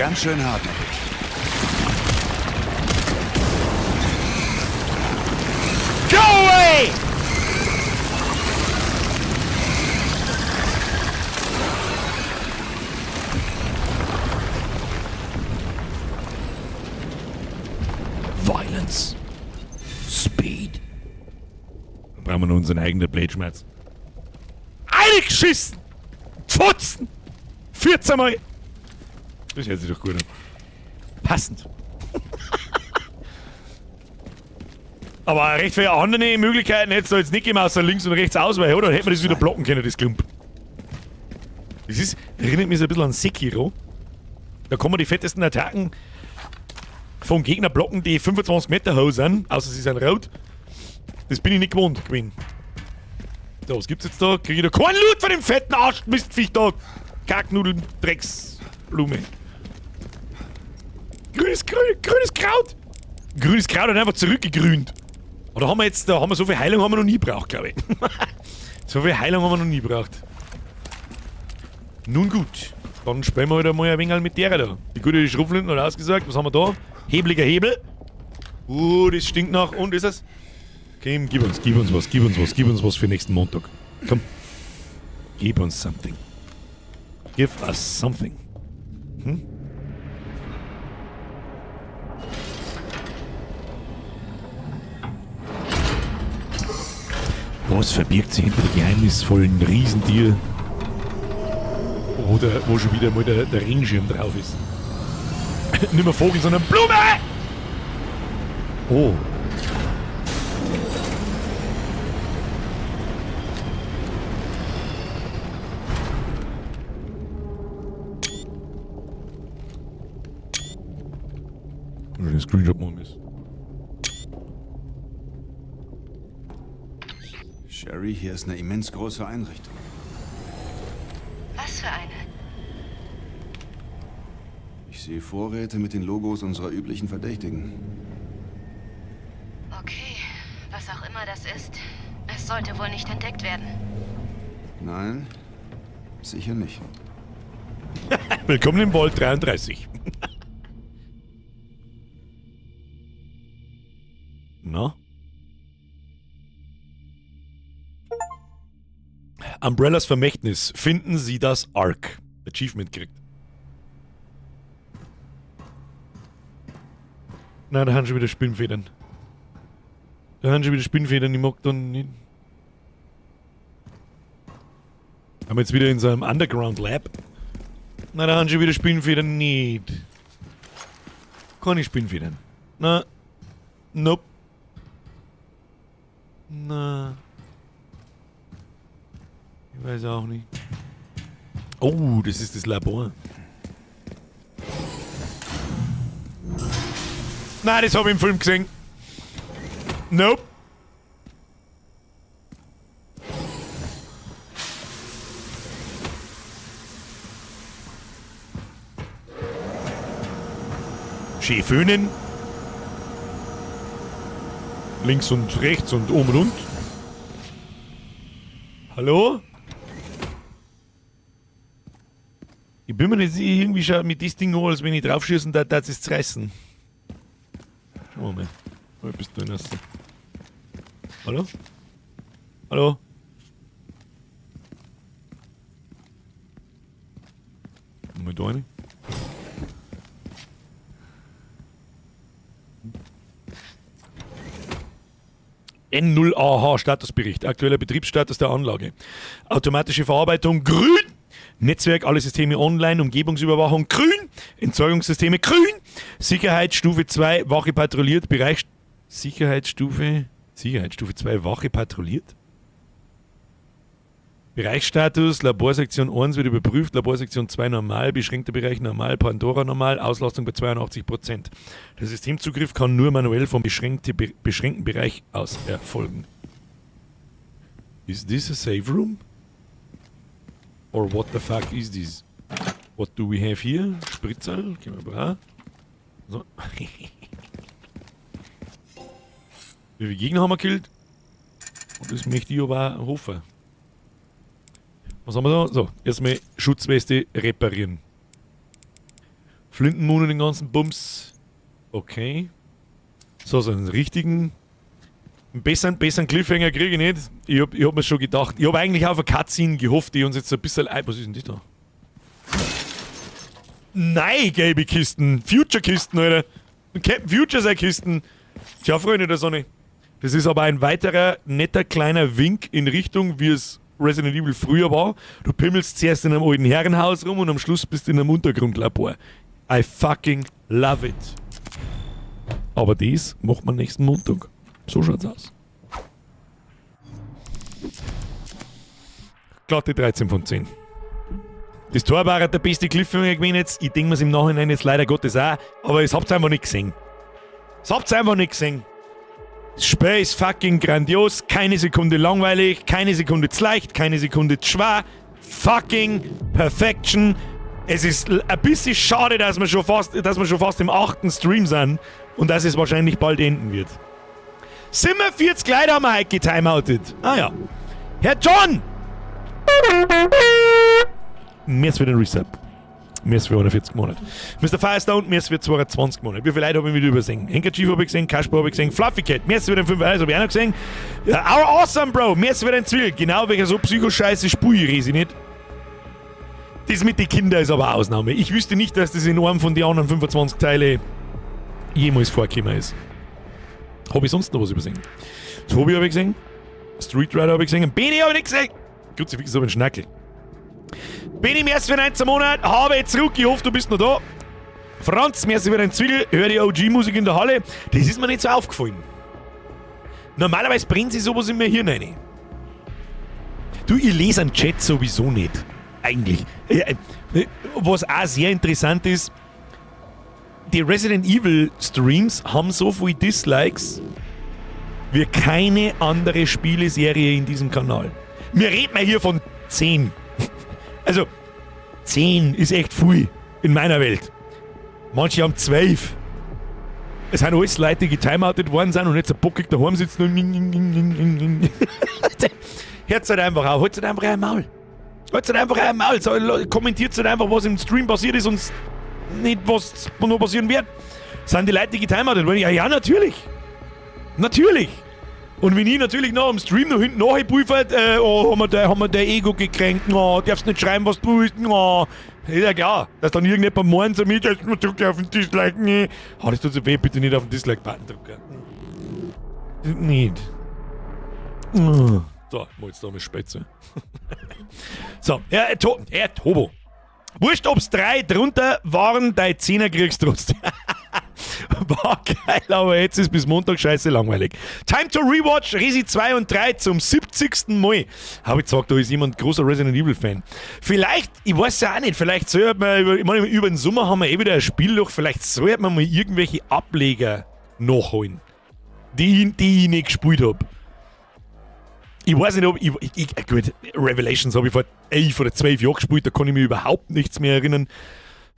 Ganz schön hartnäckig. Go away! Violence. Speed. Dann brauchen wir noch unseren eigenen Blade-Schmerz. Eingeschissen! Pfotzen! 14 Mal! Das hört sich doch gut an. Passend. Aber recht viele andere Möglichkeiten hätte es da jetzt nicht gegeben, außer links und rechts ausweichen, oder? Dann hätte man das wieder blocken können, das Klump. Das ist, erinnert mich so ein bisschen an Sekiro. Da kommen die fettesten Attacken vom Gegner blocken, die 25 Meter hoch sind, außer sie sind rot. Das bin ich nicht gewohnt gewesen. So, was gibt's jetzt da? Krieg ich da keinen Loot von dem fetten Arsch-Mistviech da? Kacknudeln, Drecksblume. Grünes, grün, grünes Kraut! Grünes Kraut hat einfach zurückgegrünt. Oder haben wir jetzt, da haben wir so viel Heilung haben wir noch nie gebraucht, glaube ich. So viel Heilung haben wir noch nie gebraucht. Nun gut. Dann spielen wir wieder mal ein wenig mit der da. Die gute Schrotflinten hat ausgesagt. Was haben wir da? Hebliger Hebel. Das stinkt nach. Und ist es? Komm, gib uns, gib uns was, gib uns was, gib uns was für nächsten Montag. Komm. Gib uns something. Give us something. Hm? Was verbirgt sich hinter dem geheimnisvollen Riesentier? Wo schon wieder mal der Regenschirm drauf ist. Nicht mehr Vogel, sondern Blume! Oh. Schon den Screenshot machen müssen. Sherry, hier ist eine immens große Einrichtung. Was für eine? Ich sehe Vorräte mit den Logos unserer üblichen Verdächtigen. Okay, was auch immer das ist, es sollte wohl nicht entdeckt werden. Nein, sicher nicht. Willkommen im Vault 33. Na? Umbrellas Vermächtnis. Finden Sie das Ark. Achievement kriegt. Nein, da haben schon wieder Spinnfedern. Da haben schon wieder Spinnfedern, ich mag dann nicht. Haben wir jetzt wieder in so einem Underground Lab. Nein, da haben schon wieder Spinnfedern nicht. Keine Spinnfedern. Na. Nope. Na. Ich weiß auch nicht. Oh, das ist das Labor. Nein, das hab ich im Film gesehen. Nope. Schön föhnen. Links und rechts und oben und unten. Hallo? Ich bin mir nicht sicher, irgendwie schaut mit das Ding an, als wenn ich draufschießen, da darf es zerreißen. Schauen wir mal. Wo bist du denn erst? Hallo? Hallo? Mal da rein. N0AH Statusbericht. Aktueller Betriebsstatus der Anlage. Automatische Verarbeitung grün. Netzwerk, alle Systeme online, Umgebungsüberwachung grün, Entsorgungssysteme grün, Sicherheitsstufe 2, Wache patrouilliert, Bereich Sicherheitsstufe 2, Wache patrouilliert. Bereichsstatus, Laborsektion 1 wird überprüft, Laborsektion 2 normal, beschränkter Bereich normal, Pandora normal, Auslastung bei 82%. Der Systemzugriff kann nur manuell vom beschränkten Bereich aus erfolgen. Is this a safe room? Or what the fuck is this? What do we have here? Spritzer, können wir brauchen. So. Wie viele Gegner haben wir gekillt? Und das möchte ich aber auch hoffen. Was haben wir da? So, erstmal Schutzweste reparieren. Flintenmune und den ganzen Bums. Okay. So, so einen richtigen. Einen besseren Cliffhanger kriege ich nicht. Ich hab mir schon gedacht. Ich habe eigentlich auf eine Cutscene gehofft, die uns jetzt ein bisschen. Was ist denn das da? Nein, gelbe Kisten. Future-Kisten, Alter. Captain Future seine Kisten. Tja, Freunde der Sonne. Das ist aber ein weiterer netter kleiner Wink in Richtung, wie es Resident Evil früher war. Du pimmelst zuerst in einem alten Herrenhaus rum und am Schluss bist du in einem Untergrundlabor. I fucking love it. Aber das macht man nächsten Montag. So schaut's aus. Glatte 13 von 10. Das Tor war der beste Cliffhanger gewesen jetzt. Ich denke mir's im Nachhinein jetzt leider Gottes auch. Aber es habt ihr einfach nicht gesehen. Es habt ihr einfach nicht gesehen. Das Spiel ist fucking grandios. Keine Sekunde langweilig, keine Sekunde zu leicht, keine Sekunde zu schwer. Fucking Perfection. Es ist ein bisschen schade, dass wir schon fast im achten Stream sind und dass es wahrscheinlich bald enden wird. 47 Leute haben wir heute getimeoutet. Ah ja. Herr John! Merci für den Resub. Merci für 41 Monate. Mr. Firestone, merci für 22 Monate. Wie viele Leute habe ich wieder übersehen? Handkerchief habe ich gesehen, Kasper habe ich gesehen, Fluffy Cat, merci für den 5 habe ich auch noch gesehen. Ja, Our Awesome Bro, merci für den Zwill. Genau wegen so Psychoscheiße spui ich nicht. Das mit den Kindern ist aber eine Ausnahme. Ich wüsste nicht, dass das in einem von den anderen 25 Teile jemals vorgekommen ist. Habe ich sonst noch was übersehen? Tobi habe ich gesehen. Street Rider habe ich gesehen. Beni habe ich nicht gesehen. Kruzifix ist aber ein Schnackel. Beni, merci für 19 Monat. Habe zurück. Ich hoffe, du bist noch da. Franz, merci für dein Zwiegel. Hör die OG-Musik in der Halle. Das ist mir nicht so aufgefallen. Normalerweise brennt sie sowas in mir Hirn rein. Du, ich lese einen Chat sowieso nicht. Eigentlich. Was auch sehr interessant ist, die Resident Evil Streams haben so viele Dislikes wie keine andere Spieleserie in diesem Kanal. Wir reden mal hier von 10. Also, 10 ist echt viel in meiner Welt. Manche haben 12. Es sind alles Leute, die getimeoutet worden sind und jetzt ein bockig daheim sitzen und hört halt einfach auf, halt halt einfach ein Maul. Halt halt einfach ein Maul. So, kommentiert halt einfach, was im Stream passiert ist und nicht, was noch passieren wird. Sind die Leute, die getimeoutet worden? Ja, ja, natürlich. Natürlich. Und wenn ich natürlich noch am Stream noch hinten nachpulvert, oh, haben wir dein Ego gekränkt, oh, darfst nicht schreiben, was du willst, oh. Ist ja klar, dass dann irgendjemand meint zu mir, jetzt drück auf den Dislike, nee. Oh, das tut so weh, bitte nicht auf den Dislike-Button drücken. Nicht. So, mal jetzt da mal Spätzle. So, Herr Tobo. Wurscht, ob's drei drunter waren, dein Zehner kriegst du trotzdem. War geil, aber jetzt ist bis Montag scheiße langweilig. Time to rewatch Resi 2 und 3 zum 70. Mal. Habe ich gesagt, da ist jemand großer Resident Evil Fan. Vielleicht, ich weiß ja auch nicht, vielleicht sollte man, über, ich meine, über den Sommer haben wir eh wieder ein Spielloch, vielleicht sollte man mal irgendwelche Ableger nachholen, die ich nicht gespielt habe. Ich weiß nicht, ob ich, gut, Revelations habe ich vor 11 oder 12 Jahren gespielt, da kann ich mich überhaupt nichts mehr erinnern.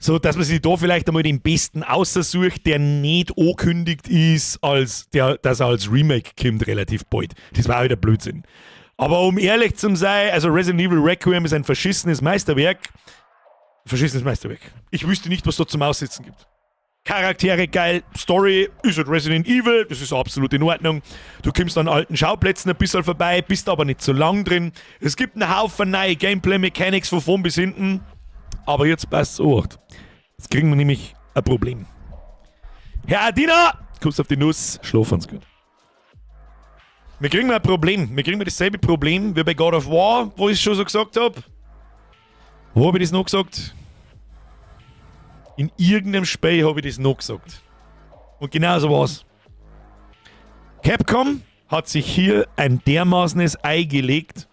So, dass man sich da vielleicht einmal den besten aussucht, der nicht angekündigt ist, als der, dass er als Remake kommt, relativ bald. Das war auch wieder Blödsinn. Aber um ehrlich zu sein, also Resident Evil Requiem ist ein verschissenes Meisterwerk. Verschissenes Meisterwerk. Ich wüsste nicht, was da zum Aussetzen gibt. Charaktere geil, Story ist halt Resident Evil, das ist absolut in Ordnung. Du kommst an alten Schauplätzen ein bisschen vorbei, bist aber nicht so lang drin. Es gibt einen Haufen neue Gameplay-Mechanics von vorn bis hinten. Aber jetzt passt's auf. Jetzt kriegen wir nämlich ein Problem. Herr Adina, kommst auf die Nuss, schlafen's gut. Wir kriegen ein Problem. Wir kriegen dasselbe Problem wie bei God of War, wo ich schon so gesagt habe. Wo habe ich das noch gesagt? In irgendeinem Spiel habe ich das noch gesagt. Und genau so war's. Capcom hat sich hier ein dermaßenes Ei gelegt,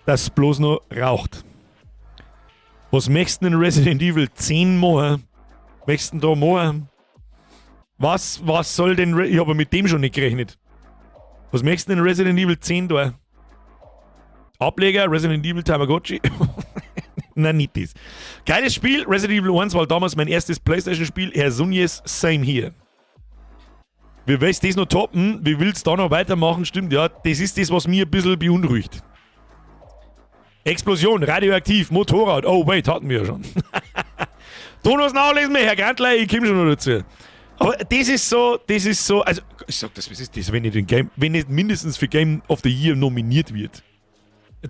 dass es bloß noch raucht. Was möchtest du in Resident Evil 10 machen? Möchtest du da machen? Was soll denn. Ich habe mit dem schon nicht gerechnet. Was möchtest du in Resident Evil 10 da? Ableger, Resident Evil Tamagotchi? Nein, nicht das. Geiles Spiel, Resident Evil 1 war damals mein erstes PlayStation-Spiel. Herr Sunjes, same here. Wie willst du das noch toppen? Wie willst du da noch weitermachen? Stimmt, ja. Das ist das, was mir ein bisschen beunruhigt. Explosion, radioaktiv, Motorrad. Oh, wait, hatten wir ja schon. Da noch nachlesen, Herr Grantler, ich komme schon noch dazu. Aber das ist so, das ist so, also ich sag das, was ist das, wenn nicht den Game, wenn nicht mindestens für Game of the Year nominiert wird,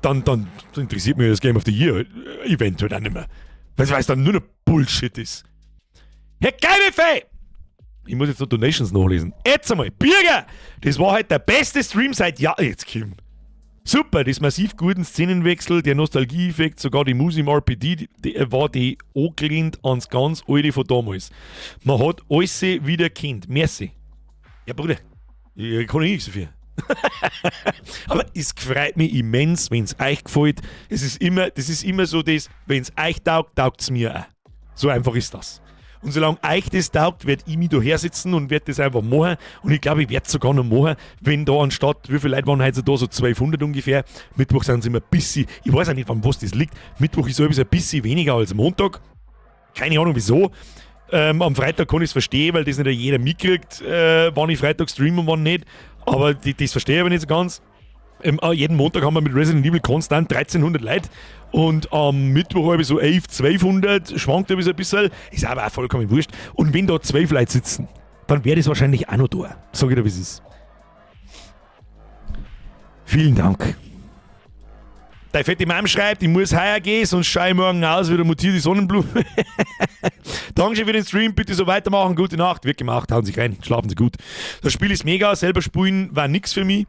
dann interessiert mich das Game of the Year Event halt auch nicht mehr. Weil es dann nur noch Bullshit ist. Herr Geilefei! Ich muss jetzt noch Donations nachlesen. Jetzt einmal, Birger! Das war halt der beste Stream seit Jahren. Jetzt, Kim. Super, das massiv guten Szenenwechsel, der Nostalgieeffekt, sogar die Musik im RPD, die war die angelehnt ans ganz alte von damals. Man hat alles wieder kennt. Merci. Ja, Bruder, ich kann nichts dafür. Aber es freut mich immens, wenn es euch gefällt. Es ist immer, das ist immer so das, wenn es euch taugt, taugt es mir auch. So einfach ist das. Und solange euch das taugt, werd ich mich da hersitzen und werd das einfach machen. Und ich glaube, ich werd's sogar noch machen, wenn da anstatt, wie viele Leute waren heute da, so 1200 ungefähr. Mittwoch sind sie immer ein bisschen, ich weiß auch nicht, an was das liegt. Mittwoch ist so ein bisschen weniger als Montag. Keine Ahnung wieso. Am Freitag kann ich's verstehen, weil das nicht jeder mitkriegt, wann ich Freitag streame und wann nicht. Aber das verstehe ich aber nicht so ganz. Jeden Montag haben wir mit Resident Evil konstant 1300 Leute und am Mittwoch habe ich so 11, 1200, schwankt ein bisschen, ist aber auch vollkommen wurscht. Und wenn da 12 Leute sitzen, dann wäre das wahrscheinlich auch noch da. Sag ich dir, wie es ist. Vielen Dank. Deine fette Mom schreibt, ich muss heuer gehen, sonst schau ich morgen aus wie der mutierte Sonnenblume. Dankeschön für den Stream, bitte so weitermachen, gute Nacht. Wird gemacht, hauen Sie rein, schlafen Sie gut. Das Spiel ist mega, selber spielen war nix für mich.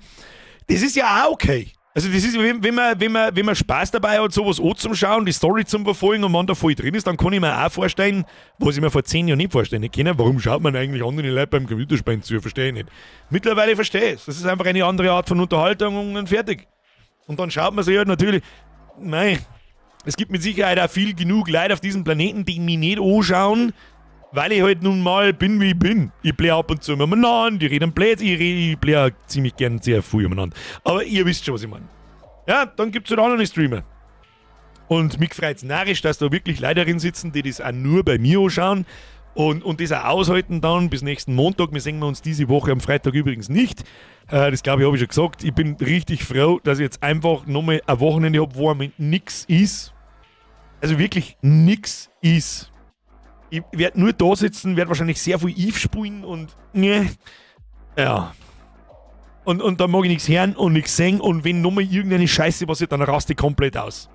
Das ist ja auch okay. Also das ist, wenn man Spaß dabei hat, sowas anzuschauen, die Story zum Verfolgen und man da voll drin ist, dann kann ich mir auch vorstellen, was ich mir vor 10 Jahren nicht vorstellen kann. Warum schaut man eigentlich anderen Leuten beim Computerspielen zu? Verstehe ich nicht. Mittlerweile verstehe ich es. Das ist einfach eine andere Art von Unterhaltung und dann fertig. Und dann schaut man sich halt natürlich, nein, es gibt mit Sicherheit auch viel genug Leute auf diesem Planeten, die mich nicht anschauen, weil ich halt nun mal bin, wie ich bin. Ich blähe ab und zu immer umeinander, ich rede am Blöd, ich blähe ziemlich gern sehr viel umeinander. Aber ihr wisst schon, was ich meine. Ja, dann gibt's halt andere Streamer. Und mich freut's narrisch, dass da wirklich Leute drin sitzen, die das auch nur bei mir anschauen und das auch aushalten dann bis nächsten Montag. Wir sehen uns diese Woche am Freitag übrigens nicht. Das glaube ich, habe ich schon gesagt. Ich bin richtig froh, dass ich jetzt einfach nochmal ein Wochenende hab, wo einmal nix ist. Also wirklich nix ist. Ich werd nur da sitzen, werd wahrscheinlich sehr viel Eve spielen und ne, ja. Und dann mag ich nichts hören und nichts sehen und wenn nochmal irgendeine Scheiße passiert, dann raste ich komplett aus.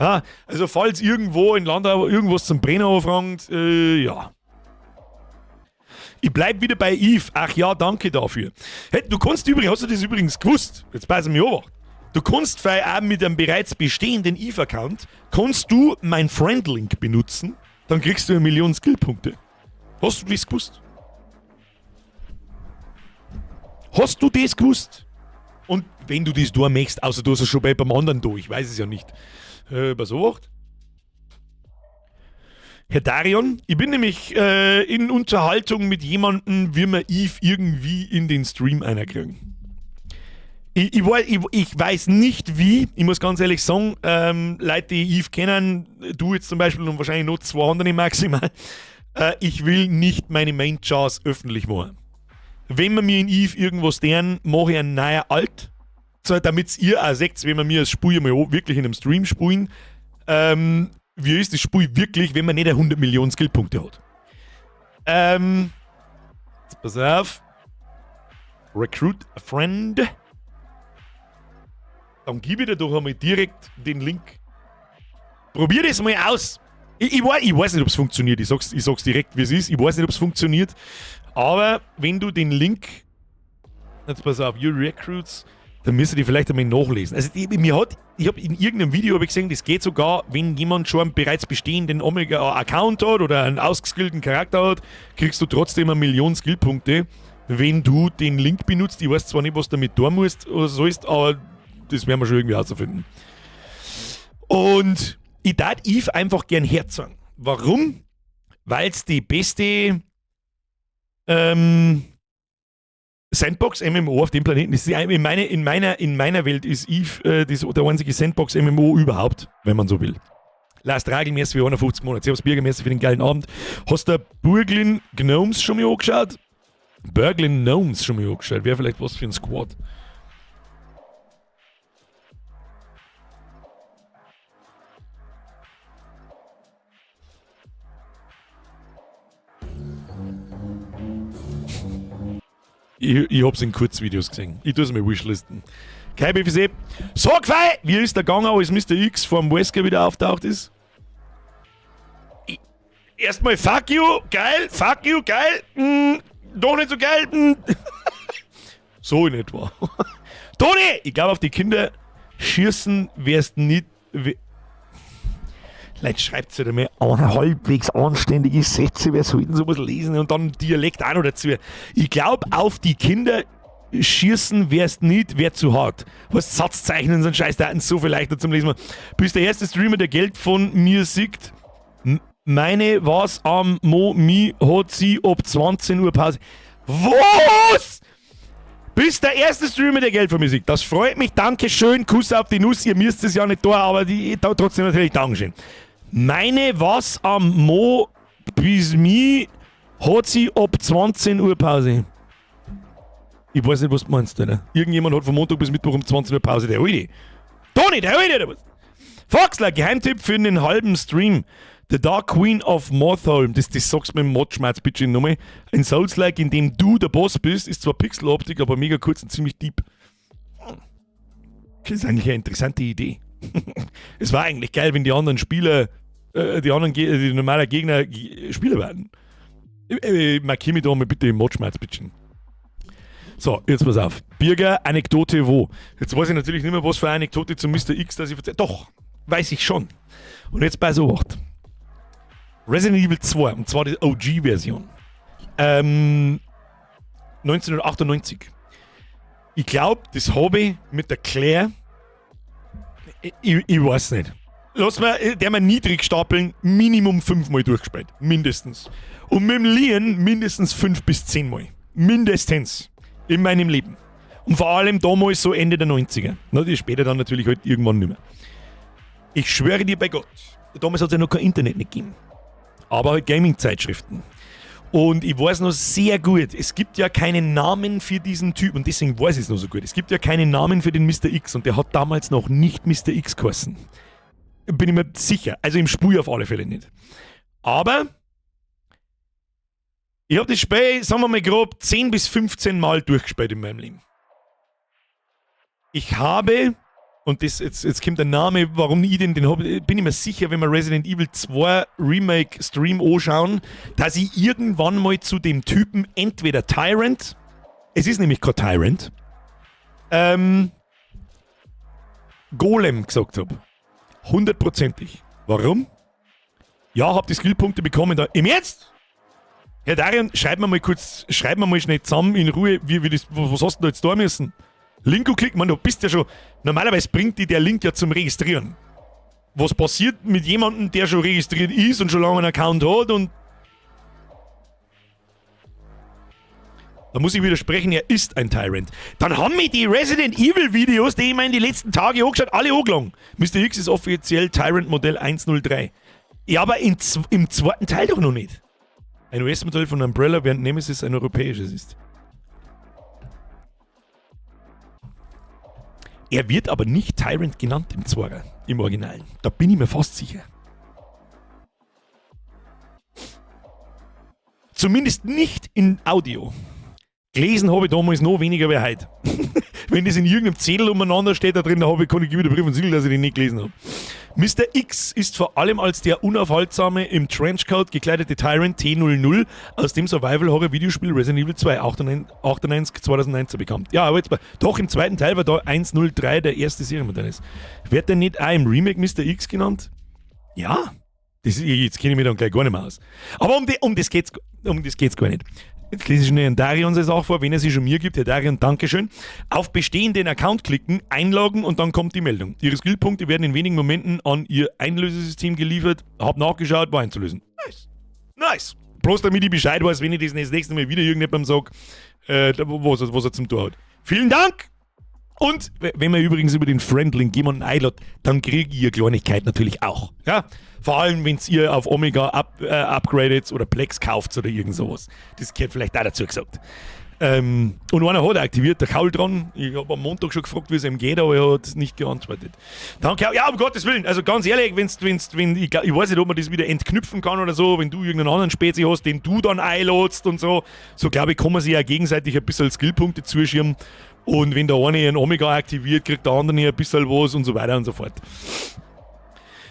Ja, also falls irgendwo in Landau irgendwas zum Brennen anfängt, ja. Ich bleib wieder bei Eve. Ach ja, danke dafür. Hey, du kannst übrigens, hast du das übrigens gewusst? Jetzt pass mich auf. Du kannst frei auch mit einem bereits bestehenden Eve-Account, kannst du mein Friend-Link benutzen, dann kriegst du 1 Million Skillpunkte. Hast du das gewusst? Hast du das gewusst? Und wenn du das da möchtest, außer du hast es schon beim anderen da, ich weiß es ja nicht. Was auch? Herr Darion, ich bin nämlich in Unterhaltung mit jemandem, wie wir Eve irgendwie in den Stream einkriegen. Ich weiß nicht wie, ich muss ganz ehrlich sagen, Leute, die Eve kennen, du jetzt zum Beispiel und wahrscheinlich noch 2 andere maximal, ich will nicht meine Main-Chars öffentlich machen. Wenn wir mir in Eve irgendwas deren, mache ich einen neuen Alt, so, damit's ihr auch seht, wenn wir mir das Spiel mal wirklich in einem Stream spielen, wie ist das Spiel wirklich, wenn man nicht 100 Millionen Skillpunkte hat? Jetzt pass auf. Recruit a friend. Dann gebe ich dir doch einmal direkt den Link. Probier das mal aus. Ich weiß nicht, ob's funktioniert. Ich sag's direkt, wie es ist. Ich weiß nicht, ob's funktioniert. Aber wenn du den Link... Jetzt pass auf, Your Recruits... Dann müsst ihr die vielleicht einmal nachlesen. Also die, mir hat, ich hab in irgendeinem Video hab ich gesehen, das geht sogar, wenn jemand schon einen bereits bestehenden Omega-Account hat oder einen ausgeskillten Charakter hat, kriegst du trotzdem 1 Million Skillpunkte, wenn du den Link benutzt. Ich weiß zwar nicht, was du damit tun musst oder so ist, aber das werden wir schon irgendwie herausfinden. Und ich darf Eve einfach gern herzeigen. Warum? Weil's die beste Sandbox MMO auf dem Planeten ist. In meiner Welt ist Eve der einzige Sandbox MMO überhaupt, wenn man so will. Lars Dragel, merci für 51 Monate. Servus Birger, merci für den geilen Abend. Hast du Burglin Gnomes schon mal angeschaut? Burglin Gnomes schon mal angeschaut. Wäre vielleicht was für ein Squad. Ich hab's in Kurzvideos gesehen. Ich tu's mir wishlisten. Kai BFC. Sag fei! Wie ist der gegangen, als Mr. X vorm Wesker wieder auftaucht ist? Erstmal fuck you, geil, fuck you, geil, doch nicht so geil. So in etwa. Toni! Ich glaube, auf die Kinder schießen wärst nicht. Leute, schreibt halt einmal halbwegs anständige Sätze, wer sollten sowas lesen und dann Dialekt auch noch dazu. Ich glaube, auf die Kinder schießen wär's nicht, wär zu hart. Was Satzzeichen sind scheiß Daten so viel leichter zum Lesen. Bist der erste Streamer, der Geld von mir sieht. Meine was am Mo mi hat sie ab 20 Uhr Pause. Was? Bist der erste Streamer, der Geld von mir sieht. Das freut mich. Dankeschön. Kuss auf die Nuss. Ihr müsst es ja nicht da, aber die, da, trotzdem natürlich Dankeschön. Meine was am Mo bis mi hat sie ab 20 Uhr Pause. Ich weiß nicht, was du meinst, Alter. Irgendjemand hat von Montag bis Mittwoch um 20 Uhr Pause. Der Alte. Toni, der Alte, oder was? Foxler, Geheimtipp für einen halben Stream. The Dark Queen of Mortholm, das sagst du mit dem Mod-Schmerz, bitte nochmal. Ein Souls-like, in dem du der Boss bist, ist zwar Pixeloptik, aber mega kurz und ziemlich deep. Das ist eigentlich eine interessante Idee. Es war eigentlich geil, wenn die anderen Spieler, die anderen, die normalen Gegner Spieler werden. Markier mich da mal bitte im Mod-Schmerz, bitte. So, jetzt pass auf. Birger, Anekdote wo? Jetzt weiß ich natürlich nicht mehr, was für eine Anekdote zu Mr. X, dass ich erzähle. Doch, weiß ich schon. Und jetzt pass auf. Resident Evil 2, und zwar die OG-Version. 1998. Ich glaube, das habe ich mit der Claire. Ich weiß nicht. Lass mal, der mal niedrig stapeln, Minimum fünfmal durchgespielt. Mindestens. Und mit dem Leon mindestens 5 bis 10 Mal. Mindestens. In meinem Leben. Und vor allem damals so Ende der 90er. Na, die später dann natürlich halt irgendwann nicht mehr. Ich schwöre dir bei Gott, damals hat es ja noch kein Internet nicht gegeben. Aber halt Gaming-Zeitschriften. Und ich weiß noch sehr gut, es gibt ja keinen Namen für diesen Typ und deswegen weiß ich es noch so gut. Es gibt ja keinen Namen für den Mr. X und der hat damals noch nicht Mr. X geheißen. Bin ich mir sicher. Also im Spiel auf alle Fälle nicht. Aber ich habe das Spiel, sagen wir mal grob, 10 bis 15 Mal durchgespielt in meinem Leben. Ich habe, und das, jetzt kommt der Name, warum ich den habe, bin ich mir sicher, wenn wir Resident Evil 2 Remake Stream anschauen, dass ich irgendwann mal zu dem Typen entweder Tyrant, es ist nämlich kein Tyrant, Golem gesagt habe. Hundertprozentig. Warum? Ja, hab die Skillpunkte bekommen da. Im Ernst? Herr Darian, schreib mir mal kurz, schreib mir mal schnell zusammen in Ruhe, wie das, was hast du da jetzt da müssen? Link klicken, man, du bist ja schon. Normalerweise bringt dich der Link ja zum Registrieren. Was passiert mit jemandem, der schon registriert ist und schon lange einen Account hat und. Da muss ich widersprechen, er ist ein Tyrant. Dann haben mich die Resident Evil Videos, die ich mir in die letzten Tage angeschaut, alle angelangt. Mr. X ist offiziell Tyrant Modell 103. Ja, aber im zweiten Teil doch noch nicht. Ein US-Modell von Umbrella, während Nemesis ein europäisches ist. Er wird aber nicht Tyrant genannt im Zwarer, im Original. Da bin ich mir fast sicher. Zumindest nicht in Audio. Gelesen habe ich damals noch weniger wie heute. Wenn das in irgendeinem Zettel umeinander steht da drin, da habe ich keine wieder Brief und Siegel, dass ich den nicht gelesen habe. Mr. X ist vor allem als der unaufhaltsame, im Trenchcoat gekleidete Tyrant T-00 aus dem Survival-Horror-Videospiel Resident Evil 2 98, 2019 bekannt. Ja, aber jetzt mal, doch im zweiten Teil war da 103 der erste Serienmodell ist. Wird der nicht auch im Remake Mr. X genannt? Ja. Das, jetzt kenne ich mich dann gleich gar nicht mehr aus. Aber um das geht's gar nicht. Jetzt lese ich schnell Herrn Darion seine Sache vor, wenn er sie schon mir gibt. Herr Darion, Dankeschön. Auf bestehenden Account klicken, einloggen und dann kommt die Meldung. Ihre Skillpunkte werden in wenigen Momenten an Ihr Einlösesystem geliefert. Hab nachgeschaut, war einzulösen. Nice. Nice. Bloß damit ich Bescheid weiß, wenn ich das das nächste Mal wieder irgendjemandem sag, was er zum Tor hat. Vielen Dank! Und wenn man übrigens über den Friendlink jemanden einlädt, dann kriege ich ihr Kleinigkeit natürlich auch. Ja? Vor allem, wenn ihr auf Omega upgradet oder Plex kauft oder irgend sowas. Das gehört vielleicht auch dazu gesagt. Und einer hat aktiviert, der Kauldron. Ich habe am Montag schon gefragt, wie es ihm geht, aber er hat nicht geantwortet. Danke, ja, um Gottes Willen. Also ganz ehrlich, wenn's, wenn's, wenn, ich, ich weiß nicht, ob man das wieder entknüpfen kann oder so, wenn du irgendeinen anderen Spezi hast, den du dann einlädst und so. So glaube ich, kann man sich ja gegenseitig ein bisschen Skillpunkte zuschieben. Und wenn der eine einen Omega aktiviert, kriegt der andere ein bisschen was und so weiter und so fort.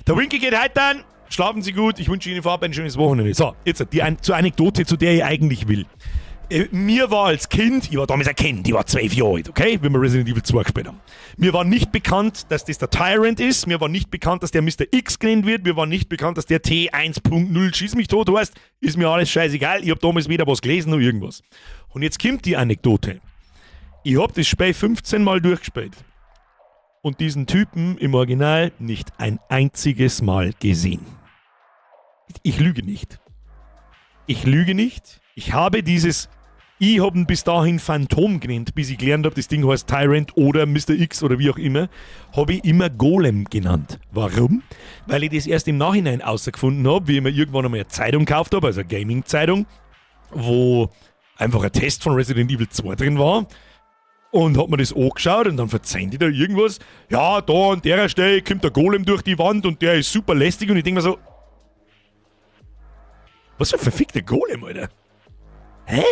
Der Winky geht heute dann. Schlafen Sie gut. Ich wünsche Ihnen vorab ein schönes Wochenende. So, jetzt die, zur Anekdote, zu der ich eigentlich will. Mir war als Kind, ich war damals ein Kind, ich war 12 Jahre alt, okay, wenn wir Resident Evil 2 gespielt haben. Mir war nicht bekannt, dass das der Tyrant ist, mir war nicht bekannt, dass der Mr. X genannt wird, mir war nicht bekannt, dass der T1.0 Schieß mich tot heißt, ist mir alles scheißegal, ich hab damals weder was gelesen noch irgendwas. Und jetzt kommt die Anekdote. Ich hab das Spiel 15 Mal durchgespielt und diesen Typen im Original nicht ein einziges Mal gesehen. Ich lüge nicht. Ich lüge nicht. Ich habe dieses ich habe ihn bis dahin Phantom genannt, bis ich gelernt habe, das Ding heißt Tyrant oder Mr. X oder wie auch immer, habe ich immer Golem genannt. Warum? Weil ich das erst im Nachhinein außergefunden habe, wie ich mir irgendwann einmal eine Zeitung gekauft habe, also eine Gaming-Zeitung, wo einfach ein Test von Resident Evil 2 drin war. Und hab mir das angeschaut und dann verzeihen die da irgendwas. Ja, da an der Stelle kommt der Golem durch die Wand und der ist super lästig und ich denke mir so, was für ein verfickter Golem, Alter? Hä?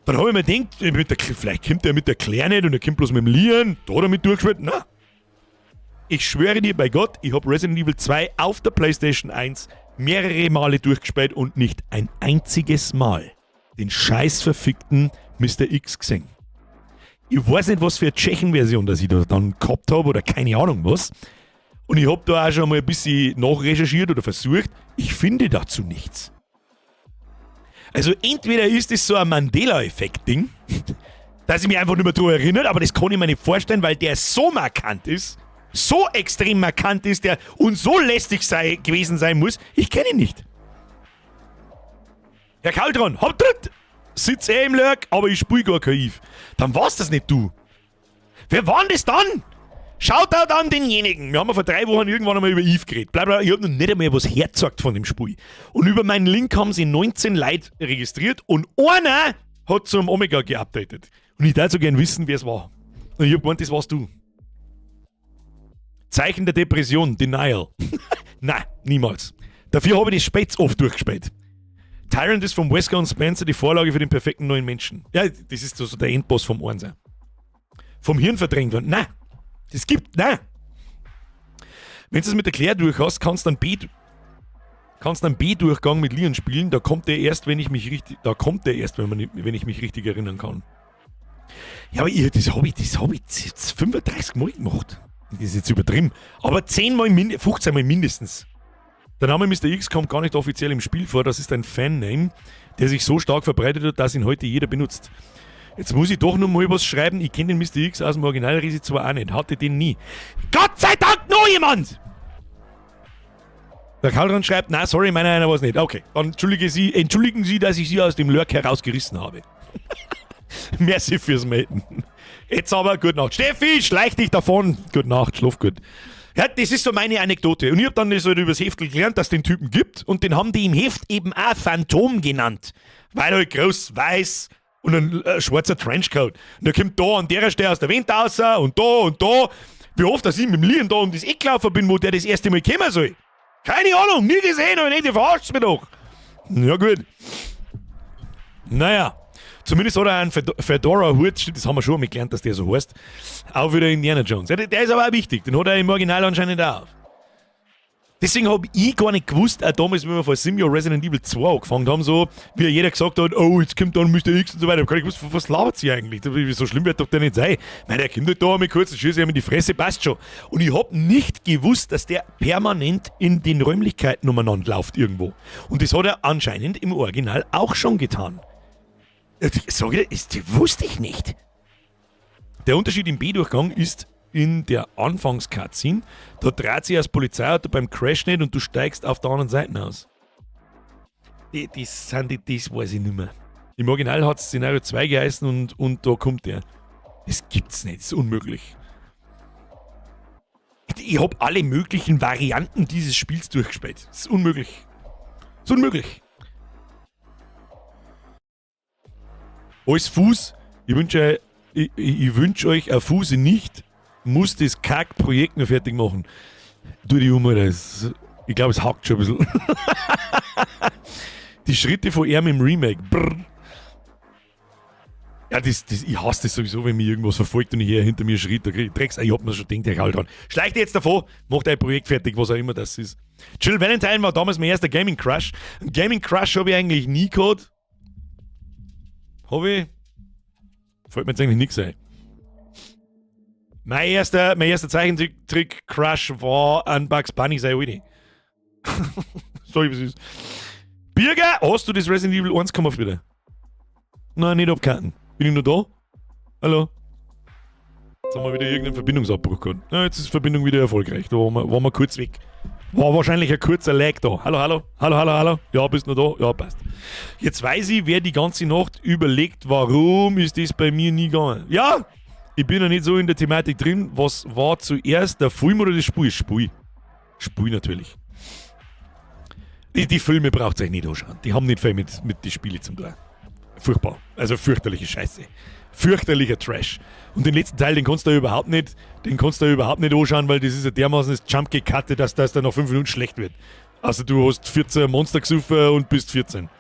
Dann habe ich mir gedacht, vielleicht kommt der mit der Claire nicht und er kommt bloß mit dem Leon, da damit durchgespielt. Na. Ich schwöre dir bei Gott, ich habe Resident Evil 2 auf der PlayStation 1 mehrere Male durchgespielt und nicht ein einziges Mal den scheiß verfickten Mr. X gesehen. Ich weiß nicht, was für eine Tschechen-Version das ich da dann gehabt habe oder keine Ahnung was. Und ich habe da auch schon mal ein bisschen nachrecherchiert oder versucht. Ich finde dazu nichts. Also entweder ist es so ein Mandela-Effekt-Ding, dass ich mich einfach nicht mehr daran erinnere, aber das kann ich mir nicht vorstellen, weil der so markant ist, so extrem markant ist, der und so lästig gewesen sein muss, ich kenne ihn nicht. Herr Kaldron, hab dritt! Sitz eh im Lurk, aber ich spiel gar kein Eve. Dann war's das nicht du. Wer war denn das dann? Shoutout an denjenigen. Wir haben ja vor 3 Wochen irgendwann einmal über Eve geredet. Bla bla, ich hab noch nicht einmal was hergezeigt von dem Spiel. Und über meinen Link haben sie 19 Leute registriert und einer hat zum Omega geupdatet. Und ich würde so gern wissen, wer es war. Und ich hab gemeint, das warst du. Zeichen der Depression, Denial. Nein, niemals. Dafür habe ich das Späts oft durchgespielt. Tyrant ist vom Wesker und Spencer die Vorlage für den perfekten neuen Menschen. Ja, das ist so der Endboss vom Einser. Vom Hirn verdrängt worden. Nein. Das gibt, nein. Wenn du es mit der Claire durch hast, kannst du einen B-Durchgang mit Leon spielen. Da kommt der erst, wenn ich mich richtig, da kommt der erst, wenn, man, wenn ich mich richtig erinnern kann. Ja, aber ich, das hab ich jetzt 35 Mal gemacht. Das ist jetzt übertrieben. Aber 10 Mal, 15 Mal mindestens. Der Name Mr. X kommt gar nicht offiziell im Spiel vor. Das ist ein Fan-Name, der sich so stark verbreitet hat, dass ihn heute jeder benutzt. Jetzt muss ich doch noch mal was schreiben. Ich kenne den Mr. X aus dem Original Resi zwar auch nicht. Hatte den nie. Gott sei Dank noch jemand! Der Kaldran schreibt, na sorry, meiner einer war's nicht. Okay, dann entschuldigen Sie, dass ich Sie aus dem Lurk herausgerissen habe. Merci fürs Melden. Jetzt aber, gute Nacht. Steffi, schleich dich davon. Gute Nacht, schlaf gut. Ja, das ist so meine Anekdote. Und ich hab dann so übers Heftel gelernt, dass es den Typen gibt. Und den haben die im Heft eben auch Phantom genannt. Weil halt groß, weiß und ein schwarzer Trenchcoat. Und der kommt da an der Stelle aus der Wand raus und da und da. Wie oft, dass ich mit dem Leon da um das Eck gelaufen bin, wo der das erste Mal kommen soll. Keine Ahnung, nie gesehen, aber nicht, ihr verarscht mich doch. Ja gut. Naja, zumindest hat er einen Fedora-Hut, stimmt, das haben wir schon mal gelernt, dass der so heißt. Auch wieder Indiana Jones. Ja, der ist aber auch wichtig, den hat er im Original anscheinend auch auf. Deswegen hab ich gar nicht gewusst, auch damals, wie wir vor 7 Jahren Resident Evil 2 angefangen haben, so, wie jeder gesagt hat, oh, jetzt kommt dann Mr. X und so weiter. Ich hab gar nicht gewusst, was labert sie eigentlich? So schlimm wird doch der nicht sein. Ich meine, der kommt halt da mit kurzen Schüsse ihm in die Fresse, passt schon. Und ich hab nicht gewusst, dass der permanent in den Räumlichkeiten umeinander läuft irgendwo. Und das hat er anscheinend im Original auch schon getan. Sag ich, das wusste ich nicht. Der Unterschied im B-Durchgang ist in der Anfangs-Cutscene. Da dreht sich das Polizeiauto beim Crash nicht und du steigst auf der anderen Seite aus. Das weiß ich nicht mehr. Im Original hat es Szenario 2 geheißen und da kommt der. Das gibt's nicht, das ist unmöglich. Ich hab alle möglichen Varianten dieses Spiels durchgespielt. Das ist unmöglich. Das ist unmöglich. Alles Fuß. Ich wünsche ich, ich wünsch euch ein Fuße nicht. Muss das Kack-Projekt noch fertig machen. Tu die um, Alter. Ich glaube, es hackt schon ein bisschen. Die Schritte von ihm im Remake. Brr. Ja, ich hasse das sowieso, wenn mich irgendwas verfolgt und ich hier hinter mir Schritt, da krieg ich Drecks, ich hab mir schon gedacht, ich hau dran. Schleicht jetzt davor, macht ein Projekt fertig, was auch immer das ist. Jill Valentine war damals mein erster Gaming Crush. Ein Gaming Crush habe ich eigentlich nie gehabt. Hab ich? Fällt mir jetzt eigentlich nichts ein. Mein erster Zeichentrick-Crush war an Bugs Bunny, sei Alte. Sorry, was ist. Birger, hast du das Resident Evil 1 wieder? Nein, nicht abkarten. Bin ich noch da? Hallo? Jetzt haben wir wieder irgendeinen Verbindungsabbruch gehabt. Ja, jetzt ist die Verbindung wieder erfolgreich. Da waren wir kurz weg. War wahrscheinlich ein kurzer Lag da. Hallo, hallo, hallo, hallo, hallo. Ja, bist noch da? Ja, passt. Jetzt weiß ich, wer die ganze Nacht überlegt, warum ist das bei mir nie gegangen. Ja, ich bin ja nicht so in der Thematik drin. Was war zuerst, der Film oder das Spiel? Spiel. Spiel natürlich. Die Filme braucht ihr euch nicht anschauen. Die haben nicht viel mit den Spielen zu tun. Furchtbar. Also fürchterliche Scheiße. Fürchterlicher Trash. Und den letzten Teil, den kannst du überhaupt nicht anschauen, weil das ist ja dermaßen das Jump-Gecutte, dass das dann nach 5 Minuten schlecht wird. Also du hast 14 Monster gesoffen und bist 14.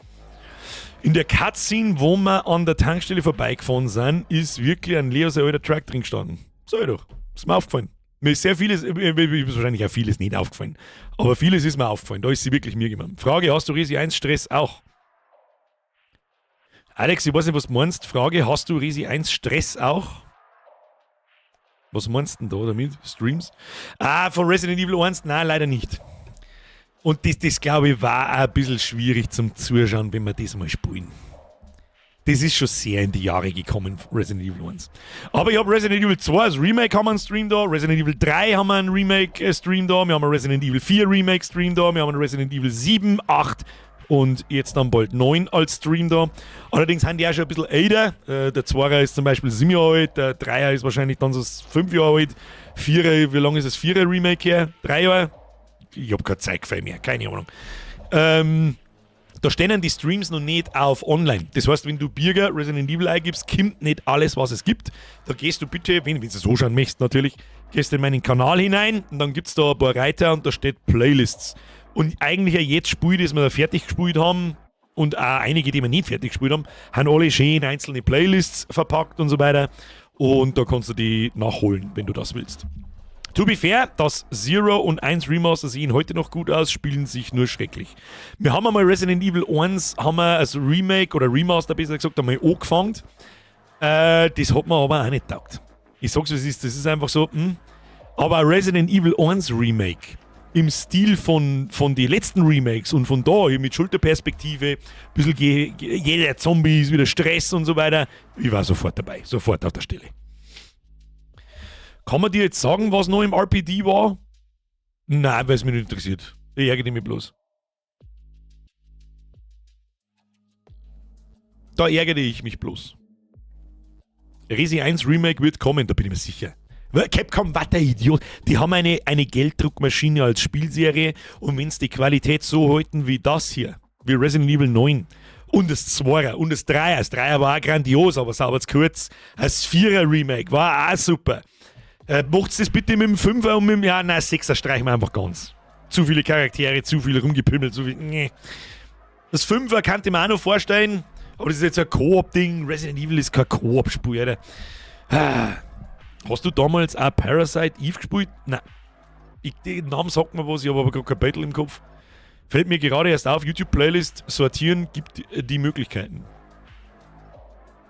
In der Cutscene, wo wir an der Tankstelle vorbeigefahren sind, ist wirklich ein Leo sein alter Truck drin gestanden. Sag ich doch. Ist mir aufgefallen. Mir ist sehr vieles, mir ist wahrscheinlich auch vieles nicht aufgefallen. Aber vieles ist mir aufgefallen. Da ist sie wirklich mir gekommen. Frage: Hast du Resi 1 Stress auch? Alex, ich weiß nicht, was du meinst. Frage: Hast du Resi 1 Stress auch? Was meinst du denn da damit? Streams? Ah, von Resident Evil 1? Nein, leider nicht. Und das, glaube ich, war auch ein bisschen schwierig zum Zuschauen, wenn wir das mal spielen. Das ist schon sehr in die Jahre gekommen, Resident Evil 1. Aber ich habe Resident Evil 2 als Remake haben wir einen Stream da, Resident Evil 3 haben wir einen Remake-Stream da, wir haben einen Resident Evil 4 Remake-Stream da, wir haben einen Resident Evil 7, 8 und jetzt dann bald 9 als Stream da. Allerdings sind die auch schon ein bisschen älter. Der 2er ist zum Beispiel 7 Jahre alt, der 3er ist wahrscheinlich dann so 5 Jahre alt. 4er, wie lange ist das 4er Remake her? 3 Jahre? Ich habe kein Zeitgefühl mehr, keine Ahnung. Da stehen die Streams noch nicht auf online. Das heißt, wenn du Birger Resident Evil eingibst, kommt nicht alles, was es gibt. Da gehst du bitte, wenn du es so schauen möchtest natürlich, gehst in meinen Kanal hinein und dann gibt es da ein paar Reiter und da steht Playlists. Und eigentlich ja jetzt Spiel, das wir da fertig gespielt haben und auch einige, die wir nicht fertig gespielt haben, haben alle schön einzelne Playlists verpackt und so weiter. Und da kannst du die nachholen, wenn du das willst. To be fair, das Zero und 1 Remaster sehen heute noch gut aus, spielen sich nur schrecklich. Wir haben einmal Resident Evil 1 haben wir als Remake oder Remaster besser gesagt einmal angefangen. Das hat mir aber auch nicht taugt. Ich sag's, wie es ist, das ist einfach so. Aber Resident Evil 1 Remake im Stil von den letzten Remakes und von da, mit Schulterperspektive, bisschen jeder Zombie ist wieder Stress und so weiter. Ich war sofort dabei, sofort auf der Stelle. Kann man dir jetzt sagen, was noch im RPD war? Nein, weil es mich nicht interessiert. Ich ärgere mich bloß. Da ärgere ich mich bloß. Resi 1 Remake wird kommen, da bin ich mir sicher. Capcom, was der Idiot. Die haben eine Gelddruckmaschine als Spielserie und wenn sie die Qualität so halten wie das hier, wie Resident Evil 9 und das 2er und das 3er, das 3er war auch grandios, aber sauber zu kurz. Das 4er Remake war auch super. Macht's das bitte mit dem 5er und mit dem, ja, nein, 6er streichen wir einfach ganz. Zu viele Charaktere, zu viel rumgepimmelt, zu viel, nee. Das 5er kannte ich mir auch noch vorstellen, aber das ist jetzt ein Koop-Ding. Resident Evil ist kein Koop-Spiel, Alter. Ah. Hast du damals auch Parasite Eve gespielt? Nein. Den Namen sagt mir was, ich habe aber gerade kein Battle im Kopf. Fällt mir gerade erst auf, YouTube-Playlist sortieren gibt die Möglichkeiten.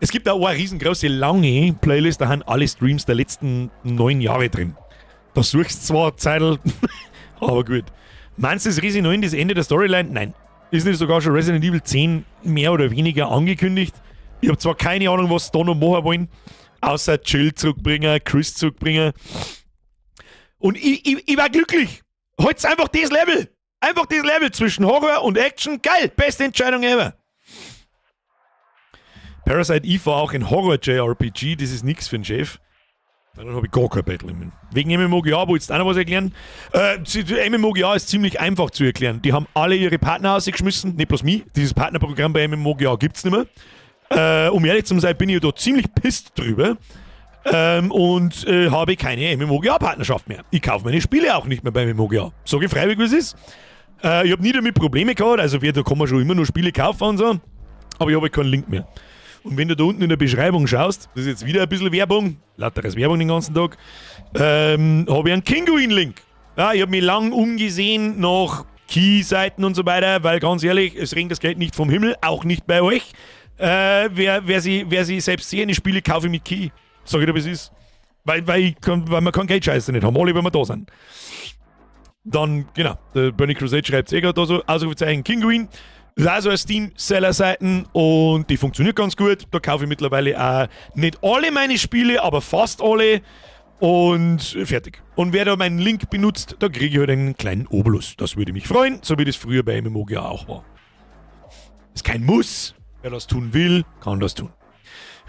Es gibt auch eine riesengroße, lange Playlist, da haben alle Streams der letzten 9 Jahre drin. Da suchst du zwar Zeitl, aber gut. Meinst du, ist Resi 9 das Ende der Storyline? Nein. Ist nicht sogar schon Resident Evil 10 mehr oder weniger angekündigt? Ich habe zwar keine Ahnung, was sie da noch machen wollen, außer Jill zurückbringen, Chris zurückbringen. Und ich war glücklich. Halt's einfach das Level. Einfach das Level zwischen Horror und Action. Geil. Beste Entscheidung ever. Parasite Eve war auch ein Horror-JRPG. Das ist nichts für den Chef. Dann habe ich gar kein Battle mehr. Wegen MMOGA wolltest du auch noch was erklären? MMOGA ist ziemlich einfach zu erklären. Die haben alle ihre Partner rausgeschmissen, nicht bloß mich. Dieses Partnerprogramm bei MMOGA gibt es nicht mehr. Um ehrlich zu sein, bin ich da ziemlich pissed drüber. Und habe keine MMOGA-Partnerschaft mehr. Ich kaufe meine Spiele auch nicht mehr bei MMOGA. Sag ich freiwillig, wie es ist. Ich habe nie damit Probleme gehabt, also da kann man schon immer nur Spiele kaufen und so. Aber ich habe halt keinen Link mehr. Und wenn du da unten in der Beschreibung schaust, das ist jetzt wieder ein bisschen Werbung, lauteres Werbung den ganzen Tag, habe ich einen Kinguin-Link. Ja, ich habe mich lang umgesehen nach Key-Seiten und so weiter, weil ganz ehrlich, es regnet das Geld nicht vom Himmel, auch nicht bei euch. Wer sie selbst sehen, die Spiele kaufe ich mit Key. Sag ich dir, wie es ist. Weil man kann Geldscheiße nicht haben, alle, wenn wir da sind. Dann, genau, der Bernie Crusade schreibt es eh gerade da so, Ausrufezeichen Kinguin. Das ist auch so eine Steam-Seller-Seiten und die funktioniert ganz gut. Da kaufe ich mittlerweile auch nicht alle meine Spiele, aber fast alle. Und fertig. Und wer da meinen Link benutzt, da kriege ich halt einen kleinen Obolus. Das würde mich freuen, so wie das früher bei MMOGA auch war. Ist kein Muss. Wer das tun will, kann das tun.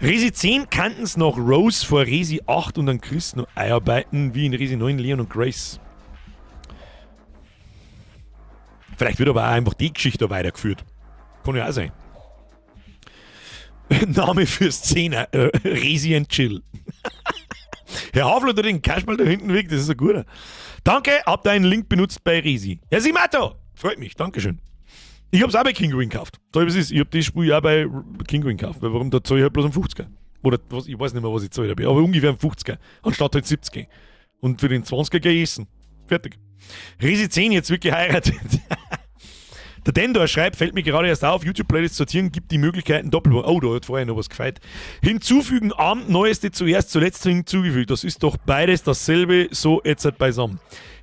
Resi 10 kannten's noch Rose vor Resi 8 und dann Chris noch einarbeiten, wie in Resi 9 Leon und Grace. Vielleicht wird aber auch einfach die Geschichte weitergeführt. Kann ja auch sein. Name fürs Zehner, Resi and Chill. Herr Hafler, du den Kasperl da hinten weg, das ist ein guter. Danke, hab deinen Link benutzt bei Resi. Ja, Simato! Freut mich, Dankeschön. Ich hab's auch bei Kinguin gekauft. So wie es ist, ich hab das Spiel auch bei Kinguin gekauft. Weil warum, da zahle ich halt bloß einen 50er. Oder was, ich weiß nicht mehr, was ich zahle dabei, aber ungefähr einen 50er. Anstatt halt 70er. Und für den 20er geh ich essen. Fertig. Resi 10 jetzt wird geheiratet. Der Dendor schreibt, fällt mir gerade erst auf, YouTube-Playlist sortieren gibt die Möglichkeiten Doppelpunkt. Oh, da hat vorher noch was gefeit. Hinzufügen, am neueste zuerst, zuletzt hinzugefügt. Das ist doch beides dasselbe, so jetzt halt beisammen.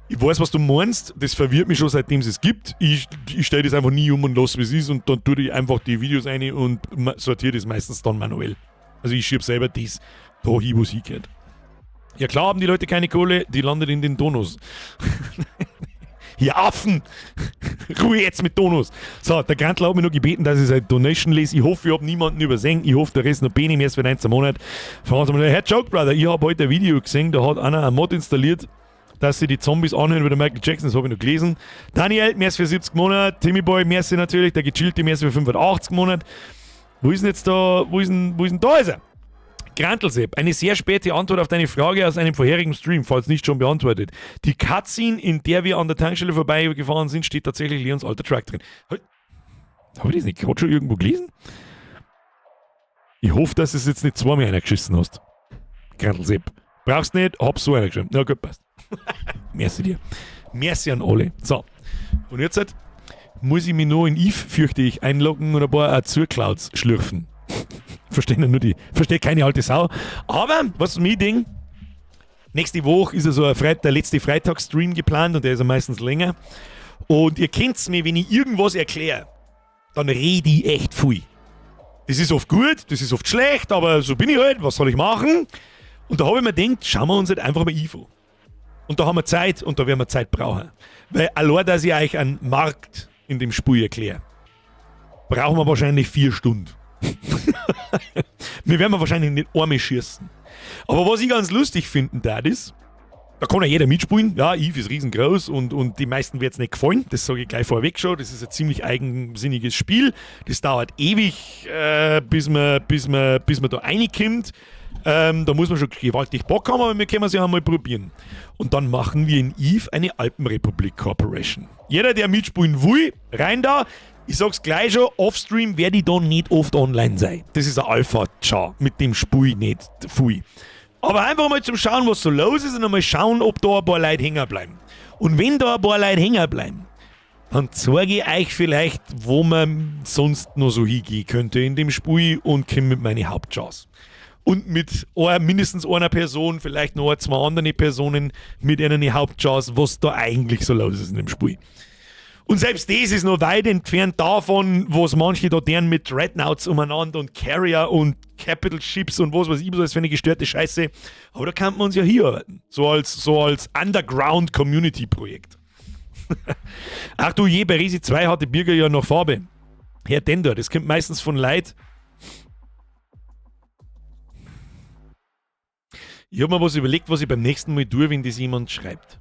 Ich weiß, was du meinst, das verwirrt mich schon, seitdem es es gibt. Ich stelle das einfach nie um und lass, wie es ist und dann tue ich einfach die Videos rein und sortiere das meistens dann manuell. Also ich schieb selber das da hin, wo es hingehört. Ja klar haben die Leute keine Kohle, die landet in den Donos. Ihr Affen! Ruhe jetzt mit Donos! So, der Grantler hat mich noch gebeten, dass ich seine Donation lese. Ich hoffe, ich hab niemanden übersehen. Ich hoffe, der Rest noch Bene, erst für 1 Monat. Fragen Sie mal, Herr Joke Brother, ich hab heute ein Video gesehen, da hat einer einen Mod installiert, dass sie die Zombies anhören wie der Michael Jackson, das hab ich noch gelesen. Daniel, merci für 70 Monate. Timmy Boy, merci natürlich. Der gechillte, merci für 85 Monate. Wo ist denn jetzt da, wo ist denn da ist er? Grantelsepp, eine sehr späte Antwort auf deine Frage aus einem vorherigen Stream, falls nicht schon beantwortet. Die Cutscene, in der wir an der Tankstelle vorbeigefahren sind, steht tatsächlich Leons alter Truck drin. Hab ich das nicht gerade schon irgendwo gelesen? Ich hoffe, dass du es jetzt nicht zweimal einer geschissen hast. Grantelsepp. Brauchst nicht, hab so einer geschrieben. Na gut, passt. Merci dir. Merci an alle. So. Und jetzt halt, muss ich mich noch in Eve, fürchte ich, einloggen und ein paar Azur-Clouds schlürfen. Verstehen ja nur die. Versteht keine alte Sau. Aber, was ist mein Ding? Nächste Woche ist ja so ein der letzte Freitagsstream geplant und der ist ja meistens länger. Und ihr kennt's mir, wenn ich irgendwas erkläre, dann rede ich echt viel. Das ist oft gut, das ist oft schlecht, aber so bin ich halt, was soll ich machen? Und da habe ich mir gedacht, schauen wir uns halt einfach mal Eve an. Und da haben wir Zeit und da werden wir Zeit brauchen. Weil allein, dass ich euch einen Markt in dem Spiel erkläre, brauchen wir wahrscheinlich 4 Stunden. Wir werden wahrscheinlich nicht einmal schießen. Aber was ich ganz lustig finden darf, ist, da kann ja jeder mitspielen. Ja, Eve ist riesengroß und die meisten wird's nicht gefallen. Das sage ich gleich vorweg schon. Das ist ein ziemlich eigensinniges Spiel. Das dauert ewig, bis man da reinkommt. Da muss man schon gewaltig Bock haben, aber wir können es ja einmal probieren. Und dann machen wir in Eve eine Alpenrepublik Corporation. Jeder, der mitspielen will, rein da. Ich sag's gleich schon, offstream werde ich da nicht oft online sein. Das ist ein Alpha-Char, mit dem spiel ich nicht viel. Aber einfach mal zum Schauen, was so los ist und einmal schauen, ob da ein paar Leute hängen bleiben. Und wenn da ein paar Leute hängen bleiben, dann zeige ich euch vielleicht, wo man sonst noch so hingehen könnte in dem Spiel und komme mit meinen Hauptchars. Und mit mindestens einer Person, vielleicht noch ein, zwei anderen Personen mit einer Hauptchance, was da eigentlich so los ist in dem Spiel. Und selbst das ist noch weit entfernt davon, was manche da deren mit Dreadnoughts umeinander und Carrier und Capital Ships und was weiß ich, was für eine gestörte Scheiße. Aber da kann man uns ja hier arbeiten. So als Underground-Community-Projekt. Ach du je, bei Resi 2 hatte Birger ja noch Farbe. Herr Dendor, das kommt meistens von Leid. Ich hab mir was überlegt, was ich beim nächsten Mal tue, wenn das jemand schreibt.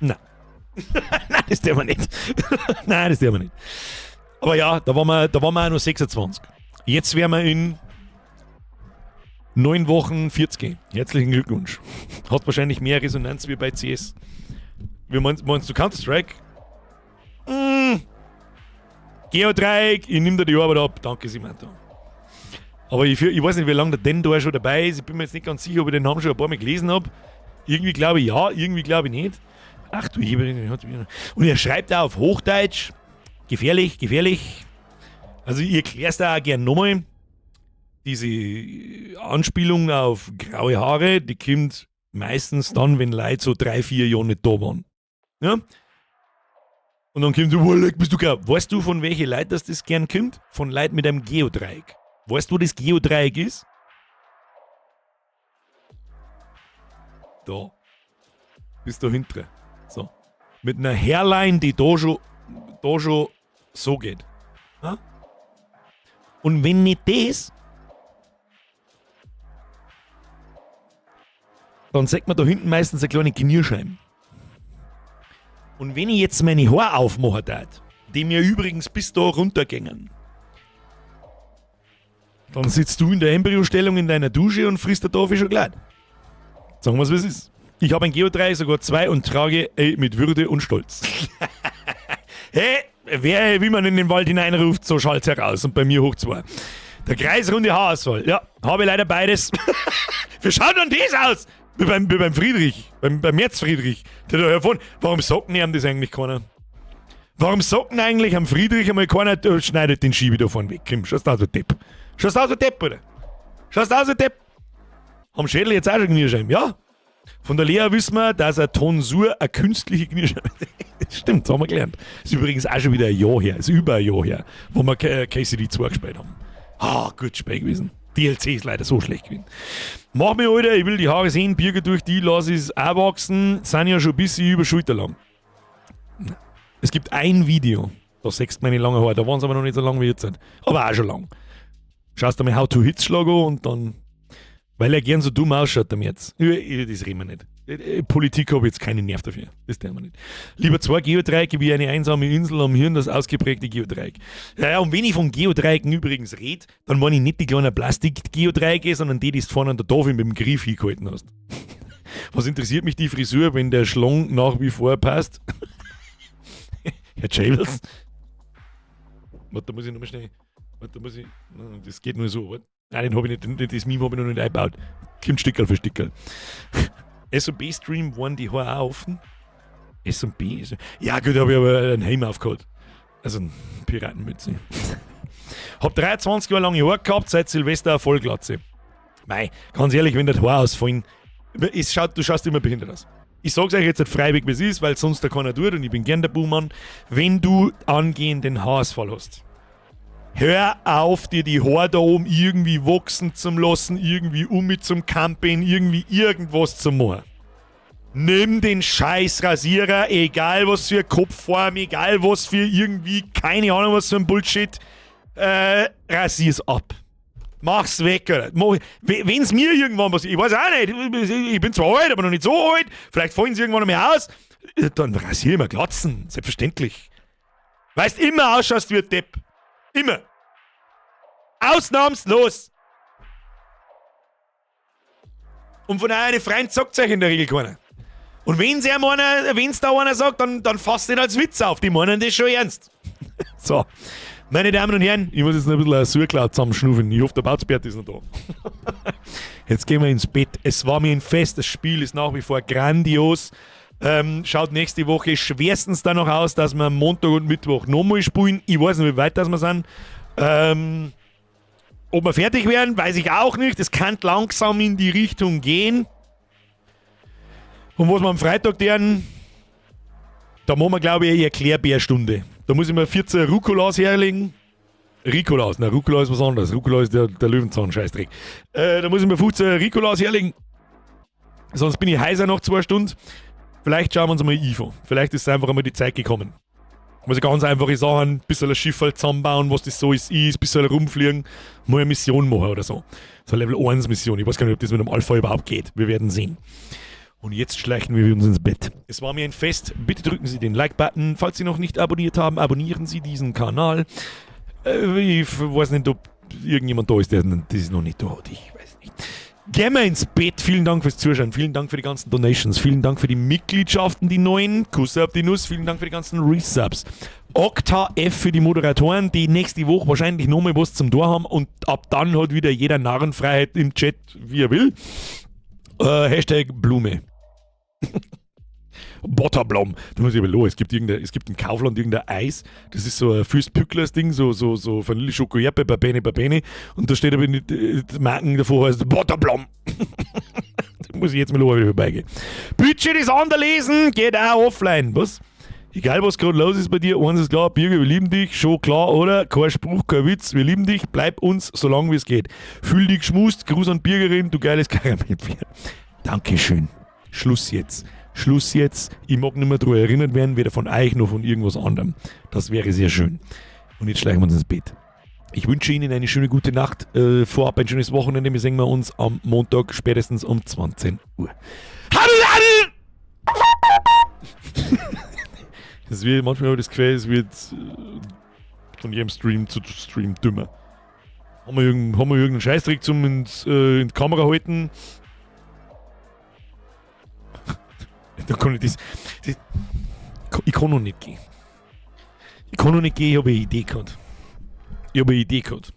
Nein. Nein, das tun wir nicht. Nein, das tun wir nicht. Aber ja, da waren wir auch nur 26. Jetzt wären wir in 9 Wochen 40. Herzlichen Glückwunsch. Hat wahrscheinlich mehr Resonanz wie bei CS. Wie meinst du Counter-Strike? Geodreieck, ich nehme dir die Arbeit ab. Danke, Simanto. Aber ich weiß nicht, wie lange der Dan da schon dabei ist. Ich bin mir jetzt nicht ganz sicher, ob ich den Namen schon ein paar Mal gelesen habe. Irgendwie glaube ich ja, irgendwie glaube ich nicht. Ach du, und er schreibt auch auf Hochdeutsch. Gefährlich, gefährlich. Also ich erkläre es da auch gern nochmal. Diese Anspielung auf graue Haare, die kommt meistens dann, wenn Leute so 3, 4 Jahre nicht da waren. Ja? Und dann kommt so, oh, leck, bist du grau. Weißt du, von welchen Leuten das gern kommt? Von Leuten mit einem Geodreieck. Weißt du, wo das Geodreieck ist? Da. Bis da hinten. So. Mit einer Hairline, die da schon so geht. Ja? Und wenn nicht das, dann sieht man da hinten meistens eine kleine Kniescheibe. Und wenn ich jetzt meine Haare aufmachen tät, die mir übrigens bis da runtergängen, dann sitzt du in der Embryostellung in deiner Dusche und frisst eine Tafel Schokolade. Sagen wir's, wie es ist. Ich habe ein Geodreieck, sogar zwei und trage mit Würde und Stolz. Hey, wer, wie man in den Wald hineinruft, so schallt's heraus. Und bei mir hoch zwei. Der kreisrunde Haarausfall. Ja, habe leider beides. Wie schaut denn das aus? Wie beim Friedrich, beim Merz Friedrich. Der da hervorn. Warum sagt denn ihm das eigentlich keiner? Warum sagt denn eigentlich am Friedrich einmal keiner, du, schneidet den Ski wieder vorn weg? Komm, schaust aus wie Depp. Schaust aus wie Depp, oder? Schaust aus wie Depp. Haben Schädel jetzt auch schon Kniescheiben? Ja. Von der Lea wissen wir, dass eine Tonsur eine künstliche Kniescheibe ist. Das stimmt, das haben wir gelernt. Ist übrigens auch schon wieder ein Jahr her, ist über ein Jahr her, wo wir KCD 2 gespielt haben. Ah, gut Spiel gewesen. DLC ist leider so schlecht gewesen. Mach mir, Alter, ich will die Haare sehen, Birger durch die, lass es auch wachsen, sind ja schon ein bisschen über Schulter lang. Es gibt ein Video, da siehst du meine langen Haare, da waren sie aber noch nicht so lang wie jetzt sind. Aber auch schon lang. Schaust du mal How to Hitzschlag an und dann, weil er gern so dumm ausschaut, der Merz. Über das reden wir nicht. Politik habe ich jetzt keinen Nerv dafür. Das tun wir nicht. Lieber zwei Geodreiecke wie eine einsame Insel am Hirn, das ausgeprägte Geodreieck. Ja, und wenn ich von Geodreiecken übrigens rede, dann meine ich nicht die kleinen Plastik-Geodreiecke, sondern die, die du vorne an der Tafel mit dem Griff hingehalten hast. Was interessiert mich die Frisur, wenn der Schlong nach wie vor passt? Herr Jables? Warte, da muss ich nochmal schnell. Warte, da muss ich. Das geht nur so. Warte. Nein, den habe ich nicht, das Meme habe ich noch nicht eingebaut. Kommt Stickerl für Stickerl. S&B-Stream waren die Haare auch offen. S&B? Ja, gut, habe ich aber einen Helm aufgehabt. Also eine Piratenmütze. Hab 23 Jahre lange Haare gehabt, seit Silvester eine Vollglatze. Mei, ganz ehrlich, wenn das Haar ausfallen, du schaust immer behindert aus. Ich sag's euch jetzt nicht freiwillig, wie es ist, weil sonst da keiner tut und ich bin gern der Buhmann. Wenn du angehenden Haarausfall hast, hör auf, dir die Haare da oben irgendwie wachsen zu lassen, irgendwie um mit zum Campen, irgendwie irgendwas zu machen. Nimm den scheiß Rasierer, egal was für Kopfform, egal was für irgendwie, keine Ahnung was für ein Bullshit, rasier's ab. Mach's weg, Alter. Wenn's mir irgendwann passiert, ich weiß auch nicht, ich bin zwar alt, aber noch nicht so alt, vielleicht fallen sie irgendwann einmal aus, dann rasier ich mir Glatzen, selbstverständlich. Weißt immer ausschaust wie ein Depp. Immer. Ausnahmslos. Und von einem Freund sagt euch in der Regel keiner. Und wenn's da einer sagt, dann fasst ihn als Witz auf. Die meinen das schon ernst. So. Meine Damen und Herren, ich muss jetzt noch ein bisschen ein Surklaut zusammenschnuffeln. Ich hoffe, der Batzbert ist noch da. Jetzt gehen wir ins Bett. Es war mir ein Fest. Das Spiel ist nach wie vor grandios. Schaut nächste Woche schwerstens danach aus, dass wir Montag und Mittwoch nochmal spielen. Ich weiß nicht, wie weit das wir sind. Ob wir fertig werden, weiß ich auch nicht. Es kann langsam in die Richtung gehen. Und was wir am Freitag tun, da machen wir, glaube ich, eine Erklärbärstunde. Da muss ich mir 14 Rucolas herlegen. Ricolas, na, Rucola ist was anderes. Rucola ist der Löwenzahn-Scheißdreck. Da muss ich mir 15 Ricolas herlegen. Sonst bin ich heiser nach 2 Stunden. Vielleicht schauen wir uns mal Eve an. Vielleicht ist einfach einmal die Zeit gekommen. Also ganz einfache Sachen, ein bisschen ein Schiff halt zusammenbauen, was das so ist, ein bisschen rumfliegen, mal eine Mission machen oder so. So eine Level 1 Mission. Ich weiß gar nicht, ob das mit dem Alpha überhaupt geht. Wir werden sehen. Und jetzt schleichen wir uns ins Bett. Es war mir ein Fest. Bitte drücken Sie den Like-Button. Falls Sie noch nicht abonniert haben, abonnieren Sie diesen Kanal. Ich weiß nicht, ob irgendjemand da ist, der das noch nicht da hat. Ich weiß nicht. Gehen wir ins Bett. Vielen Dank fürs Zuschauen. Vielen Dank für die ganzen Donations. Vielen Dank für die Mitgliedschaften, die neuen. Kuss auf die Nuss. Vielen Dank für die ganzen Resubs. Okta F für die Moderatoren, die nächste Woche wahrscheinlich nochmal was zum Tor haben. Und ab dann hat wieder jeder Narrenfreiheit im Chat, wie er will. #Blume. Butterblom. Da muss ich aber los. Es gibt im Kaufland irgendein Eis. Das ist so ein Fürst Ding, so Vanille Schoko Erdbeer, Babene, Babene. Und da steht aber nicht, die Marken davor heißt Butterblom. Da muss ich jetzt mal wieder vorbeigehen. Budget das anderlesen, geht auch offline. Was? Egal, was gerade los ist bei dir, eins ist klar, Birger, wir lieben dich, schon klar, oder? Kein Spruch, kein Witz, wir lieben dich, bleib uns, solange wie es geht. Fühl dich geschmust, Gruß an Birgerin, du geiles Karamellpferd. Dankeschön. Schluss jetzt. Schluss jetzt. Ich mag nicht mehr daran erinnert werden, weder von euch noch von irgendwas anderem. Das wäre sehr schön. Und jetzt schleichen wir uns ins Bett. Ich wünsche Ihnen eine schöne gute Nacht, vorab ein schönes Wochenende. Wir sehen wir uns am Montag spätestens um 20 Uhr. Das wird manchmal habe ich das Gefühl, es wird von jedem Stream zu Stream dümmer. Haben wir irgendeinen Scheißdreck zum in die Kamera halten? Da kann ich das, das. Ich kann noch nicht gehen. Ich kann noch nicht gehen, ich habe eine Idee gehabt. Ich habe eine Idee gehabt.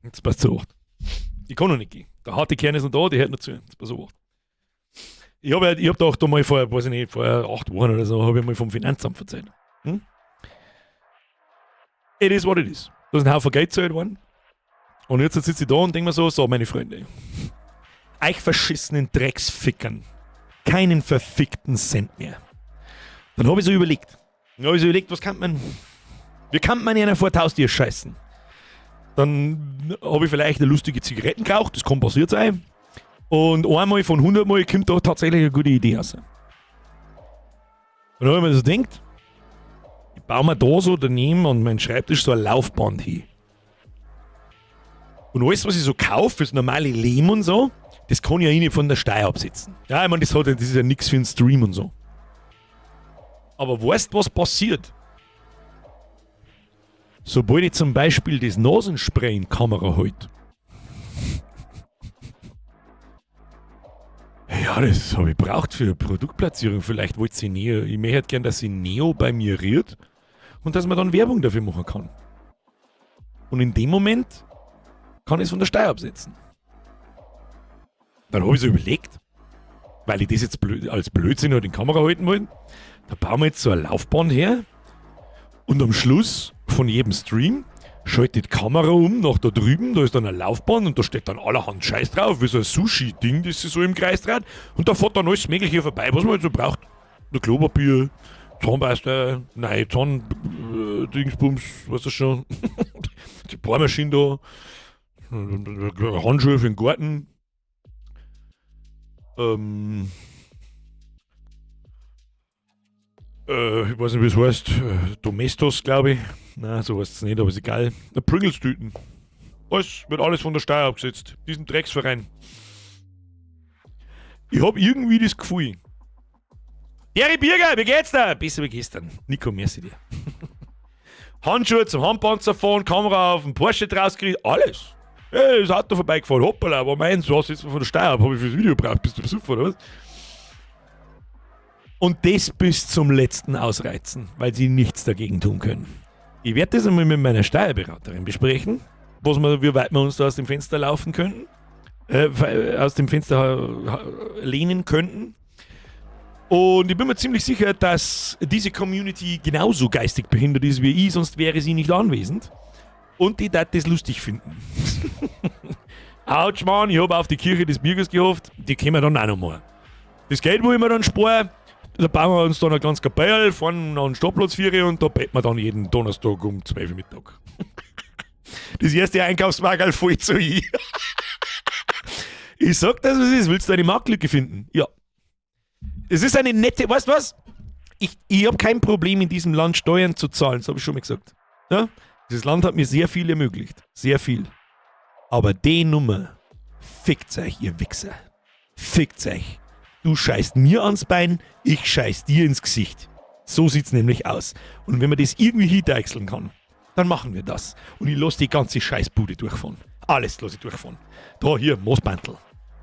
Jetzt passt so. Ich kann noch nicht gehen. Der harte Kern ist noch da, die hört noch zu. Jetzt pass auf. Ich habe ich hab doch da mal vor, weiß ich nicht, vor 8 Wochen oder so, habe ich mal vom Finanzamt erzählt. It is what it is. Da ist ein Haufen Geld gezahlt worden. Und jetzt sitze ich da und denke mir so, so, meine Freunde, euch verschissenen Drecksfickern, keinen verfickten Cent mehr. Dann habe ich so überlegt. Dann habe ich so überlegt, was kann man, wie kann man einer vor die Haustür scheißen? Dann habe ich vielleicht eine lustige Zigaretten geraucht, das kann passiert sein. Und einmal von 100 Mal kommt da tatsächlich eine gute Idee raus. Und dann habe ich mir so gedacht, ich baue mir da so daneben an meinen Schreibtisch so ein Laufband hin. Und alles, was ich so kaufe, fürs normale Leben und so, das kann ich ja eh nicht von der Steuer absetzen. Ja, ich meine, das ist ja nichts für einen Stream und so. Aber weißt du, was passiert? Sobald ich zum Beispiel das Nasenspray in die Kamera halte. Ja, das habe ich gebraucht für Produktplatzierung. Vielleicht wollte sie Neo. Ich möchte halt gern, dass sie Neo bei mir rührt und dass man dann Werbung dafür machen kann. Und in dem Moment kann ich es von der Steuer absetzen. Dann habe ich so überlegt, weil ich das jetzt als Blödsinn halt in die Kamera halten wollte, da bauen wir jetzt so ein Laufband her und am Schluss von jedem Stream schaltet die Kamera um nach da drüben, da ist dann ein Laufband und da steht dann allerhand Scheiß drauf, wie so ein Sushi-Ding, das sich so im Kreis dreht und da fährt dann alles Mögliche vorbei, was man halt so braucht. Ein Klopapier, Zahnpasta, nein, Zahn, Dingsbums, weißt du schon, die Bohrmaschine da, Handschuhe für den Garten, ich weiß nicht, wie es heißt, Domestos, glaube ich. Nein, so heißt es nicht, aber ist egal. Pringles-Tüten. Alles, wird alles von der Steuer abgesetzt. Diesen Drecksverein. Ich hab irgendwie das Gefühl. Gary Birger, wie geht's dir? Besser wie gestern. Nico, merci dir. Handschuhe zum Handpanzer fahren, Kamera auf den Porsche draus gekriegt, alles. Hey, das Auto vorbeigefahren, hoppala, war meins, was jetzt von der Steuer ab, hab ich fürs Video gebraucht, bist du besoffen, oder was? Und das bis zum letzten Ausreizen, weil sie nichts dagegen tun können. Ich werde das einmal mit meiner Steuerberaterin besprechen, wie weit wir uns da aus dem Fenster laufen könnten, aus dem Fenster lehnen könnten. Und ich bin mir ziemlich sicher, dass diese Community genauso geistig behindert ist wie ich, sonst wäre sie nicht anwesend. Und die das lustig finden. Autsch, Mann, ich hab auf die Kirche des Birgers gehofft, die kommen dann auch noch mal. Das Geld, wo ich mir dann spare, da bauen wir uns dann ein kleines Kapell, fahren an den Stadtplatz 4 und da beten wir dann jeden Donnerstag um 12 Uhr Mittag. Das erste Einkaufswagen voll zu ich. Ich sag das, was es ist. Willst du eine Marktlücke finden? Ja. Es ist eine nette, weißt du was? Ich hab kein Problem, in diesem Land Steuern zu zahlen, das hab ich schon mal gesagt. Ja? Dieses Land hat mir sehr viel ermöglicht. Sehr viel. Aber die Nummer, fickt euch, ihr Wichser. Fickt euch. Du scheißt mir ans Bein, ich scheiß dir ins Gesicht. So sieht's nämlich aus. Und wenn man das irgendwie hindeichseln kann, dann machen wir das. Und ich lasse die ganze Scheißbude durchfahren. Alles lasse ich durchfahren. Da hier, Moosbandel.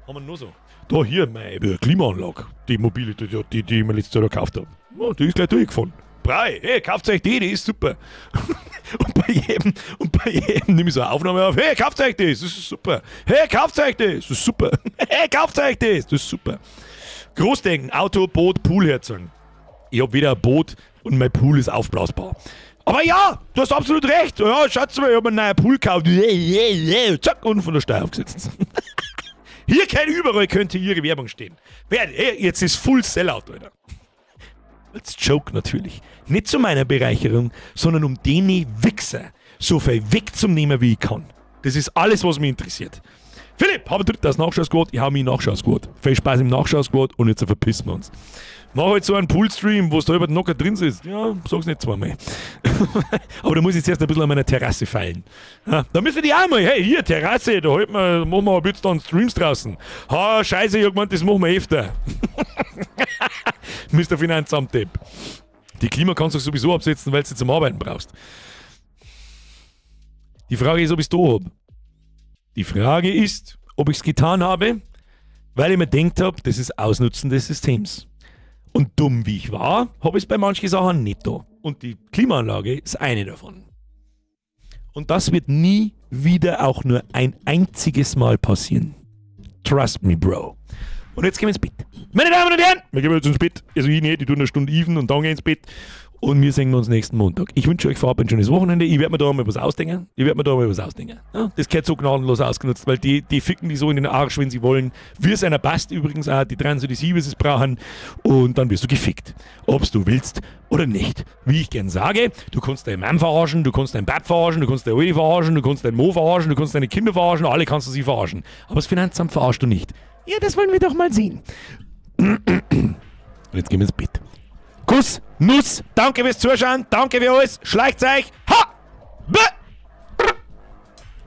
Haben wir noch so. Da hier, meine Klimaanlage. Die mobile, die, die, die ich mir letztes Jahr gekauft habe. Oh, die ist gleich durchgefahren. Brei, hey, kauft euch die, die ist super. Und bei jedem nehme ich so eine Aufnahme auf. Hey, kauft euch das, das ist super. Hey, kauft euch das, das ist super. Hey, kauft euch das, das ist super. Großdenken, Auto, Boot, Pool herzogen. Ich hab wieder ein Boot und mein Pool ist aufblasbar. Aber ja, du hast absolut recht. Ja, schaut mal, ich hab mir einen neuen Pool gekauft. Yeah. Zack, und von der Steuer abgesetzt. Hier kein überall könnte ihre Werbung stehen. Wer, hey, jetzt ist Full Sellout, Alter. Als Joke natürlich. Nicht zu meiner Bereicherung, sondern um den Wichser so viel wegzunehmen, wie ich kann. Das ist alles, was mich interessiert. Philipp, hab das Nachschau-Squad. Ich hau mich Nachschau-Squad. Viel Spaß im Nachschau-Squad und jetzt verpissen wir uns. Mach halt so einen Poolstream, wo du da über den Nocker drin sitzt. Ja, sag's nicht zweimal. Aber da muss ich zuerst ein bisschen an meiner Terrasse feilen. Ja, da müssen die auch mal, hey, hier, Terrasse, da halten wir, machen wir ein bisschen dann Streams draußen. Ha, scheiße, ich hab gemeint, das machen wir öfter. Mr. Finanzamt-Depp. Die Klima kannst du sowieso absetzen, weil du sie zum Arbeiten brauchst. Die Frage ist, ob ich es da hab. Die Frage ist, ob ich es getan habe, weil ich mir gedacht habe, das ist Ausnutzen des Systems. Und dumm wie ich war, habe ich es bei manchen Sachen nicht da. Und die Klimaanlage ist eine davon. Und das wird nie wieder auch nur ein einziges Mal passieren. Trust me, Bro. Und jetzt gehen wir ins Bett. Meine Damen und Herren, wir gehen jetzt ins Bett. Also ich nicht, ich tue eine Stunde even und dann gehe ins Bett. Und wir sehen uns nächsten Montag. Ich wünsche euch vorab ein schönes Wochenende. Ich werde mir da mal was ausdenken. Ich werde mir da mal was ausdenken. Ja, das gehört so gnadenlos ausgenutzt, weil die, die ficken die so in den Arsch, wenn sie wollen. Wie es einer passt übrigens auch. Die drehen so die Siebe, sie es brauchen. Und dann wirst du gefickt. Ob's du willst oder nicht. Wie ich gern sage, du kannst deinen Mann verarschen, du kannst deinen Bab verarschen, du kannst deine Alte verarschen, du kannst deinen Mo verarschen, du kannst deine Kinder verarschen, alle kannst du sie verarschen. Aber das Finanzamt verarschst du nicht. Ja, das wollen wir doch mal sehen. Und jetzt gehen wir ins Bett. Kuss, Nuss, danke fürs Zuschauen, danke für alles, schleicht euch, ha, b,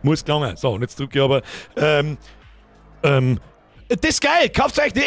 muss gelangen. So, und jetzt drücke ich aber, das ist geil, kauft euch die